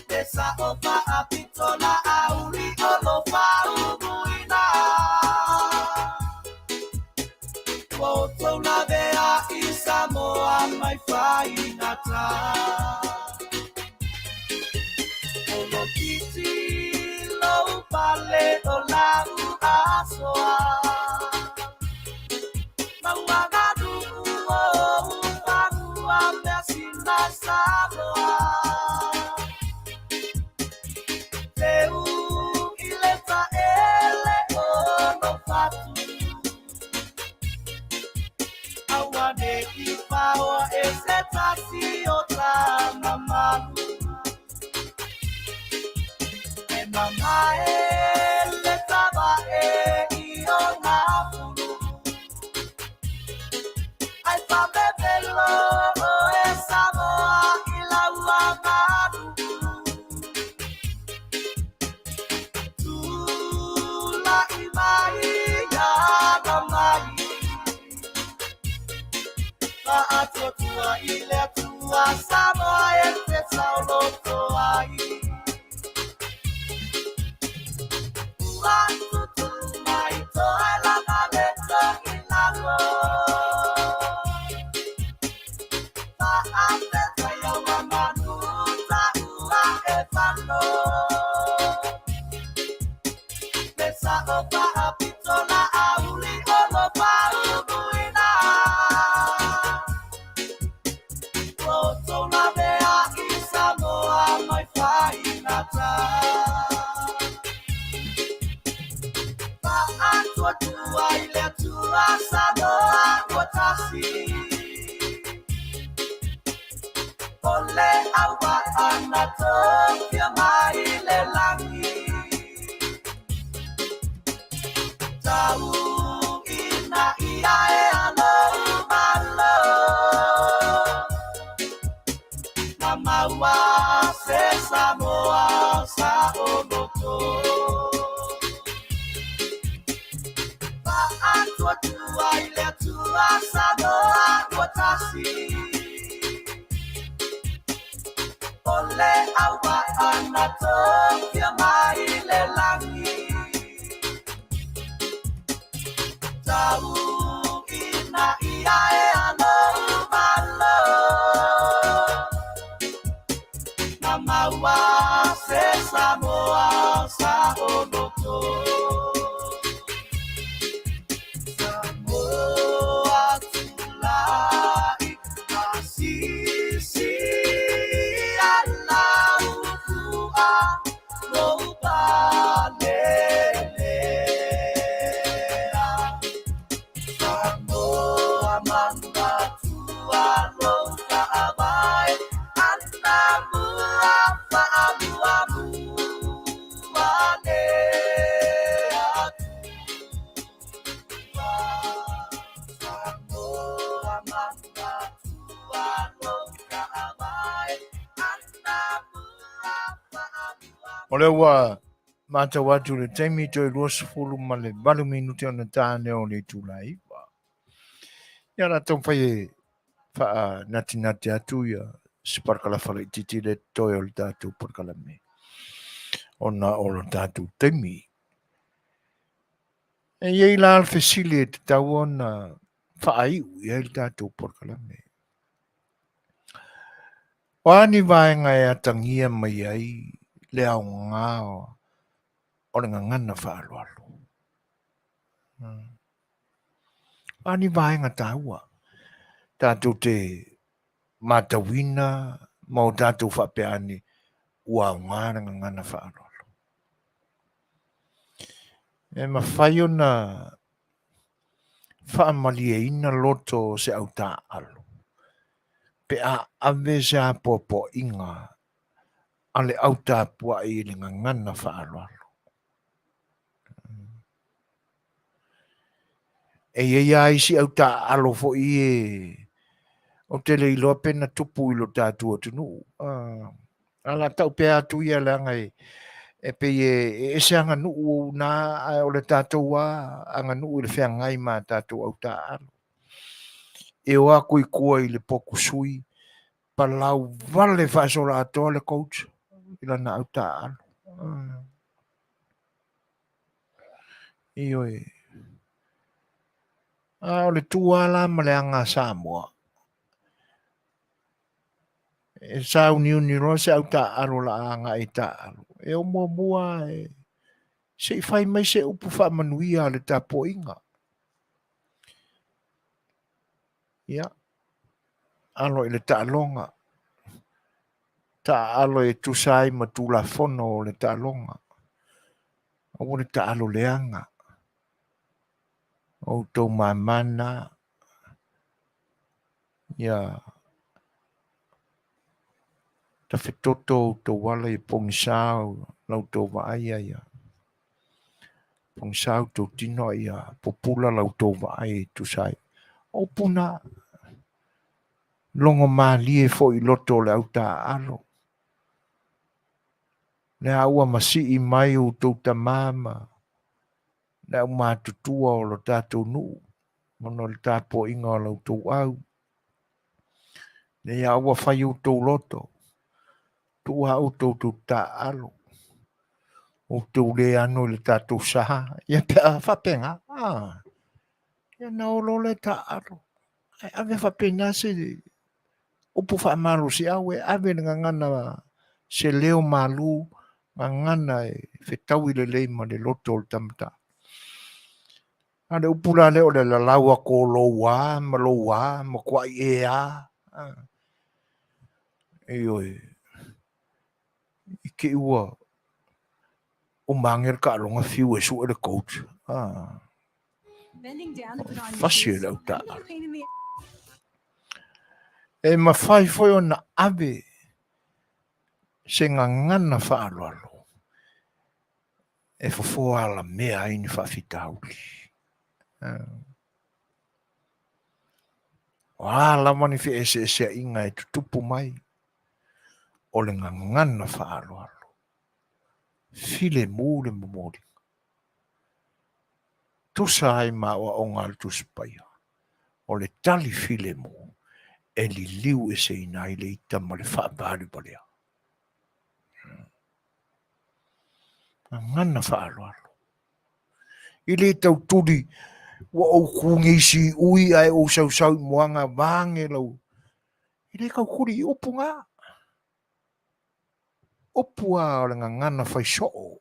F: Le sao faapito la auli o lo faumuina Ua outou lavea i Samoa mai faigata O lo titi lou pale o lau asoa Mauaganuu o upagua measina Samoa Teu i le taele o lou fatu Aua ne i paoa e se tasi o tamamalu E mamae le tavae i ona fulu Ai faapepelo oe Samoa i lau aganuu Tulai mai aga mai Faatuatua i le Atua Samoa e te saoloto ai Ua tutu mai toailaga le toilalo Faafetai ua manu taua e fano Le sao faapito la auli o lo faumuina Ua outou lavea i Samoa mai faigata Faatuatua i le Atua Samoa ua tasi O le auvaa na tofia mai le lagi Tau ina ia e alo malo Na maua se Samoa saoloto Faatuatua i le Atua Samoa ua tasi O le auvaa na tofia mai le lagi manatua lou faavae anamua faamuamua le Atua. Samoa manatua lou faavae anamua faamuamua.
A: O lea ua matau atu i le taimi toe 28 minute ona ta lea o le itula e 9. Ia o le a taumafai e faanatinati atu ia se parakalafa laitiiti lea e totoe o le tatou polokalame ona o le tatou taimi. E i ai la le fesili e tatau ona faaiu i ai le tatou polokalame. O a ni vaega e atagia mai ai le aoga o le gagana faaaloalo? O a ni vaega taua tatou te matauina ma o tatou faapea ane ua aoga le gagana faaaloalo? E mafai ona faamalieina loto o se au taaalo pe a ave se apoapoaiga a le au tapuai i le gagana faaaloalo. E i ai lava isi au taaalo foi e ou te le iloa pe na tupu i lo tatou atunuu. A o le a tau pea atu ia leaga e pei e ese aganuu na ae o le tatou lava aganuu i le feagai ma a tatou au taaalo. E o atu i tua i le potu sui, palau vale faasoloatoa le coach i lana au taaalo. Ioe. A o le tu lava la ma le aga a Samoa, e sauniuni loa se au taaalo o le a agai e taaalo, e o muamua lava e se i fai mai se upu faamanuia a le tapuaiga. Ia, alo i le taaloga, taaalo e tusa ai ma Tulafono o le taaloga. Aua le taalo leaga. O outou mama na. Ia tafetoto outou ala ia pogisa la outou vaai ia pogisa outou tino a ia pupula la outou vaai e tusa ai. O upu na, logo malie foi i loto o le au taaalo. Lea ua masii mai outou tama ma le aumatutua o lo tatou nuu ona o le tapuaiga o la outou au. Lea ua fai outou loto, tuu lava outou tou taaalo, outou le ano i le tatou sa, ia pe a faapena, ia ona o loa lea taaalo. Ae ave faapena se upu faamalosiau e ave le gagana se leo malu gagana e fetaui lelei ma le loto o le tama taaalo. A o le upu la lea o le lalau atu o lou a ma lou a ma tuai e a. Ioe. I te i ua uma ane le taaloga fiu e sue le coach. Fasi e le au taaalo. E mafai foi ona ave se gagana faaaloalo e fofoa alamea ai ni faafitauli. O a lava ni feeseeseaiga e tutupu mai, o le gagana faaaloalo, filemu le momoliga. Tusa ai ma aoaoga a le Tusi Paia, o le tali filemu e liliu eseina ai le ita ma le faavalevalea. Gagana faaaloalo. I le tau tuli ua ou tu nei siui ae ou sausau i moana vaeane lau. I le tau tuli i upu na. Upu lava o le gagana fai soo,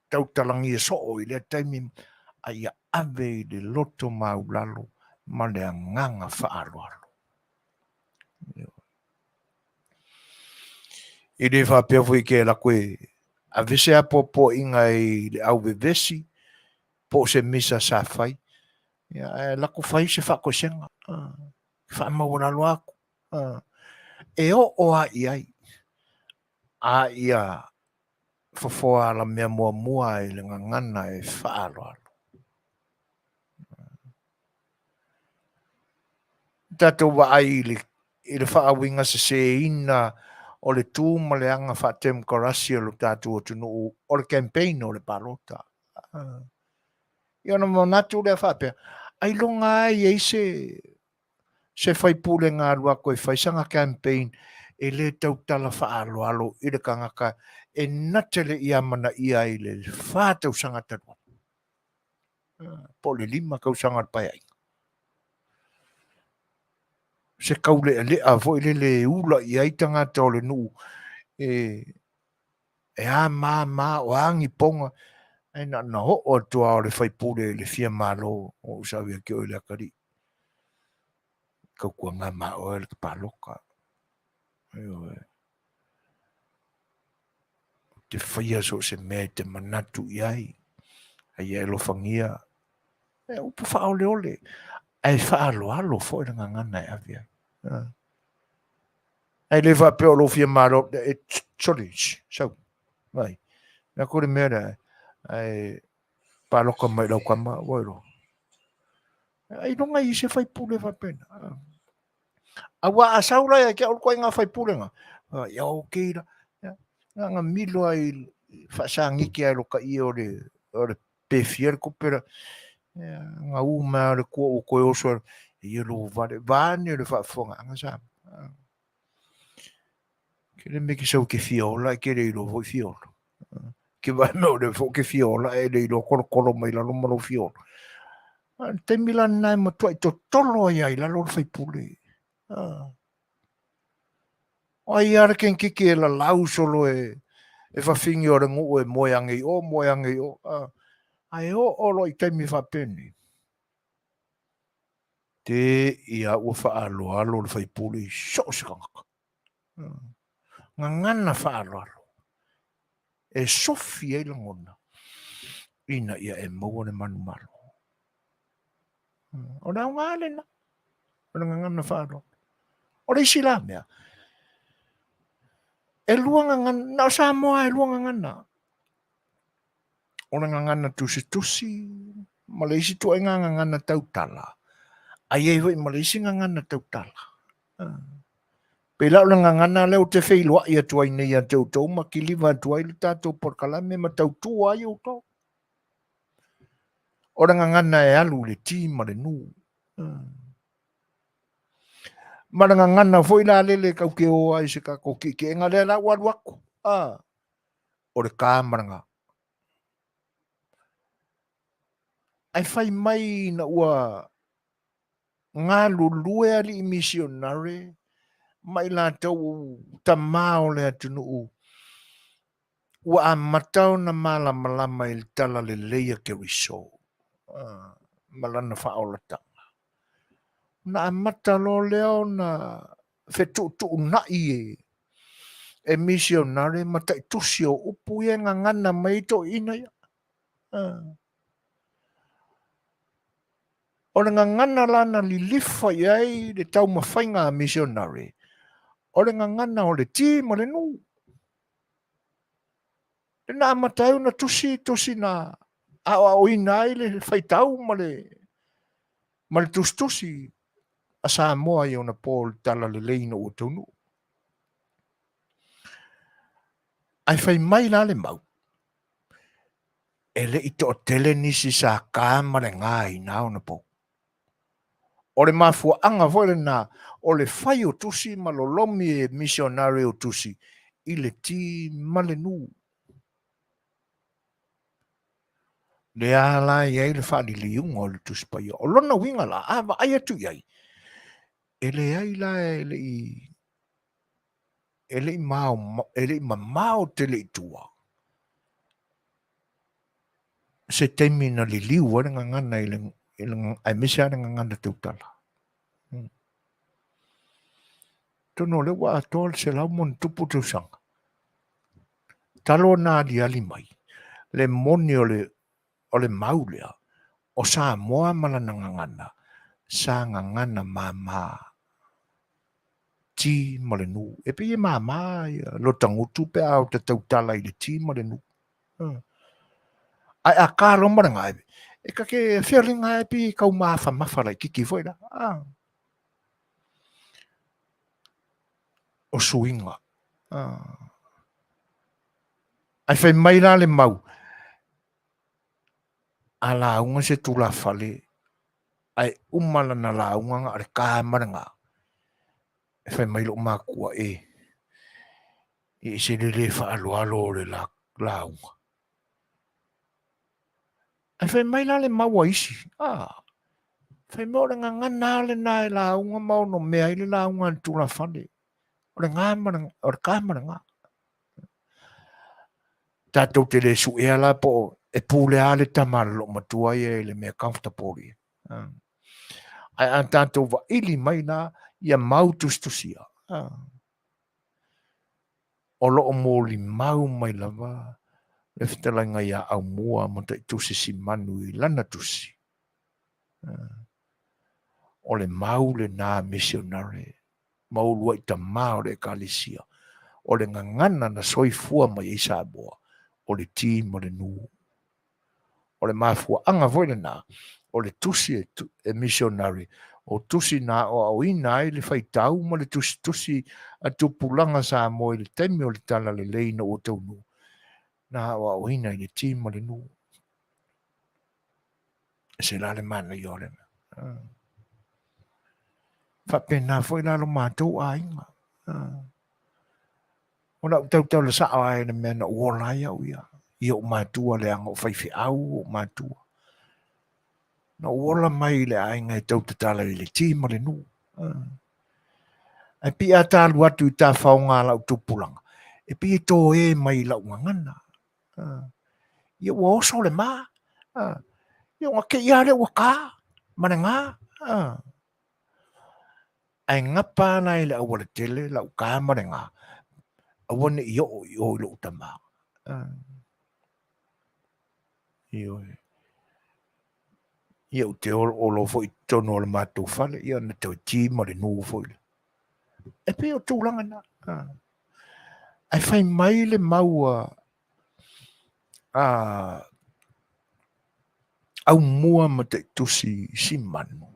A: tautalagia soo i lea taimi a ia ave i le loto maulalo ma le agaga faaaloalo. E le faapea foi ke alu atu e ave se apoapoaiga i le au vevesi po o se misa sa fai, ia, ae alu atu fai se faatoesega. Faamaualalo aku. E oo lava i ai a ia fofoa alamea muamua i le gagana e faaaloalo. Tatou vaai i le i le faauigaseseina o le tu ma le aga faatemokarasi o lo tatou atunuu o le campaign o le palota. Ia ona manatu lea faapea, ailoga lava e i ai se se faipule na alu atu e fai sana campaign e le tautala faaaloalo i le tagata e na te le i amanaia i le 4 tausaga talu ai, po o le 5 tausaga o le Paeaiga. Se taulealea foi lele e ula i ai tagata o le nuu e e a ma ma o a ni poga, ae na ona oo atu lava o le faipule i le fia malo o ou sau ia te oe le atalii. Tautuana ma oe le palota. Ioe. Ou te faia so o se mea e te manatu i ai, a ia e alofagia. E upu faaoleole, ae faaaloalo foi le gagana e ave ai. Ae le faapea o lou fia malo, e, sole, sau, vai. Mea atu le mea lea, ae palota mai i lau tama, ua iloa. Ailoga i se faipule faapena. Aua a sau la ia te au le ituaiga faipule na, ia okay la. Na ona milo lava i faasagiti lava i lota ie o le pe fia le tupe la. Ia, na u mai lava o le tua ua toe oso ai, ia lou vale, vaeane le faafofogaaga Samoa. Tele mea e te sau e te fia ola ae te le iloa foi fia ola. Ke vaai mai o lea foi ou te fia ola ae le iloa tolotolo mai lalo ma lou fia ola. A o le taimi la lena e matuai totolo ai lava i lalo le faipule. O ai lava le kenekiti e lalau solo e e fafine o le nuu e moe ane i o, moe ane i o. Ae oo loa i taimi faapenei, te i a ua faaaloalo le faipule i so o se tagata. Gagana faaaloalo e sofi ai lagona ina ia e maua le manumalo. O le aoga lena o le gagana faaaloalo. O le isi la mea, e lua gagana, na o Samoa e lua gagana. O le gagana tusitusi ma le isi ituaiga gagana tautala, a i ai foi ma le isi gagana tautala. Pei la o le gagana lea ou te feiloai atu ai nei ia te outou ma kiliva atu ai le tatou polokalame ma tautua ai outou. O le gagana e alu i le ti ma le nu. Ma le gagana foi la lele tatou te o ai i se tatou tietieega lea la ua alu atu. O le ka ma le ga. Ae fai mai ina ua galulue alii misionare ma i latou tamā o le atunuu ua amata ona malamalama i le talalelei a Keriso ma lana faaolataga. Ona amata loa lea ona fetuutuunai e misionare ma taitusi o upu ia e gagana mai ai toeaiina ia. O le gagana la na lilifa i ai le taumafaiga a misionare, o le gagana o le ti ma le nu. Lea na amata ai ona tusi tusi na aoaoina ai le faitau ma le ma le tusitusi a Samoa i ona po o le talalelei ina ua taunuu. Ae fai mai la le mau, e le i toatele nisi sa ka ma le ga i na ona pou. O le mafuaaga foi lena o le fai o tusi ma lolomi e misionare o tusi i le ti ma le nu. Lea la e i ai le faaliliuga o le Tusi Paia. O lona uiga la, a vaai atu i ai, e leai la e le i e le i mao, e le i mamao tele i tua se taimi na liliu ai le gagana i le, i le aemaise lava le gagana tautala. Atonu o lea ua atoa le 100+ tausaga talu ona aliali mai le moni o le mau lea o Samoa ma lana gagana. Sa gagana mama ti ma le nu. E pei e mama ia lo tagutu pe a o ta tautala i le ti ma le nu. Ae a ka loa ma le gae, e ka ke fealinga e pi kau mafamafa laititi foi la. O suiga. Ae fai mai la le mau, a lauga se tulafale ae uma lana lauga na o le ka ma le ga, e fai mai lou makua, e, e ese le le faaaloalo o le lauga. Ae fai mai la le mau a isi, a, fai mai o le gagana lava lena e lauga ma ono mea ai le lauga a le tulafale. O le ga ma le, o le ka ma le ga. Tatou te le suea la po o e pule lava le tama a le loomatua ia i le mea comfortable ia. Ae a tatou vaili mai la ia mau tusitusia, o lo o molimau mai lava le fetalaiga ia Aumua ma Taitusi Simanu i lana tusi. O le mau lena misionare ma uluai tama o le Ekalesia, o le gagana na soifua mai ai Samoa, o le ti ma le nu. O le mafuaaga foi lena o le tusi e misionare, o tusi na aoaoina ai le faitau ma le tusitusi a tupulaga Samoa i le taimi o le Talalelei ina ua taunuu, na aoaoina i le ti ma le nu. E se la le manaia o le mea. Faapena foi la lo matou aiga. O lau tautala sao lava i le mea na ou ola ai au ia, i ou matua leaga o faifeau ou matua. Na ou ola mai i le aiga e tau tatala i le ti ma le nu. Ae pei a ta alu atu i tafaoga a lau tupulaga, e pei e toe mai i lau gagana. Ia ua oso le ma. Ia ona te i lava lea ua ta ma le ga. Ae gapa la i le aualatele lau ta ma le ga, aua ne i oo i o i lou tama. Ioe. Ia ou te olo foi i totonu o le matou fale, ia na toe ti ma le nu foi lea. E pei o tulaga na. Ae fai mai le mau a Aumua ma Taitusi Simanu,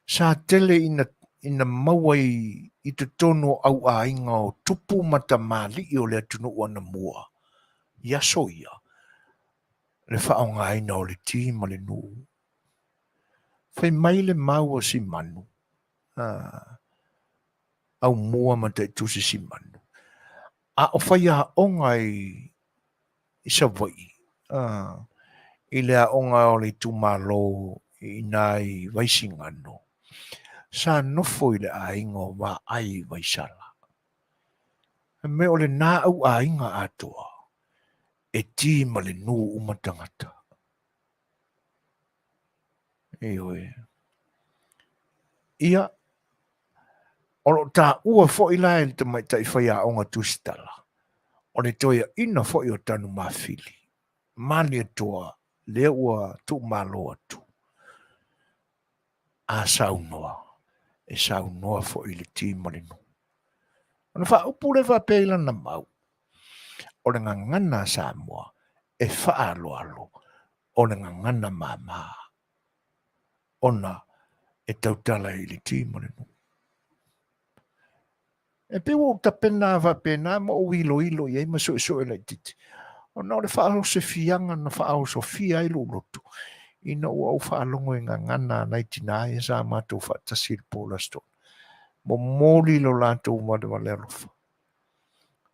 A: sa tele ina maua i totonu o au aiga o tupu ma tamalii o le atunuu anamua i aso ia, le faaaogaina o le ti ma le nu. Fai mai le mau a Simanu, Aumua ma Taitusi Simanu, a o faiaoga i Savaii, i le aoga o le itumalo i ina i Vaisigano, sa nofo i le aiga o Vaai i Vaisala. Fai mai o lena au aiga atoa, e ti ma le nu uma tagata. Ioe. Ia, o lo o taua foi la e le tamaitai faiaoga tusitala, o le toeaina foi o Tanumafili, Malietoa, lea ua tuumalo atu, a saunoa, e saunoa foi i le ti ma le nu. Ona faaupu lea faapea i lana mau, o le gagana a Samoa e faaaloalo, o le gagana mama, ona e tautala i le ti ma le nu. E pei ua ou tapena faapena ma ou iloilo i ai ma suesue laitiiti, ona o le faaosofiaga na faaosofia ai lou loto ina ua ou faalogo i gagana a nai tinā ia sa matou faatasi i le po o le Aso Toonai. Momoli lo latou valevale alofa,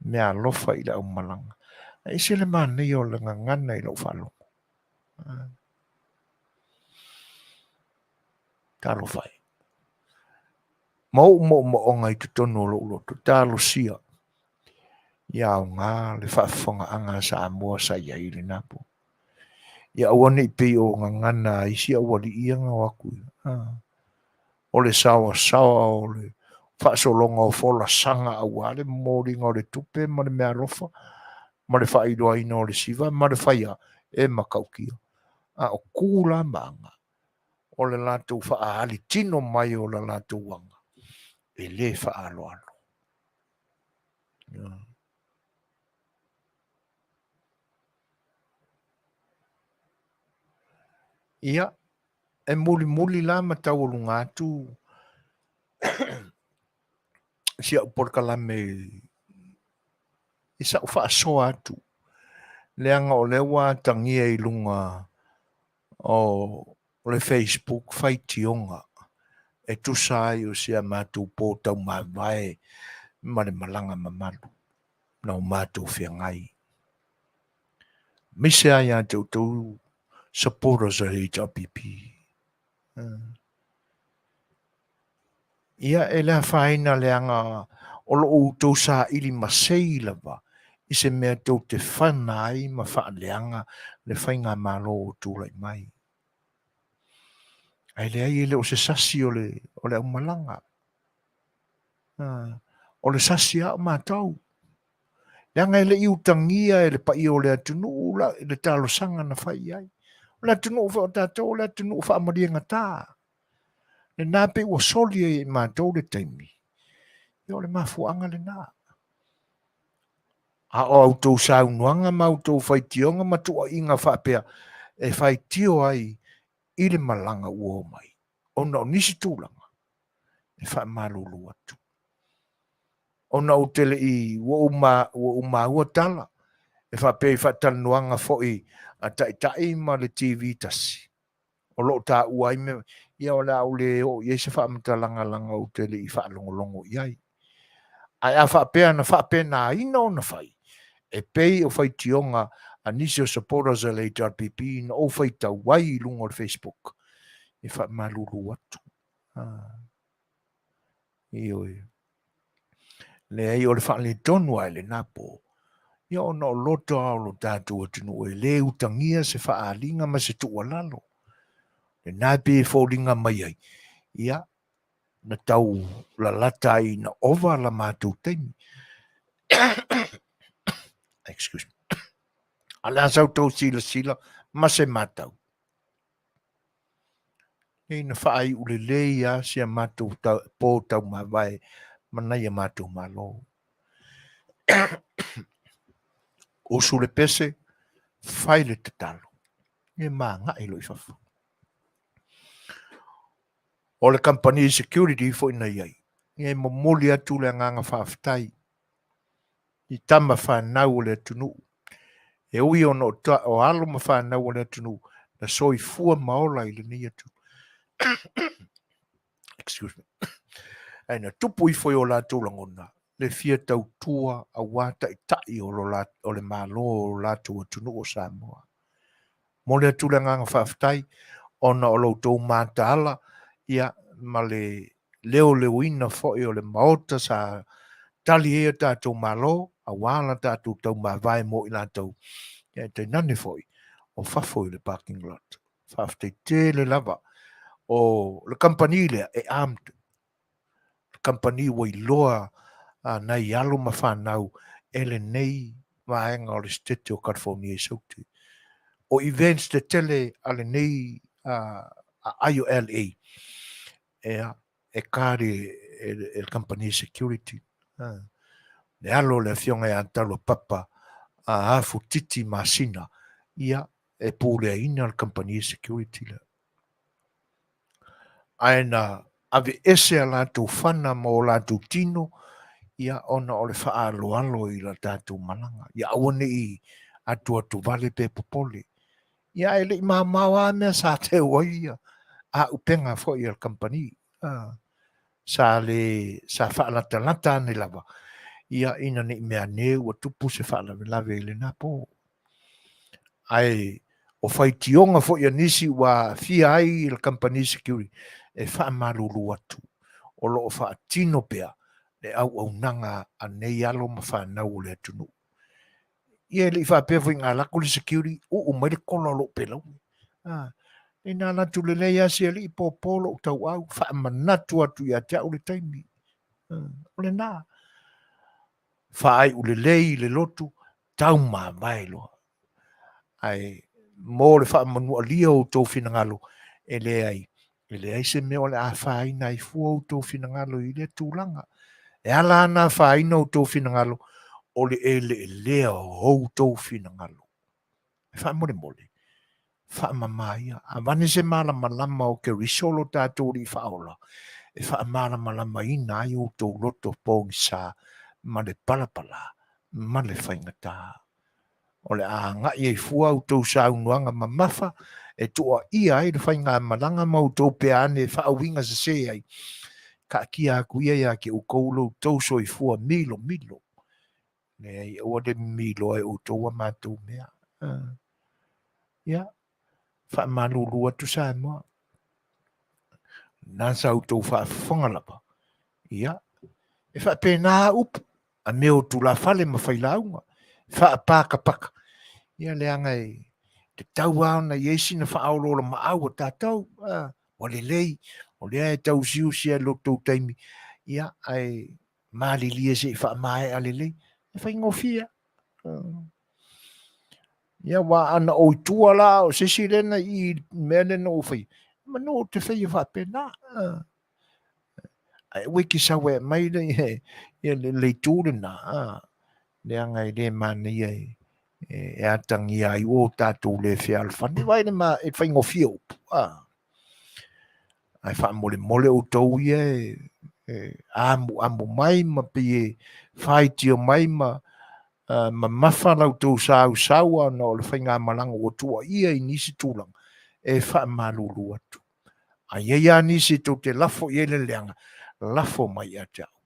A: mea alofa i le aumalaga. Ae ese le manaia o le gagana i lau faalogo. Talofa e. Ma ou moomooga i totonu o lou loto, talosia ia aoga le faafofogaaga a Samoa sa i ai i lena po. Ia aua ne i pei o gagana a isi aualii ia na o atu. O le saoasaoa o le faasologa o folasaga aua le momoliga o le tupe ma le meaalofa ma le faailoaina o le siva ma le faia e matautia. A o tu la ma aga. o le latou faaali tino mai o le latou aga e le faaaloalo. Ia, e mulimuli la ma taualuga atu si au polokalame i sa'u faasoa atu, leaga o lea ua atagia i luga o le Facebook faitioga e tusa ai o si a matou po taumavae ma le malaga mamalu na o matou feagai. Aemaise lava ia te outou supporters o le HRPP. Ia, e le afaina leaga o lo o outou saili masei lava i se mea tou te fana ai ma faaleaga le faigamalo o tulai mai. Ae leai e le o se sasi o le, o le aumalaga. O le sasi lava o matou. Leaga e le i utagia e le paia o le atunuu la, le talosaga na fai i ai. O le atunuu foi o tatou o le atunuu faamaliegata. Lena pei ua soli ai e matou le taimi. Ia o le mafuaaga lena. A o a outou saunoaga ma a outou faitioga ma tuuaiga faapea e faitio ai i le malaga ua omai, ona o nisi tulaga e faamalulu atu. Ona ou te le i, ua ou, ma, ua ou maua tala, e faapea i faatalanoaga foi a Taitai ma le TV tasi, o lo o taua ai mea, ia o le a ou le oo i ai se faamatalaga leaga ou te le i faalogologo i ai. Ae a faapea na faapenaina ona fai, e pei o faitioga a nisi o supporters a le HRPP na ou faitau ai i luga o le Facebook, e faamalulu atu. Ah. Ioe. Leai, o le faaletonu lava i lena po, ia ona o loto lava o lo tatou atunuu e le utagia se faaaliga ma se tuualalo. Lena e pei e foliga mai ai, ia, na tau lalata ai ina ova la matou taimi. Excuse me. A o le a sa outou silasila ma se matau? Nei na faaiu lelei lava si a matou po taumavae ma nai a matou malo. Usu le pese, fai le tatalo, e magai loa i fafo. O le kamupani security foi na i ai, e momoli atu le agaga faafetai i tama fanau o le atunuu. E ui ona o alo ma fanau o le atunuu na soifua ma ola i lenei atunuu. Excuse me. Ae na tupu ifo i o latou lagona le fia tautua aua taitai o, lo, o le Malo o latou atunuu o Samoa. Momoli atu le agaga faafetai ona o lo outou mataala ia ma le leoleoina foi o le Maota sa tali ai o tatou Malo aua la tatou taumavae mo i latou, ia e tainane foi o fafo i le parking lot. Faafetai tele lava. O le kamupani lea e armed, le kamupani ua iloa nai alo ma fanau e lenei vaega o le Setete o California i Saute. O events tetele a lenei aai o LA, ea, e kari e le kamupani security. Le alo o le afioga ia Taluapapa a Afu Titi Masina, ia, e puleaina le kamupani security lea. Ae na aveese a latou fana ma o latou tino, ia, ona o le faaaloalo i la tatou malaga. Ia aua ne i atuatuvale pe popole. Ia ae le i mamao lava mea sa teu ai ia auupega foi a le kamupani. Sa le, sa faalatalata ane lava, ia ina ne i meaane ua tupu se faalavelave i lena po. Ae o faitioga foi a nisi ua aafia ai le kamupani security, e faamalulu atu, o lo o faatino pea le auaunaga a nei alo ma fanau o le atunuu. Ia e le i faapea foi na alu atu le security uu mai le kola o lou pelaue. Ah, nei na alu atu lelei lava si alii pōpō lou tauau, faamanatu atu ia te au le taimi. Ah, o lena. Faaiu lelei le lotu, taumavae loa. Ae mo le faamanualia o outou finagalo, e leai. E leai se mea o le a afaina ai fua outou finagalo i lea tulaga. E ala ona afaina outou finagalo, o le eleelea o outou finagalo. E faamolemole, faamama ia. Avane se malamalama o Keriso lo tatou Alii Faaola, e faamalamalamaina ai outou loto pogisa ma le palapala ma le faigata. O le a agai ai fua a outou saunoaga mamafa e tuuaia ai le faigamalaga ma outou pea ane e faauiga sese ai, taatia atu ia ia te outou lo outou soifua milomilo. Leai, aua le mimiloa e outou a matou mea. Ia, faamalulu atu Samoa. Na sa outou faafofoga lava. Ia, e faapena upu a mea o tulafale ma failauga, faapakapaka. Ia leaga e tatau lava ona i ai sina faaoloolomaau a tatou. Ua lelei, o lea e tausiusi ai lo outou taimi, ia, ae malilie se i faamaea lelei, e faigofie. Ia, aua ana ou i tua la o se isi lea na i i mea lea na ou faia, manu ou te faia faapena. Ae aua e te sau e aumai le, ia le, le itu lena, leaga e le manaia e, e atagia ai ua o tatou le fealofani. Vaai le ma, e faigofie upu. Ae faamolemole outou ia e, e amuamu mai ma pei e faitio mai ma mamafa la outou sausau ona o le faigamalaga ua tuuaia i nisi tulaga, e faamalulu atu. A i ai lava nisi tou te lafo i ai le leaga, lafo mai ia te au.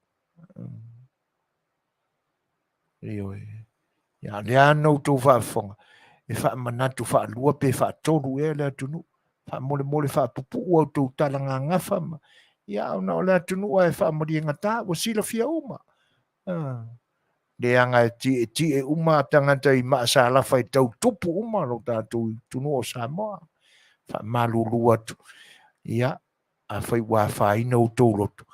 A: Ioe. Ia lea na outou faafofoga, e faamanatu faalua pe faatolu ea le atunuu. Faamolemole faapupuu a outou tala gagafa ma, ia ona o le atunuu e faamaliegata, ua silafia uma. Leaga e tietie uma tagata i maasalafa e tau tupu uma lo tatou atunuu o Samoa. Faamalulu atu, ia, afai ua afaina outou loto,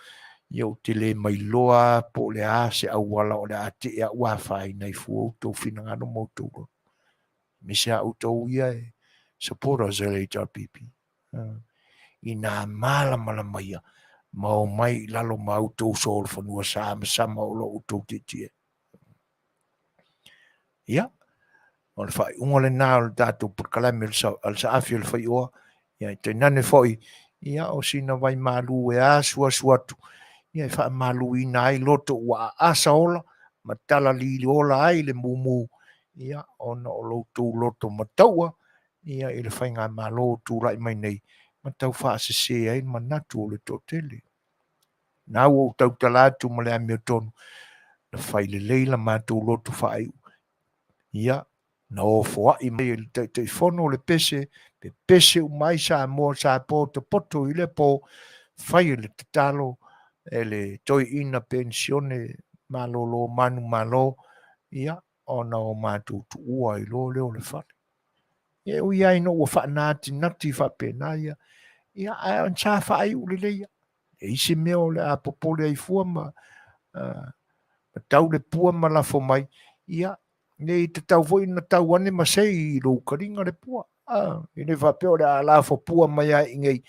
A: ia ou te le mailoa po o le a se auala o le a tee au afaina ai fua outou finagalo ma outou loto. Aemaise a outou ia e supporters o le HRPP. Ina malamalama ia ma o mai i lalo ma outou solofanua samasama o lo outou tietie. Ia, o le faaiuga lena o le tatou polokalame a le Saafi o le Faioa. Ia, e tainane foi, ia, o sina vaimalu e asuasu atu, ia, e faamaluina ai loto ua aasa ola ma talaliliola ai le mumu, ia, ona o lo outou loto mataua, ia, i le faigamalo o tulai mai nei, ma tau faasese ai le manatu o le toatele. Na ua ou tautala atu ma le amiotonu, na fai lelei la matou loto faaiu. Ia, na ofoai mai e le Taitaifono le pese, pepese uma ai Samoa sa potopoto i lea po, fai le tatalo e le toeaina penisione malolo manumalo, ia, ona o matou tuua ai loa lea o le fale. Ia, e ui lava ina ua faanatinati faapena ia, ia, ae sa faaiu lelei. E i se mea o le a popole ai fua ma tau le pua ma lafo mai, ia, nei tatau foi na tau ane ma sei i lou kaliga le pua. E le faapea o le a lafo pua mai ai i nei,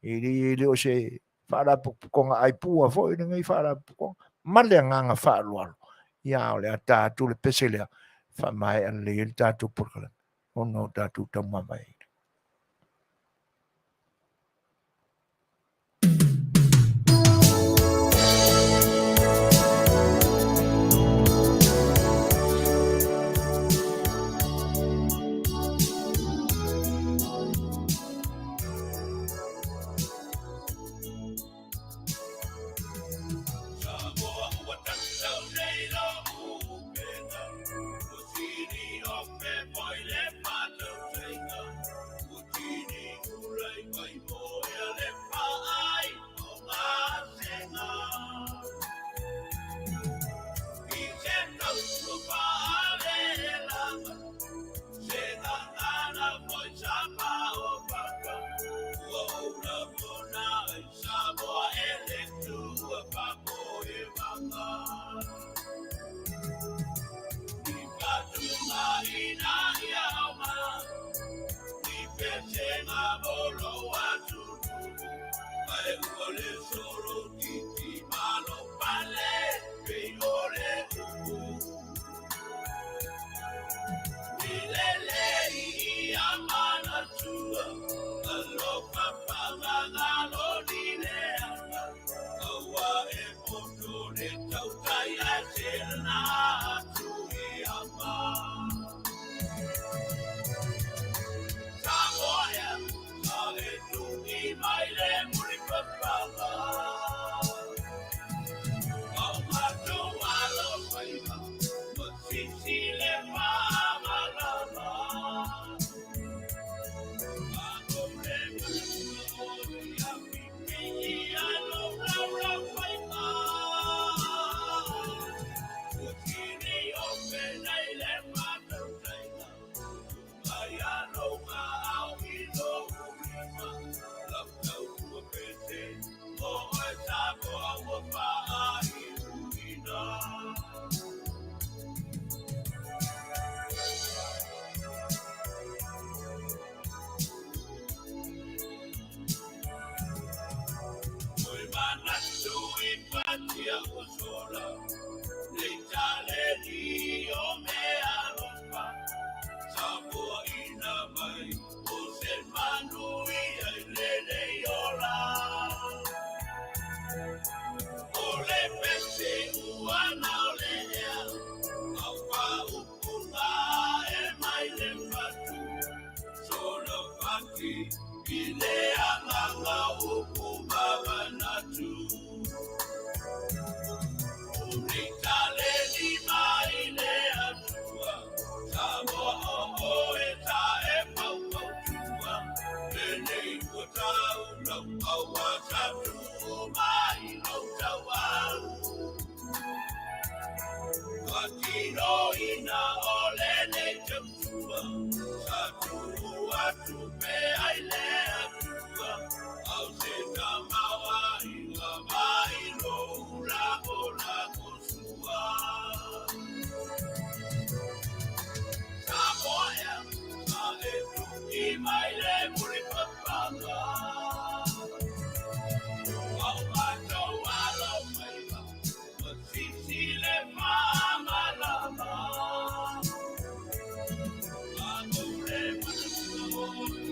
A: e le o se faalapotopotoga ai pua foi lenei faalapotopotoga. Ma le agaga faaaloalo, ia o le a ta atu le pese lea, faamaea lelei ai le tatou polokalame, ona o tatou taumamae.
C: Ai ua le solo titi malo pale pei o le upu. Ni lele i a manatua, alofa pagagalo ni le anga. Aua e poto le tautai a se na atu i ama. Samoa ea, sa e tuki mai le muri papanga. Au matou alo faiva, ma sisi le faamalama. Matou le manatua ia pipii ai lou laulau faiva. Ua sili ope nei le faatautaiga, mai a lou aao i lou lima. Lau tautua pese, o oe Samoa ua faaiuina. Oi manatu i patia ua sola, nei taleni o mea alofa. Samoa ina mai, o se manu ia i lenei ola. O le pese ua na o le ea, au whaupunga e mai le fatu. Sona fati i le anganga upu mamanatu. O nei taleni mai le atua, Samoa o oe ta e paupautua. Lenei ua tau lau aua sa tuu mai lou tauau. Patino ina o lenei tautua, sa tuu atu pe ai le atua. Au se tamawa inga mai lou lago lago sua. Samoa ea, sa e tuki mai le muri papanga. Au matou alo faiva, ma sisi le faamalama. Matou le manatua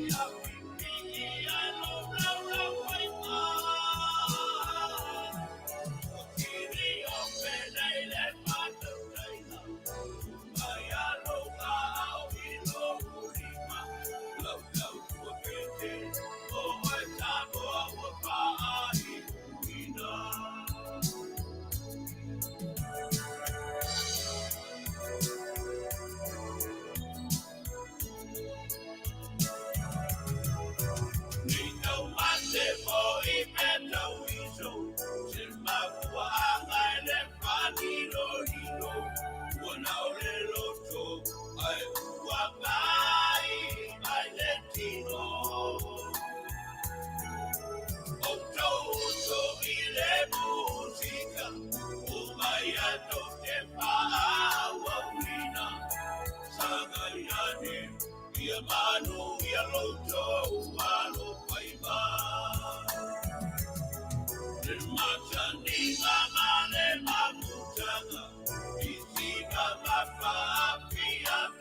C: ia pipii ai lou laulau faiva. Ua sili ope nei le faatautaiga, mai a lou aao i lou lima. Lau tautua pese, o oe Samoa ua faaiuina. Nei taumate foi pe tauiso, se mafuaaga e le fanilolilo. Ua nao le loto, ae ua vai mai le tino. O tauso i le musika, o mai a tou te faaauauina. Sagai ane, ia manu ia loutou alo faiva. Le mataniga ma le mafutaga, i siga ma faafiafiaga.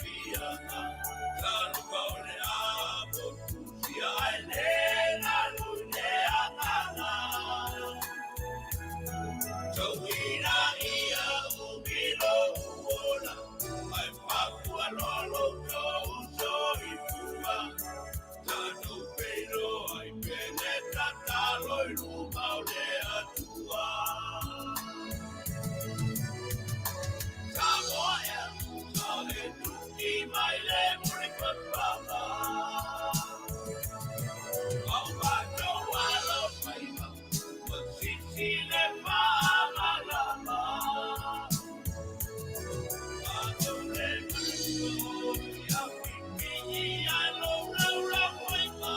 C: Talofa o le amo tusia ai le galu i le agaga. Tauina ia umi lou ola, ae papua loa loutou soifua. Tatou peiloai pele tatalo i luma o le Atua. Samoa ea, sa e tuki mai le muri papanga. Au matou alo faiva, ma sisi le faamalama. Matou le manatua ia pipii ai lou laulau faiva.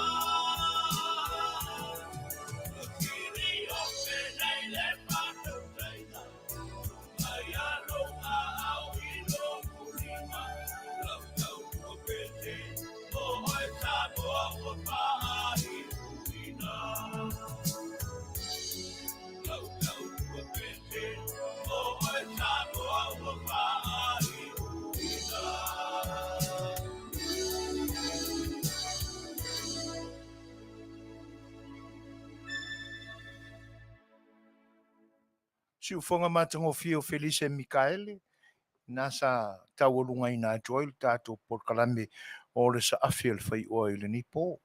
C: Ua sili ope nei le faatautaiga, mai a lou aao i lou lima. Lau tautua
A: Siufoga matagofie o Felise Mikaele, na sa taualugaina atu ai le tatou polokalame o le saafi o le faioa i lenei po.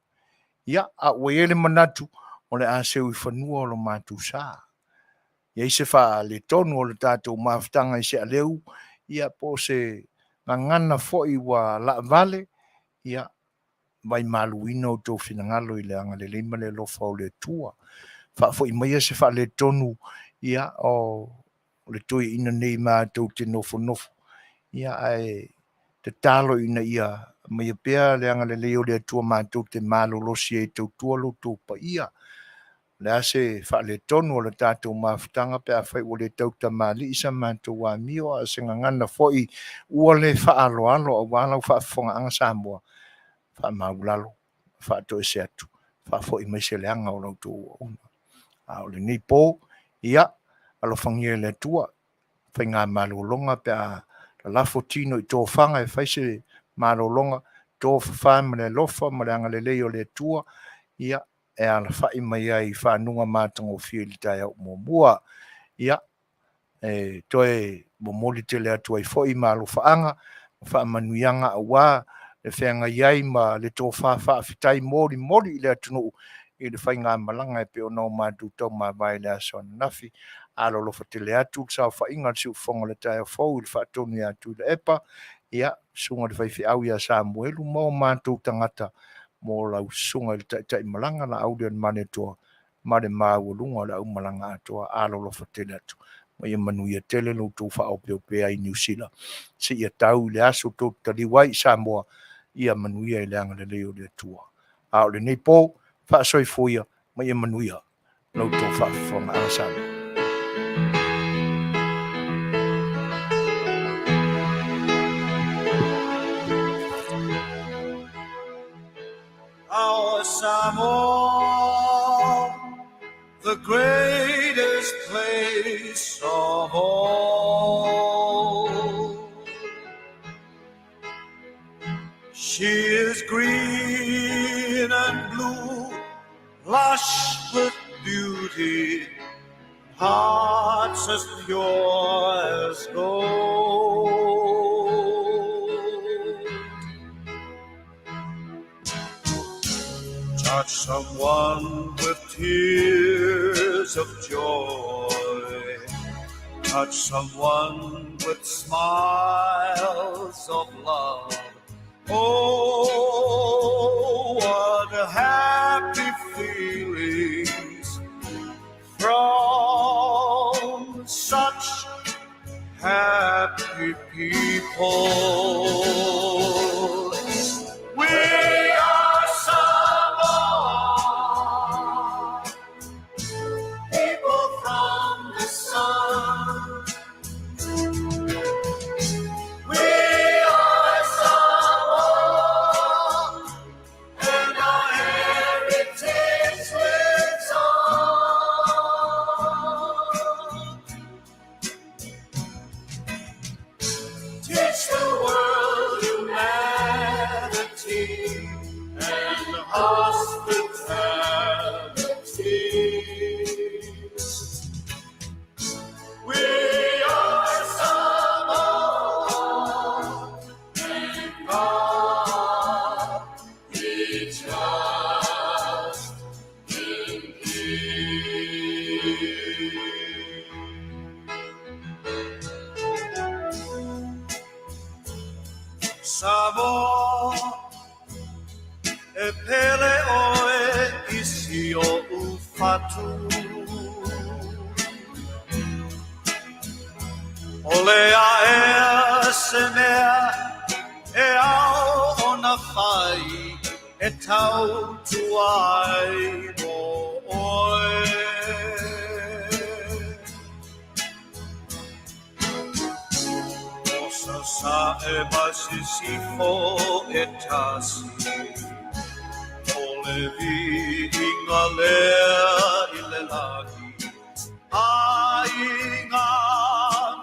A: Ia, a ua i ai le manatu o le a seu i fanua o lo matou sa. I ai se faaletonu o le tatou mafutaga i se aleu, ia po o se gagana foi ua laavale, ia vaimaluina outou finagalo i le agalelei ma le alofa o le Atua. Faafoi maia se faaletonu, ia o le toeaina nei matou te nofonofo, ia ae tatalo ina ia aumaia pea le agalelei o le Atua matou te malolosi ai e tautua lo outou paia. O le a se faaletonu o le tatou mafutaga pe afai ua le tautamalii sa matou amio a o se gagana foi ua le faaaloalo aua lau faafofogaaga Samoa, faamaulalo, faatoese atu, faafoi mai se leaga o la outou auauna. A o lenei po, ia, alofagia e le Atua faigamalologa pe a lalafo tino i tofaga e fai se malologa, tofafa ma le alofa ma le agalelei o le Atua, ia, e alafai mai ai i fanuga matagofie i le taeao muamua. Ia, e toe momoli tele atu ai foi ma alofaaga ma faamanuiaga aua le feagai ai ma le tofa faafetai molimoli i le atunuu i le faigamalaga e pei ona o matou taumavae i le aso ananafi. Alolofa tele atu le saofaiga a le siufofoga o le taeao fou i le faatonu ia Tuilaepa, ia, susuga i le faifeau ia Samuelu ma o matou tagata mo lau susuga i le Taitaimalaga Laaulialemalietoa ma le maualuga o le aumalaga atoa. Alolofa tele atu ma ia manuia tele lo outou faaopeopea i Niu Sila seia tau i le aso tou te taliu ai i Samoa, ia manuia i le agalelei o le Atua. A o lenei po, faasoifua ia ma ia manuia la outou faafofogaaga Samoa.
F: Our Samoa, the greatest place of all. She is green and blue, lush with beauty, hearts as pure as gold. Touch someone with tears of joy. Touch someone with smiles of love. Oh, what happy feelings from such happy people. We are Samoa, people from the sun. We are Samoa, and our heritage lives on. Teach the world humanity and hospitality. We are Samoa, in God we trust in peace. Samoa, e pele oe i si o fatu. O le aea se mea e ao ona fai e tautua ai mo oe. O Sasae ma Sisifo e tasi, o le viiga lea i le lagi, aiga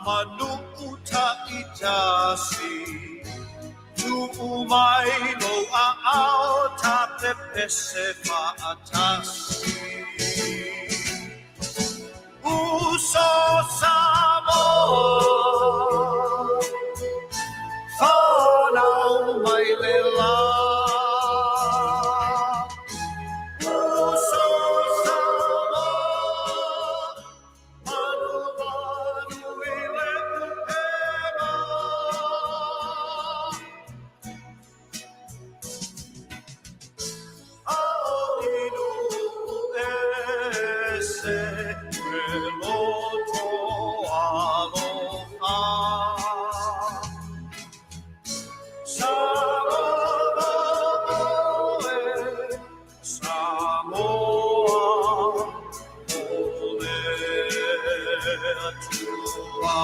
F: ma nuu taitasi, tuu mai lou aao ta pepese faatasi. Uso le loto alofa. Samoa oe, Samoa, o le Atua.